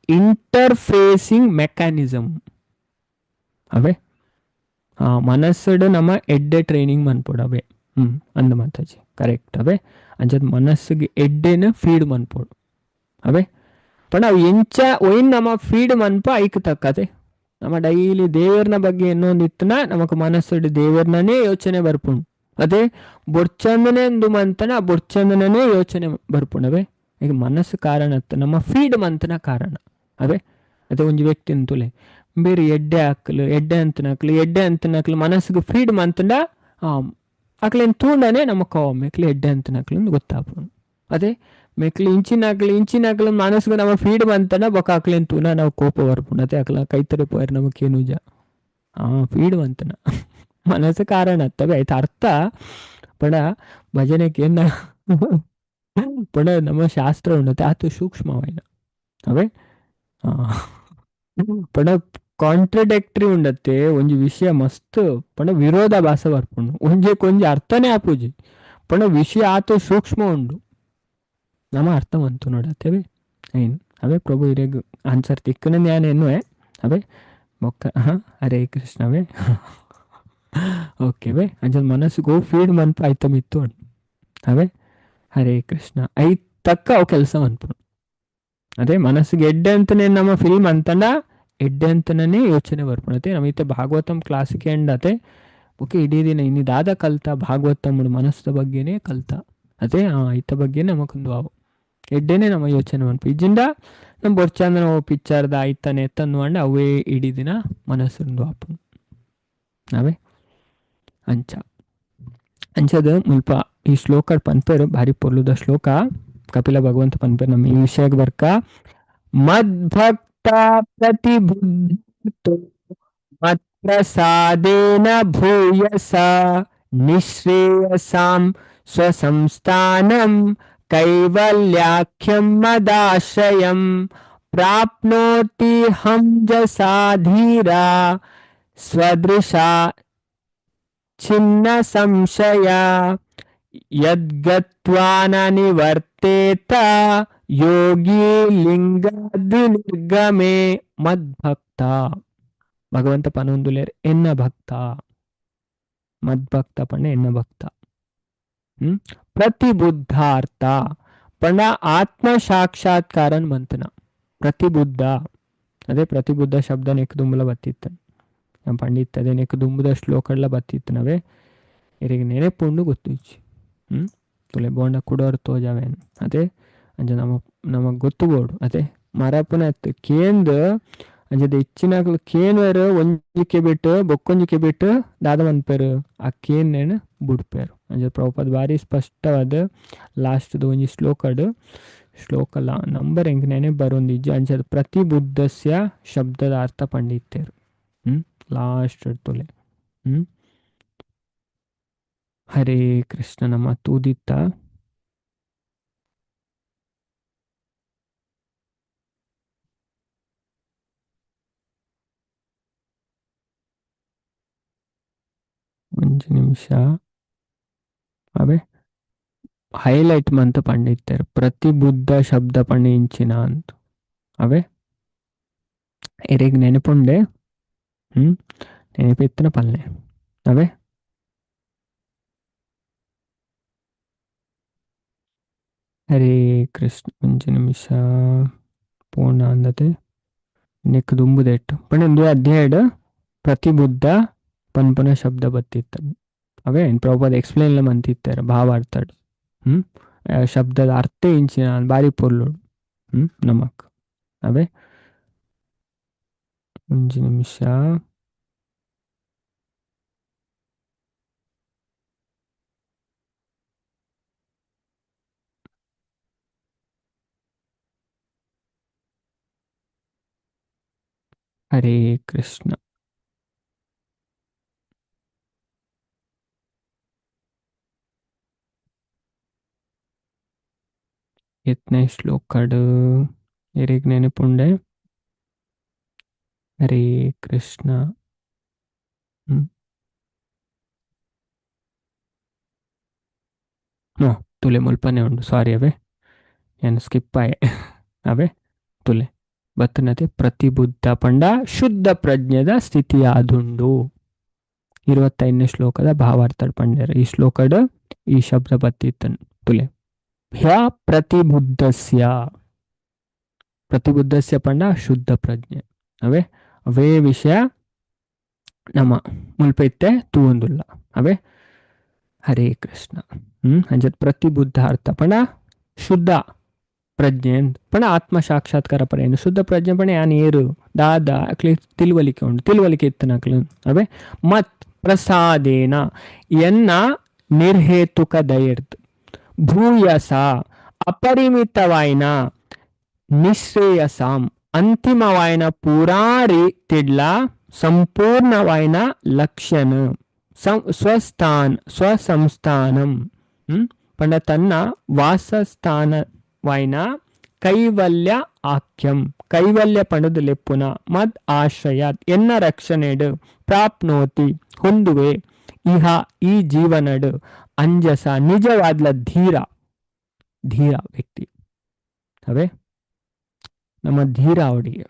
ಇಂಟರ್ಫೇಸಿಂಗ್ ಮೆಕ್ಯಾನಿಸಮ್ ಅವೇ ಮನಸ್ಸುಡು ನಮ್ಮ ಎಡ್ಡೆ ಟ್ರೈನಿಂಗ್ ಮನ್ಪೋಡು ಅವೇ. ಅಂದ ಮಾತಾಜಿ ಕರೆಕ್ಟ್ ಅವೇ. ಅಂಚದ ಮನಸ್ಸಿಗೆ ಎಡ್ಡೆನ ಫೀಡ್ ಮನ್ಪೋಡು ಅವೇ. ಪಂಡ ಅವು ಎಂಚ ಒಯ್ನ್ ನಮ್ಮ ಫೀಡ್ ಮನ್ಪ ಐಕ್ ತಕ್ಕತೆ ನಮ್ಮ ಡೈಲಿ ದೇವರ್ನ ಬಗ್ಗೆ ಇನ್ನೊಂದು ಇತ್ತನ ನಮಕ್ ಮನಸ್ಸುಡು ದೇವರ್ನೇ ಯೋಚನೆ ಬರ್ಪುಂಡು. ಅದೇ ಬೊರ್ಚಂದನೆ ಎಂದು ಮಂತನ ಬೊರ್ಚಂದನೇ ಯೋಚನೆ ಬರ್ಪುಂಡವೆ. ಈಗ ಮನಸ್ಸು ಕಾರಣ ನಮ್ಮ ಫೀಡ್ ಮಂತನ ಕಾರಣ ಅವೇ. ಅದೇ ಒಂಜಿ ವ್ಯಕ್ತಿ ಅಂತುಲೆ ಬೇರೆ ಎಡ್ಡೆ ಹಾಕಲು ಎಡ್ಡೆ ಅಂತನಕ್ಲು ಎಡ್ಡೆ ಅಂತನಕ್ಲು ಮನಸ್ಸಿಗೆ ಫೀಡ್ ಮಂತಂಡ ಅಕ್ಲೇನು ತೂಂಡನೆ ನಮ್ಮ ಕೋ ಮೆಕ್ಲು ಎಡ್ಡೆ ಅಂತನಕ್ಲು ಗೊತ್ತಾಪುಂಡು. ಅದೇ ಮೆಕ್ಲು ಇಂಚಿನಾಕ್ಲು ಇಂಚಿನಾಕ್ಲು ಮನಸ್ಸಿಗೆ ನಮ್ಮ ಫೀಡ್ ಮಂತನ ಬೊಕ ಅಕ್ಲೇನು ತೂನ ನಾವು ಕೋಪ ಬರ್ಪುಂಡು. ಅದೇ ಅಕ್ಲ ಕೈತರೆ ಪೋಯರ್ ನಮಕೇನುಜ ಫೀಡ್ ಮಂತನ ಮನಸ್ಸು ಕಾರಣ ಅತ್ತವೆ ಆಯ್ತು ಅರ್ಥ. ಪಣ ಭಜನೆಗೆ ಏನ ಪಣ ನಮ್ಮ ಶಾಸ್ತ್ರ ಉಂಡತೆ ಆತು ಸೂಕ್ಷ್ಮವಾಯಿನ ಅವೇ. ಪಣ ಕಾಂಟ್ರಡಿಕ್ಟರಿ ಉಂಡತೆ ಒಂಜಿ ವಿಷಯ ಮಸ್ತ್ ಪಣ ವಿರೋಧಾಭಾಸ ಬರ್ಪುಂಡು, ಒಂಜೆಕ್ ಒಂಜಿ ಅರ್ಥನೇ ಆಪುಜಿ. ಪಣ ವಿಷಯ ಆತು ಸೂಕ್ಷ್ಮ ಉಂಡು ನಮ್ಮ ಅರ್ಥ ಮಂತು ನೋಡತ್ತೇವೆ ಏನ್ ಅವೇ. ಪ್ರಭು ಹಿರಿಯಗ್ ಆನ್ಸರ್ ತಿಕ್ಕನ ಜ್ಞಾನ ಎನ್ನುವೆ ಅವೇ ಮೊಕ್ಕ. ಹರೇ ಕೃಷ್ಣವೇ. ಓಕೆ ಬೇ ಅಂಚ ಮನಸ್ಸಿಗೆ ಫೀಡ್ ಮನ್ಪ ಐತಮ್ ಇತ್ತು ಅವೇ. ಹರೇ ಕೃಷ್ಣ. I ತಕ್ಕ ಅವು ಕೆಲಸ ಮನ್ಪು. ಅದೇ ಮನಸ್ಸಿಗೆ ಎಡ್ಡೆ ಅಂತನೇ ನಮ್ಮ ಫಿಲ್ಮ್ ಅಂತಂಡ ಎಡ್ಡೆ ಅಂತನೇ ಯೋಚನೆ ಬರ್ಪುಣತೆ. ನಮ್ಮ ಇತ್ತೆ ಭಾಗವತಂ ಕ್ಲಾಸಿಗೆ ಎಂಡತೆ ಓಕೆ ಇಡೀ ದಿನ ಇನ್ನಿದಾದ ಕಲ್ತ ಭಾಗವತಮ್ಮಡು ಮನಸ್ಸದ ಬಗ್ಗೆನೇ ಕಲ್ತ. ಅದೇ ಐತ ಬಗ್ಗೆ ನಮಕೊಂದು ಅವು ಎಡ್ಡೆನೆ ನಮ್ಮ ಯೋಚನೆ ಮನ್ಪು. ಇಜ್ಜಿಂದ ನಮ್ಮ ಬೊರ್ಚಂದನ ಪಿಕ್ಚರ್ದ ಐತನೆ ಎತ್ತಂದು ಅಂಡ ಅವೇ ಇಡೀ ದಿನ ಮನಸ್ಸೊಂದು ಆಪು ಅವೇ. ಅಂಚ ಅಂಚದ ಮುಲ್ಪ ಈ ಶ್ಲೋಕ ಪನ್ಪೇರು ಭಾರಿ ಪೊರ್ಲುದ ಶ್ಲೋಕ ಕಪಿಲ ಭಗವಂತ ಪನ್ಪೇರು ನಮ್ಮ ಈ ವಿಷಯಕ್ಕೆ ಬರ್ಕ. ಮದ್ಭಕ್ತ ಪ್ರತಿಬುದ್ಧೋ ಮತ್ಪ್ರಸಾದೇನ ಭೂಯಸ ನಿಶ್ರೇಯಸಾಂ ಸ್ವಸಂಸ್ಥಾನಂ ಕೈವಲ್ಯಾಖ್ಯಂ ಮದಾಶ್ರಯಂ ಪ್ರಾಪ್ನೋತಿ ಹಂಜಸಾ ಧೀರ ಸ್ವದೃಶಾ ಛಿನ್ನ ಸಂಶಯ ಯದ್ಗತ್ವಾ ನ ನಿವರ್ತೇತ ಯೋಗಿ ಲಿಂಗಾದಿ ನಿರ್ಗಮೆ. ಮದ್ಭಕ್ತ ಭಗವಂತ ಪನೊಂದುಲೇರ್ ಎನ್ನ ಭಕ್ತ, ಮದ್ಭಕ್ತ ಪಂಡ ಎನ್ನ ಭಕ್ತ. ಪ್ರತಿಬುದ್ಧಾರ್ಥ ಪಂಡ ಆತ್ಮ ಸಾಕ್ಷಾತ್ಕಾರನ್ ಮಂತನ ಪ್ರತಿಬುದ್ಧ. ಅದೇ ಪ್ರತಿಬುದ್ಧ ಶಬ್ದ ನೆಕ್ ದುಂಬುಲ ಬತ್ತಿತ್ತ ನಮ್ಮ ಪಂಡಿತ್ ಅದೇ ನೆಕ್ ದುಂಬುದ ಶ್ಲೋಕಡ್ಲ ಬತ್ತಿತ್ತು ನಾವೇ ಇರಿಗೆ ನೆನೆಪುಂಡು ಗೊತ್ತಿಚ್ಚಿ. ತುಲೆ ಬೋಂಡ ಕುಡೋರ್ ತೋಜಾವೇನು ಅದೇ ಅಂಚ ನಮ್ಮ ನಮಗ್ ಗೊತ್ತು ಬೋಡು ಅದೇ ಮರಪುನ ಕೇಂದ್ ಅಂಚದ ಹೆಚ್ಚಿನಕ್ಲು ಕೇನ್ವೆರ್ ಒಂಜಿ ಕೆಬಿಟ್ ಬೊಕ್ಕೊಂಜಿ ಕೆಬಿಟ್ ದಾದ ಮನ್ಪೆರ್ ಆ ಕೇನ್ನೇನು ಬುಡ್ಪೇರು. ಅಂಚ ಪ್ರಭುಪಾದ ಬಾರಿ ಸ್ಪಷ್ಟವಾದ ಲಾಸ್ಟ್ ಒಂಜಿ ಶ್ಲೋಕಡ್ ಶ್ಲೋಕಲ ನಂಬರ್ ಎಂಕ್ ನೆನೆ ಬರೊಂದಿಜ್ಜಿ. ಅಂಚದ ಪ್ರತಿ ಬುದ್ಧಸ್ಯ ಶಬ್ದದ ಅರ್ಥ ಪಂಡಿತ್ತೇರು. ಲಾಸ್ಟ್ ತುಲೆ. ಹರೇ ಕೃಷ್ಣ. ನಮ್ಮ ತೂದಿತ್ತ ಒಂಜಿ ನಿಮಿಷ ಅವೇ ಹೈಲೈಟ್ ಮಂತ ಪಂಡಿತ್ತೇರು ಪ್ರತಿ ಬುದ್ಧ ಶಬ್ದ ಪಂಡಿಂಚಿನ ಅಂತ ಅವೇ ಎರೆಗ್ ನೆನಪುಂಡೆ. ನೆನಪಿತ್ತನ ಪಲ್ಲೆ ಅವೇ. ಹರೇ ಕೃಷ್ಣ. ಒಂಜಿ ನಿಮಿಷ ಪೂರ್ಣ ಅಂದತೆ ನೆಕ್ ದುಂಬುದೆಟ್ಟು ಪಂಡ ಅಧ್ಯಾಯಡ್ ಪ್ರತಿ ಬುದ್ಧ ಪನ್ಪುನ ಶಬ್ದ ಬತ್ತಿತ್ತ ಅವೇ ಪ್ರಭುಪಾದ ಎಕ್ಸ್ಪ್ಲೇನ್ ಮಂತಿತ್ತಾರೆ ಭಾವಾರ್ಥಡ್. ಶಬ್ದದ ಅರ್ಥ ಇಂಚಿನ ಬಾರಿ ಪೊರ್ಲುಡು ನಮಕ್ ಅವೇ. ಒಂಜಿ ನಿಮಿಷ ಹರೇ ಕೃಷ್ಣ. ಎತ್ನೇ ಶ್ಲೋಕಡ್ ಎರೆಗ್ ನೆನಪುಂಡೆ. ಹರೇ ಕೃಷ್ಣ. ತುಲೆ ಮುಲ್ಪನೆ ಉಂಡು ಸಾರಿ ಅವೇ ಏನು ಸ್ಕಿಪ್ ಆಯೆ ಅವೇ ತುಲೆ ಬತ್ತನತೆ ಪ್ರತಿಬುದ್ಧ ಪಂಡ ಶುದ್ಧ ಪ್ರಜ್ಞೆದ ಸ್ಥಿತಿಯಾದುಂಡು. 25ನೇ ಶ್ಲೋಕದ ಭಾವಾರ್ಥ ಪಂಡ್ಯರ್. ಈ ಶ್ಲೋಕಡ್ ಈ ಶಬ್ದ ಬತ್ತಿತ್ತನ್ ತುಲೆ ಹ್ಯ ಪ್ರತಿಬುದ್ಧಸ್ಯ ಪ್ರತಿಬುದ್ಧಸ್ಯ ಪಂಡ ಶುದ್ಧ ಪ್ರಜ್ಞೆ ಅವೇ ಅವೇ ವಿಷಯ ನಮ್ಮ ಮುಲ್ಪ ಇತ್ತೆ ತೂವೊಂದುಲ್ಲ ಅವೇ. ಹರೇ ಕೃಷ್ಣ. ಅಂಚತ್ ಪ್ರತಿಬುದ್ಧ ಅರ್ಥ ಪಂಡ ಶುದ್ಧ ಪ್ರಜ್ಞೆ ಪಂಡ ಆತ್ಮ ಸಾಕ್ಷಾತ್ಕಾರ ಪಡೆಯನ್ನು ಶುದ್ಧ ಪ್ರಜ್ಞೆ ಪಂಡ ಯಾನ್ ಏರು ದಾದ ಅಕ್ಲಿ ತಿಳುವಳಿಕೆ ಉಂಡು ತಿಳುವಳಿಕೆ ಇತ್ತನಕ್ಲು ಅವೇ. ಮತ್ ಪ್ರಸಾದೇನ ಎನ್ನ ನಿರ್ಹೇತುಕ ದಯರ್ತ್ ಭೂಯಸ ಅಪರಿಮಿತವಾಯಿನ ನಿಶ್ರೇಯಸಾಂ ಅಂತಿಮವಾಯಿನ ಪೂರಾರಿ ತಿಡ್ಲ ಸಂಪೂರ್ಣವಾಯಿನ ಲಕ್ಷ್ಯನ ಸ್ವಸ್ಥಾನ ಸ್ವಸಂಸ್ಥಾನಂ ಪಂಡ ತನ್ನ ವಾಸಸ್ಥಾನವಾಯಿನ ಕೈವಲ್ಯ ಆಖ್ಯಂ ಕೈವಲ್ಯ ಪಂಡದು ಲೆಪ್ಪುನ ಮದ್ ಆಶ್ರಯಾತ್ ಎನ್ನ ರಕ್ಷಣೆಡು ಪ್ರಾಪ್ನೋತಿ ಹೊಂದುವೆ ಇಹ ಈ ಜೀವನಡು ಅಂಜಸ ನಿಜವಾದ್ಲ ಧೀರ ಧೀರ ವ್ಯಕ್ತಿ ಅವೇ ನಮ್ಮ ಧೀರ ಅವಡಿಗೆ.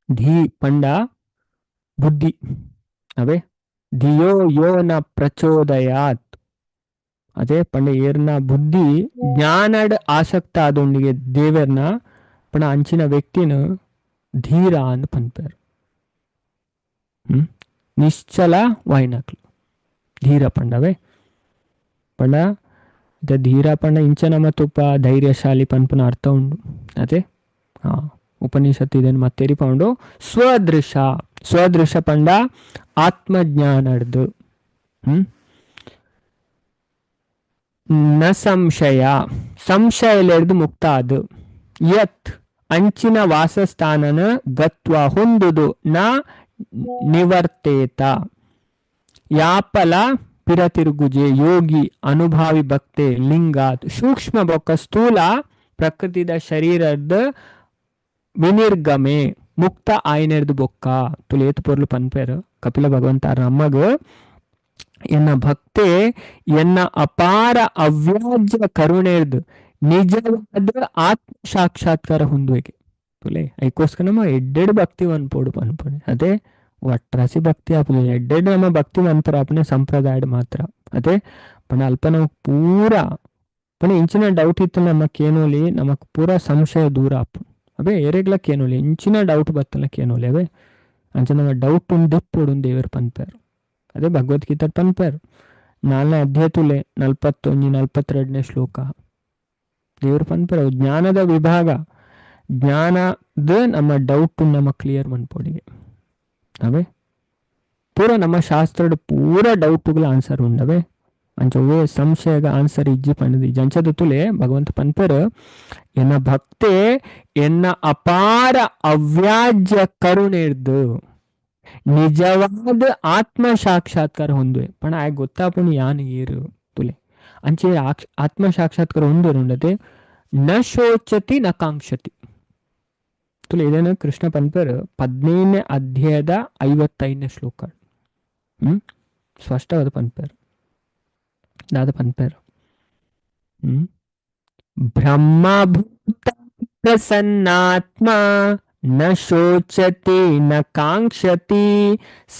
ಧೀ ಪಂಡ ಬುದ್ಧಿ ಅವೇ ಧಿಯೋ ಯೋ ನ ಪ್ರಚೋದಯಾತ್ ಅದೇ ಪಂಡ ಏರ್ನ ಬುದ್ಧಿ ಜ್ಞಾನಡ್ ಆಸಕ್ತ ಆದೊಂಡಿಗೆ ದೇವರ್ನ ಪಂಡ ಅಂಚಿನ ವ್ಯಕ್ತಿನ ಧೀರ ಅಂತ ಪನ್ಪೇರು. ನಿಶ್ಚಲ ವಾಯಿನಕ್ಲು ಧೀರ ಪಂಡವೇ ಪಂಡ ಧೀರ ಪಂಡ ಇಂಚನ ಮತ್ತುಪ್ಪ ಧೈರ್ಯಶಾಲಿ ಪನ್ಪುನ ಅರ್ಥ ಉಂಡು ಅದೇ. ಉಪನಿಷತ್ತು ಇದನ್ನು ಮತ್ತೇರಿ ಪೌಂಡು ಸ್ವದೃಶ ಸ್ವದೃಶ ಪಂಡ ಆತ್ಮಜ್ಞಾನಡ್ದು. ನ ಸಂಶಯ ಸಂಶಯ ಮುಕ್ತ ಅದು ಯತ್ ಅಂಚಿನ ವಾಸಸ್ಥಾನನ ಗತ್ವ ಹೊಂದುದು ನ ನಿವರ್ತೇತ ಯಾಪಲ ಪಿರತಿರುಗುಜೆ ಯೋಗಿ ಅನುಭಾವಿ ಭಕ್ತೆ ಲಿಂಗಾತ್ ಸೂಕ್ಷ್ಮ ಬೊಕ್ಕ ಸ್ಥೂಲ ಪ್ರಕೃತಿದ ಶರೀರದ ವಿನಿರ್ಗಮೆ ಮುಕ್ತ ಆಯ್ನೆರ್ದು ಬೊಕ್ಕ ತುಲೇತು ಪೊರ್ಲು ಪನ್ಪೇರು ಕಪಿಲ ಭಗವಂತ ನಮ್ಮಗ ಎನ್ನ ಭಕ್ತೆ ಎನ್ನ ಅಪಾರ ಅವ್ಯಾಜ್ಯ ಕರುಣೆರ್ದು ನಿಜವಾದ ಆತ್ಮ ಸಾಕ್ಷಾತ್ಕಾರ ಹೊಂದುವಿಕೆ ತುಲೆ ಐಕೋಸ್ಕರ ನಮ್ಮ ಎಡ್ಡೆಡ್ ಭಕ್ತಿ ಪನ್ಪೋಡು ಪನ್ಪೋಡೆ ಅದೇ ಒಟ್ರಾಸಿ ಭಕ್ತಿ ಆಪುಜಿ ಎಡ್ಡೆಡ್ ನಮ್ಮ ಭಕ್ತಿ ಮಂತ್ರ ಆಪುನೆ ಸಂಪ್ರದಾಯಡ್ ಮಾತ್ರ ಅದೇ. ಪಂಡ ಅಲ್ಪ ನಮಕ್ ಪೂರ ಪಂಡ ಇಂಚಿನ ಡೌಟ್ ಇತ್ತು ನಮ್ಮ ಕೇನೋಲಿ ನಮಕ್ ಪೂರ ಸಂಶಯ ದೂರ ಆಪು ಅವೇ ಏರೆಗ್ಲ ಕೇನೋಲಿ ಇಂಚಿನ ಡೌಟ್ ಬತ್ತಲ ಕೇನೋಲಿ ಅವೇ ಅಂಚ ನಮ್ಮ ಡೌಟ್ ಉಂಡು ದೆಪ್ಪೊಡು ದೇವರು ಪನ್ಪೇರು. ಅದೇ ಭಗವದ್ಗೀತೆ ಪನ್ಪೇರು 4ನೇ ಅಧ್ಯಾಯ ತುಲೆ 41 42ನೇ ಶ್ಲೋಕ. ದೇವ್ರ ಪನ್ಪೆರ್ ಅವು ಜ್ಞಾನದ ವಿಭಾಗ. ಜ್ಞಾನದ ನಮ್ಮ ಡೌಟ್ ನಮ್ಮ ಕ್ಲಿಯರ್ ಮನ್ಪೊಡಿಗೆ ಅವೇ ಪೂರ ನಮ್ಮ ಶಾಸ್ತ್ರದ ಪೂರ ಡೌಟ್ಗಳ ಆನ್ಸರ್ ಉಂಡವೆ. ಅಂಚ ಒವ್ವೇ ಸಂಶಯಗ ಆನ್ಸರ್ ಇಜ್ಜಿ ಪಂಡದು ಇಜ್ಜಿ. ಅಂಚದ ತುಲೆ ಭಗವಂತ ಪನ್ಪೆರ್ ಎನ್ನ ಭಕ್ತೆ ಎನ್ನ ಅಪಾರ ಅವ್ಯಾಜ್ಯ ಕರುಣೆರ್ದು ನಿಜವಾದ ಆತ್ಮ ಸಾಕ್ಷಾತ್ಕಾರ ಹೊಂದುವೆ. ಪಣ ಆಯ್ ಗೊತ್ತಾಪುಣು ಯಾನ್ ಏರು ತುಲೆ ಅಂಚೆ ಆತ್ಮ ಸಾಕ್ಷಾತ್ಕಾರ ಹೊಂದುವೆ ನ ಶೋಚತಿ ನ ಕಾಂಕ್ಷತಿ. ತುಲೆ ಇದೇನು ಕೃಷ್ಣ ಪನ್ಪೆರ್ 15ನೇ ಅಧ್ಯಾಯದ 55ನೇ ಶ್ಲೋಕ. ಸ್ಪಷ್ಟವಾದ ಪನ್ಪೆರ್ ದಾದ ಪನ್ಪೆರ್ ಬ್ರಹ್ಮಭೂತ ಪ್ರಸನ್ನಾತ್ಮ ನ ಶೋಚತಿ ನ ಕಾಂಕ್ಷತಿ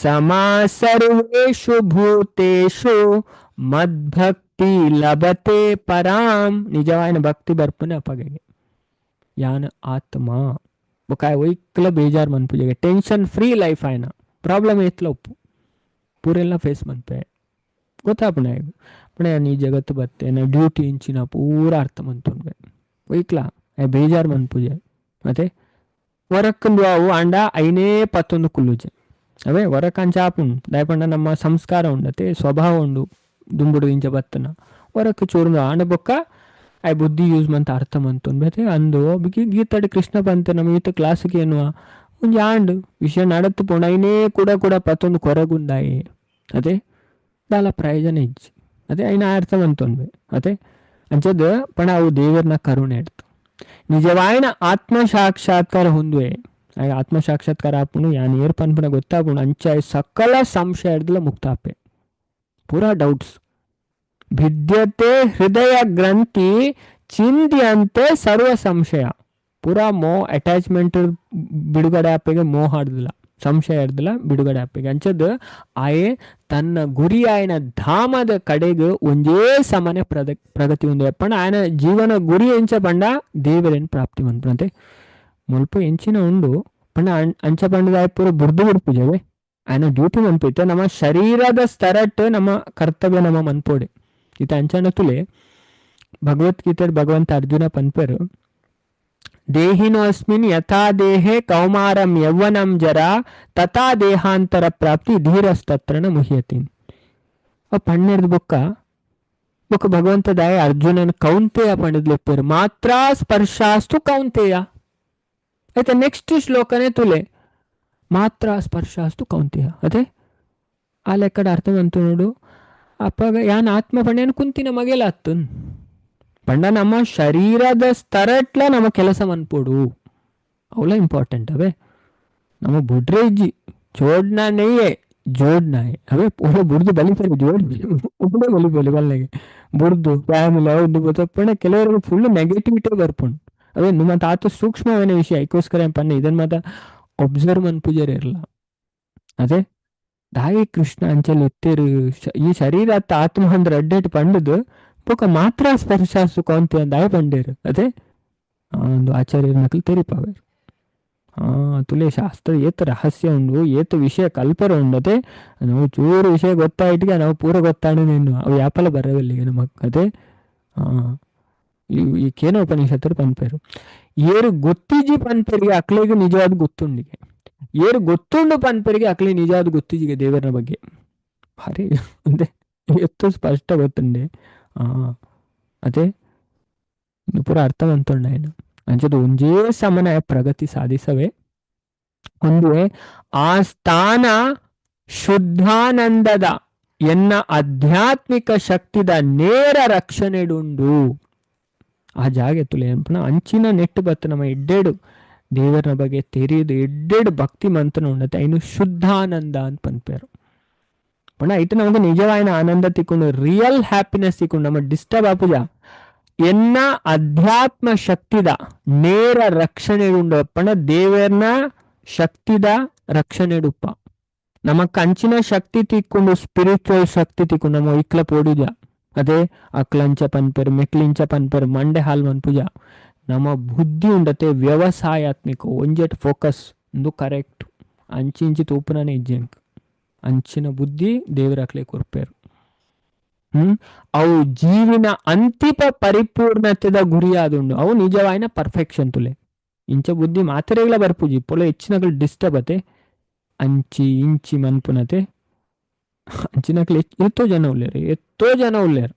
ಸಮಾ ಸರ್ವೇಷು ಭೂತೇಷು ಮದ್ಭಕ್ತಿ ಲಭತೆ ಪರಾಂ. ನಿಜವಾದ ಭಕ್ತಿ ಬರ್ಪುನೆ ಅಪಗೆಗೆ ಯಾನ ಆತ್ಮ ಬೊಕ ಒಯ್ಕ್ಲ ಬೇಜಾರ್ ಮನ್ಪುಜೆಗೆ tension free life ಆಯ್ನ problem ಏತ್ಲ ಉಪ್ಪು ಪೂರೆಲ್ಲ ಫೇಸ್ ಮನ್ಪೆ ಗೊತ್ತಾಪುಣೆ ಪಣೆ ಈ ಜಗತ್ತು ಬತ್ತೆ ನಾ ಡ್ಯೂಟಿ ಇಂಚಿನ ಪೂರ ಅರ್ಥ ಮಂತುಂಡ್ವೆ ಒಯ್ಕ್ಲ ಬೇಜಾರ್ ಮನ್ಪುಜೆ. ಮತ್ತೆ ವರಕ್ಕಂದು ಅವು ಅಂಡ ಐನೇ ಪತ್ತೊಂದು ಕುಲ್ಲುಜೆ ಅವೇ ವರಕ್ ಅಂಚ ಆಪುಂಡು ದಾಯ ಪಂಡ ನಮ್ಮ ಸಂಸ್ಕಾರ ಉಂಡತೆ ಸ್ವಭಾವ ಉಂಡು ದುಂಬುಡು ಇಂಚ ಬತ್ತನ ವರಕ್ ಚೂರುಂಡು ಆಂಡ ಬೊಕ್ಕ I ಬುದ್ಧಿ ಯೂಸ್ ಮಂತ ಅರ್ಥ ಮಂತುಂಡು. ಅಂದು ಗೀತಾಡಿ ಕೃಷ್ಣ ಪಂತೆ ನಮ್ಮ ಈತ ಕ್ಲಾಸ್ಗೆ ಎನ್ನುವ ಒಂಜಿ ಆಂಡ್ ವಿಷಯ ನಡತ್ತು ಪೋಂಡು ಐನೇ ಕೂಡ ಕೂಡ ಪತ್ತೊಂದು ಕೊರಗುಂದಾಯಿ ಅದೇ ದಾಲ ಪ್ರಯೋಜನ ಇಜ್ಜಿ ಅದೇ ಐನ ಅರ್ಥ ಮಂತೊಂದು. ಅದೇ ಅಂಚದ ಪಣ ಅವು ದೇವರನ್ನ ಕರುಣೆ ಇಡ್ತು ನಿಜವಾಯಿನ ಆತ್ಮ ಸಾಕ್ಷಾತ್ಕಾರ ಹೊಂದುವೆ. ಆತ್ಮ ಸಾಕ್ಷಾತ್ಕಾರ ಆಪುಣು ಯಾನ್ ಏರ್ ಪನ್ಪುಣ ಗೊತ್ತಾಪುಣು ಅಂಚ ಸಕಲ ಸಂಶಯ ಹಿಡ್ದಲ ಮುಕ್ತ ಆಪೆ ಪೂರಾ ಡೌಟ್ಸ್ ಭಿದ್ಯತೆ ಹೃದಯ ಗ್ರಂಥಿ ಚಿಂದ್ಯಂತೆ ಸರ್ವ ಸಂಶಯ ಪೂರಾ ಮೋ ಅಟ್ಯಾಚ್ಮೆಂಟ್ ಬಿಡುಗಡೆ ಆಪೆಗೆ ಮೋಹ ಆಡ್ದಿಲ್ಲ ಸಂಶಯ ಹಿಡ್ದಿಲ್ಲ ಬಿಡುಗಡೆ ಆಪೆಗೆ. ಅಂಚದ ಆಯೆ ತನ್ನ ಗುರಿ ಆಯನ ಧಾಮದ ಕಡೆಗೆ ಒಂದೇ ಸಮನೆ ಪ್ರಗತಿ ಹೊಂದುವೆ. ಪಂಡ ಆಯನ ಜೀವನ ಗುರಿ ಎಂಚ ಪಂಡ ದೇವರೇನು ಪ್ರಾಪ್ತಿ ಮನ್ಪುನಂತೆ ಮುಲ್ಪ ಎಂಚಿನ ಉಂಡು ಪಂಡ ಅಂಚ ಪಂಡದ ಆಯ್ ಪೂರ ಬುರ್ದು ಬುಡ್ಪುಜವೆ ಆಯನ ಡ್ಯೂಟಿ ಮನ್ಪುತ್ತೆ ನಮ್ಮ ಶರೀರದ ಸ್ತರಟ್ ನಮ್ಮ ಕರ್ತವ್ಯ ನಮ್ಮ ಮನ್ಪೋಡೆ. ಇತ ಅಂಚನ ತುಲೆ ಭಗವದ್ಗೀತೆ ಭಗವಂತ ಅರ್ಜುನ ಪನ್ಪೆರು ದೇಹಿನೋಸ್ಮಿನ್ ಯಥಾ ದೇಹೆ ಕೌಮಾರಂ ಯೌವನಂ ಜರಾ ತಥಾ ದೇಹಾಂತರ ಪ್ರಾಪ್ತಿ ಧೀರಸ್ತತ್ರನ ಮುಹ್ಯತಿ. ಪಣ್ಣೆರ್ದ ಬೊಕ್ಕ ಬೊಕ್ಕ ಭಗವಂತ ದಾಯ ಅರ್ಜುನನ್ ಕೌಂತೆಯ ಪಂಡದ್ಲೆಪ್ಪೇರು ಮಾತ್ರ ಸ್ಪರ್ಶಾಸ್ತು ಕೌಂತೆಯ. ಆಯ್ತಾ ನೆಕ್ಸ್ಟ್ ಶ್ಲೋಕನೇ ತುಲೆ ಮಾತ್ರ ಸ್ಪರ್ಶಾಸ್ತು ಕೌಂತೆಯ. ಅದೇ ಆ ಲೆಕ್ಕಡ ಅರ್ಥ ಬಂತು ನೋಡು. ಅಪ್ಪಾಗ ಯಾನ್ ಆತ್ಮ ಪಂಡ್ಯಾನ ಕುಂತಿನ ಮಗೆಲ ಅತ್ತನ್ ಪಂಡ ನಮ್ಮ ಶರೀರದ ಸ್ತರಟ್ಲ ನಮ್ಮ ಕೆಲಸ ಮನ್ಪೋಡು ಅವಳ ಇಂಪಾರ್ಟೆಂಟ್ ಅವೇ. ನಮ್ಮ ಬುಡ್ರೆ ಇಜ್ಜಿ ಜೋಡ್ನ ನೆಯ್ಯೆ ಜೋಡ್ನ ಅವೇ ಪೂರ ಬುಡ್ದು ಬಲಿಪೇರು ಜೋಡ್ ಒಬ್ಬನೇ ಬಲಿಪೇರು ಬಲ್ಲೆಗೆ ಬುಡ್ದು ಫ್ಯಾಮಿಲಿ ಅವ್ದು ಗೊತ್ತಪ್ಪಣ ಕೆಲವರಿಗೆ ಫುಲ್ ನೆಗೆಟಿವಿಟಿ ಬರ್ಪುಂಡು ಅವೇ. ನಿಮ್ಮ ತಾತ ಸೂಕ್ಷ್ಮವನೇ ವಿಷಯ ಐಕೋಸ್ಕರ ಪನ್ನೆ ಇದನ್ನ ಮಾತ ಒಬ್ಸರ್ವ್ ಮನ್ಪುಜರ್ ಇರಲ್ಲ. ಅದೇ ದಾಯಿ ಕೃಷ್ಣ ಅಂಚಲ್ ಎತ್ತೇರು ಈ ಶರೀರ ಅತ್ತ ಆತ್ಮ ಅಂದ್ರೆ ಅಡ್ಡೇಟ್ ಪಂಡದು ಬೊಕ ಮಾತ್ರ ಸ್ಪರ್ಶ ಸುಖ ದಾಯ ಪಂಡೇರು. ಅದೇ ಒಂದು ಆಚಾರ್ಯರ ನಕಲು ತೆರಿಪಾವೇರು. ತುಲೆ ಶಾಸ್ತ್ರ ಏತ ರಹಸ್ಯ ಉಂಡು ಏತ ವಿಷಯ ಕಲ್ಪರ ಉಂಡತೆ ನಾವು ಚೂರು ವಿಷಯ ಗೊತ್ತಾಯ್ಟಿಗೆ ನಾವು ಪೂರ ಗೊತ್ತಾಡೇನು ಅವು ಯಾಪಲ ಬರವಲ್ಲಿಗೆ ನಮಕ್. ಅದೇ ಈ ಕೇನ ಉಪನಿಷತ್ತರು ಪನ್ಪೇರು ಏರು ಗೊತ್ತಿಜಿ ಪನ್ಪೇರಿಗೆ ಅಕ್ಲಿಗೆ ನಿಜವಾದ ಗೊತ್ತುಂಡಿಗೆ ಏರು ಗೊತ್ತುಂಡು ಪನ್ಪೇರಿಗೆ ಅಕ್ಲಿ ನಿಜವಾದ ಗೊತ್ತಿಜಿಗೆ ದೇವರ ಬಗ್ಗೆ ಭಾರಿ ಅಂದೆ ಎತ್ತು ಸ್ಪಷ್ಟ ಗೊತ್ತುಂಡೆ. ಅದೇ ಪೂರ ಅರ್ಥ ಮಂತುಂಡ ಏನು ಅಂಚದು ಒಂಜೇ ಸಮನ ಪ್ರಗತಿ ಸಾಧಿಸವೆ ಹೊಂದುವೆ ಆ ಸ್ಥಾನ ಶುದ್ಧಾನಂದದ ಎನ್ನ ಆಧ್ಯಾತ್ಮಿಕ ಶಕ್ತಿದ ನೇರ ರಕ್ಷಣೆಡುಂಡು. ಆ ಜಾಗೆ ತುಲೆ ಅನ್ಪುಣ ಅಂಚಿನ ನೆಟ್ಟು ಬತ್ತು ನಮ್ಮ ಎಡ್ಡೆಡು ದೇವರ ಬಗ್ಗೆ ತೆರೆಯುದು ಎಡ್ಡೆಡು ಭಕ್ತಿ ಮಂತನ ಉಂಡತೆ ಐನು ಶುದ್ಧಾನಂದ ಅಂತ ಪನ್ಪೇರು. ಪಂಡ ಐತ ನಮಗೆ ನಿಜವಾಯಿನ ಆನಂದ ತಿಕ್ಕೊಂಡು ರಿಯಲ್ ಹ್ಯಾಪಿನೆಸ್ ತಿಕ್ಕೊಂಡು ನಮ್ಮ ಡಿಸ್ಟರ್ಬ್ ಆಪುಜ ಎನ್ನ ಅಧ್ಯಾತ್ಮ ಶಕ್ತಿದ ನೇರ ರಕ್ಷಣೆ ಉಂಡು. ಪಂಡ ದೇವರನ ಶಕ್ತಿದ ರಕ್ಷಣೆಡುಪ್ಪ ನಮ್ಮ ಕಂಚಿನ ಶಕ್ತಿ ತಿಕ್ಕೊಂಡು ಸ್ಪಿರಿಚುವಲ್ ಶಕ್ತಿ ತಿಕ್ಕೊಂಡು ನಮ್ಮ ಇಕ್ಲ ಪೋಡುಜ. ಅದೇ ಅಕ್ಲಂಚ ಪನ್ಪೆರ್ ಮೆಕ್ಲಿಂಚ ಪನ್ಪೆರ್ ಮಂಡೆ ಹಾಲ್ ಮನ್ಪುಜ ನಮ್ಮ ಬುದ್ಧಿ ಉಂಡತೆ ವ್ಯವಸಾಯಾತ್ಮಿಕ ಒಂಜೆಟ್ ಫೋಕಸ್ ಒಂದು ಕರೆಕ್ಟ್ ಅಂಚಿ ಇಂಚಿ ತೂಪುನನೇ ಇಜ್ಜೆಂಕ್ ಅಂಚಿನ ಬುದ್ಧಿ ದೇವರ ಅಕ್ಲೆ ಕೊರ್ಪೇರು. ಹ್ಮ್ ಅವು ಜೀವಿನ ಅಂತಿಮ ಪರಿಪೂರ್ಣತೆದ ಗುರಿಯಾದುಂಡು. ಅವು ನಿಜವಾಯಿನ ಪರ್ಫೆಕ್ಷನ್ ತುಲೆ. ಇಂಚ ಬುದ್ಧಿ ಮಾತೆರೆಗ್ಲ ಬರ್ಪುಜಿ ಪೊಲ ಹೆಚ್ಚಿನಕಲ್ ಡಿಸ್ಟರ್ಬ್ ಅತೆ ಅಂಚಿ ಇಂಚಿ ಮನ್ಪುನತೆ. ಅಂಚಿನಕಲ್ ಎತ್ತೋ ಜನ ಉಲ್ಲೇರು, ಎತ್ತೋ ಜನ ಉಲ್ಲೇರು.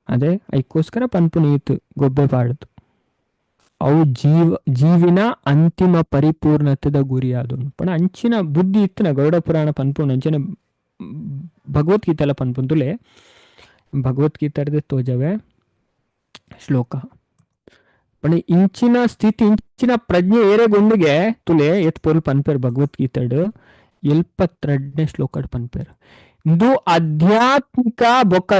ಅದೇ ಐಕ್ಕೋಸ್ಕರ ಪನ್ಪುನ ಈತ್ ಗೊಬ್ಬೆ ಪಾಡುದು. ಅವು ಜೀವಿನ ಅಂತಿಮ ಪರಿಪೂರ್ಣತೆದ ಗುರಿಯಾದುಂಡು. ಪಂಡ ಅಂಚಿನ ಬುದ್ಧಿ ಇತ್ತಿನ ಗರುಡ ಪುರಾಣ ಪನ್ಪುನ ಅಂಚಿನ ಭಗವದ್ಗೀತೆಲ ಪನ್ಪುಂದುಲೆ. ಭಗವದ್ಗೀತೆರ್ದೆ ತೋಜವೆ ಶ್ಲೋಕ. ಪಂಡ ಇಂಚಿನ ಸ್ಥಿತಿ ಇಂಚಿನ ಪ್ರಜ್ಞೆ ಏರೆಗುಂಡುಗೆ ತುಲೆ ಏತ್ ಪೊರ್ಲು ಪನ್ಪೆರ್ ಭಗವದ್ಗೀತೆಡ್ 72ನೇ ಶ್ಲೋಕಡ್ ಪನ್ಪೆರ್. ಇಂದು ಆಧ್ಯಾತ್ಮಿಕ ಬೊಕ್ಕ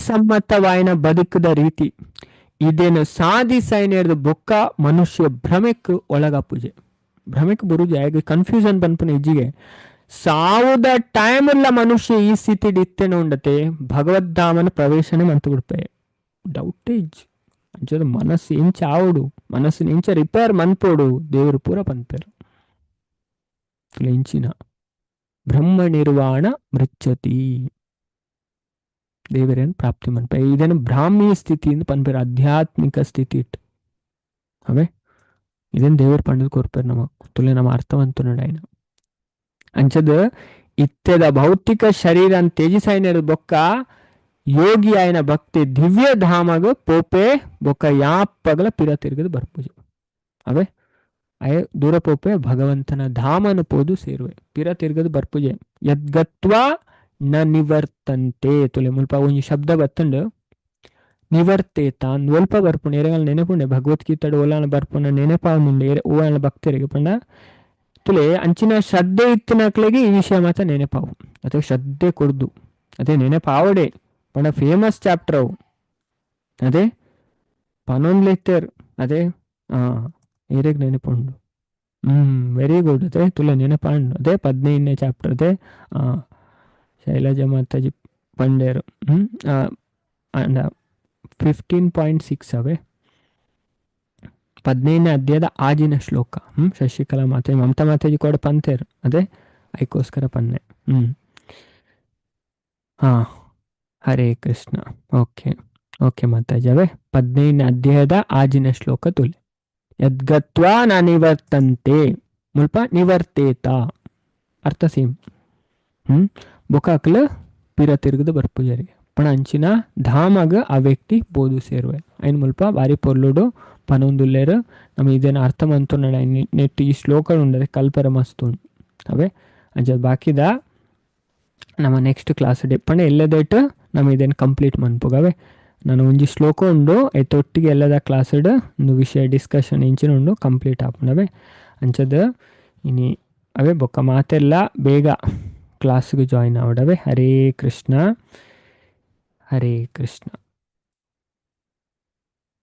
ಸಮ್ಮತವಾಯಿನ ಬದುಕದ ರೀತಿ. ಇದೇನು ಸಾಧಿಸೈನೇರ್ದು ಬೊಕ್ಕ ಮನುಷ್ಯ ಭ್ರಮೆಕ್ ಒಳಗಾಪುಜೆ. ಭ್ರಮೆಕ್ ಬುರುಜೆ ಆಗ ಕನ್ಫ್ಯೂಷನ್ ಪನ್ಪುನ ಇಜ್ಜಿಗೆ. ಸಾವುದ ಟೈಮ್ ಎಲ್ಲ ಮನುಷ್ಯ ಈ ಸ್ಥಿತಿ ಇತ್ತೇನೆ ಉಂಡತೆ ಭಗವದ್ಧಾಮನ ಪ್ರವೇಶನೆ ಮಂತು ಬಿಡ್ಪೆ. ಡೌಟ್ ಇಜ್ಜಿ. ಅಂಚದ ಮನಸ್ಸು ಇಂಚ ಆವಡು, ಮನಸ್ಸಿನ ಇಂಚ ರಿಪೇರ್ ಮನ್ಪೋಡು ದೇವರು ಪೂರ ಪನ್ಪೆರು. ಇಂಚಿನ ಬ್ರಹ್ಮ ನಿರ್ವಾಣ ಮೃಚ್ಛತಿ ದೇವರೇನು ಪ್ರಾಪ್ತಿ ಮನ್ಪೆ. ಇದೇನು ಬ್ರಾಹ್ಮಿ ಸ್ಥಿತಿ ಅಂತ ಪನ್ಪೆರು, ಆಧ್ಯಾತ್ಮಿಕ ಸ್ಥಿತಿ ಇಟ್ಟು. ಅವೇ ಇದೇನು ದೇವರ ಪಂಡದ ಕೊರ್ಪೆರು ನಮ ತುಲೆ ನಮ್ಮ ಅರ್ಥವಂತುನಡ ఆయన. ಅಂಚದ ಇತ್ತೆದ ಭೌತಿಕ ಶರೀರ ತ್ಯಜಿಸೈನರು ಬೊಕ್ಕ ಯೋಗಿ ಆಯನ ಭಕ್ತಿ ದಿವ್ಯ ಧಾಮಗ ಪೋಪೆ ಬೊಕ್ಕ ಯಾಪಗಲ ಪಿರ ತಿರುಗದು ಬರ್ಪುಜೆ. ಅವೇ ಅಯ ದೂರ ಪೋಪೆ ಭಗವಂತನ ಧಾಮನ ಪೋದು ಸೇರುವೆ, ಪಿರ ತಿರುಗದು ಬರ್ಪುಜೆ. ಯದ್ಗತ್ವಾ ನ ನಿವರ್ತಂತೆ ತುಲೆ ಮುಲ್ಪ ಒಂಜಿ ಶಬ್ದ ಬತ್ತಂಡು ನಿವರ್ತೇತ ಅಂದ್ ಒಲ್ಪ ಬರ್ಪುಂಡು. ಎರೆಗಲ್ ನೆನಪುಂಡೆ ಭಗವದ್ಗೀತೆಡ್ ಓಲಾನ ಬರ್ಪುಂಡ ನೆನಪಾವುಂಡು ಓಲಾನ ಭಕ್ತರಿಗೆ ಪಂಡ ತುಲೆ ಅಂಚಿನ ಶ್ರದ್ಧೆ ಇತ್ತಿನಕ್ಲೆಗೆ ಈ ವಿಷಯ ಮಾತ್ರ ನೆನಪಾವು. ಅದೇ ಶ್ರದ್ಧೆ ಕೊಡ್ದು ಅದೇ ನೆನಪಾವಡೆ ಪಂಡ ಫೇಮಸ್ ಚಾಪ್ಟರ್ ಅವು. ಅದೇ ಪನೊಂದ್ಲೆತ್ತೇರ್ ಅದೇ ಏರೆಗ್ ನೆನಪುಂಡು. Very good. ಅದೇ ತುಲೆ ನೆನಪಾಂಡು ಅದೇ 15ನೇ ಚಾಪ್ಟರ್ ಅದೇ ಶೈಲಜಾ ಮಾತಾಜಿ ಪಂಡೇರು. ಅಂಡ 15.6 ಅವೇ 15ನೇ ಅಧ್ಯಾಯದ ಆಜಿನ ಶ್ಲೋಕ. ಶಶಿಕಲಾ ಮಾತಾಜಿ ಮಮತಾ ಮಾತಾಜಿ ಕೂಡ ಪಂತೇರು ಅದೇ ಐಕೋಸ್ಕರ ಪನ್ನೆ. ಹಾ ಹರೇ ಕೃಷ್ಣ. ಓಕೆ ಓಕೆ ಮಾತಾಜಿ. ಅವೇ 15ನೇ ಅಧ್ಯಾಯದ ಆಜಿನ ಶ್ಲೋಕ ತುಲೆ. ಯದ್ಗತ್ವಾ ನ ನಿವರ್ತಂತೆ ಮುಲ್ಪ ನಿವರ್ತೇತ ಅರ್ಥ ಸೇಮ್. ಬೊಕಾಕ್ಲ ಪಿರ ತಿರುಗದು ಬರ್ಪುಜರಿಗೆ ಪಣ ಅಂಚಿನ ಧಾಮಗ ಆ ವ್ಯಕ್ತಿ ಬೋದು ಸೇರುವೆ. ಐನ್ ಮುಲ್ಪ ಬಾರಿ ಪೊರ್ಲುಡು ಪನೊಂದುಲ್ಲೇರು. ನಮ್ಮ ಇದೇನು ಅರ್ಥ ಮಂತುಂಡ ನೆಟ್ ಈ ಶ್ಲೋಕ ಉಂಡದೆ ಕಲ್ಪೆರ ಮಸ್ತ್ ಉಂಡು. ಅವೇ ಅಂಚ ಬಾಕಿದ ನಮ್ಮ ನೆಕ್ಸ್ಟ್ ಕ್ಲಾಸ್ ಡೇ ಪಂಡ ಎಲ್ಲದೇಟ್ ನಮ್ಮ ಇದೇನು ಕಂಪ್ಲೀಟ್ ಮನ್ಪುಗವೆ. ನಾನು ಒಂಜಿ ಶ್ಲೋಕ ಉಂಡು ಐತೊಟ್ಟಿಗೆ ಎಲ್ಲದ ಕ್ಲಾಸ್ಡ್ ಒಂದು ವಿಷಯ ಡಿಸ್ಕಷನ್ ಇಂಚಿನ ಉಂಡು ಕಂಪ್ಲೀಟ್ ಆಪುಂಡವೆ. ಅಂಚದ ಇನಿ ಅವೇ ಬೊಕ್ಕ ಮಾತೆಲ್ಲ ಬೇಗ ಕ್ಲಾಸ್ಗೆ ಜಾಯಿನ್ ಆವಡವೆ. ಹರೇ ಕೃಷ್ಣ ಹರೇ ಕೃಷ್ಣ.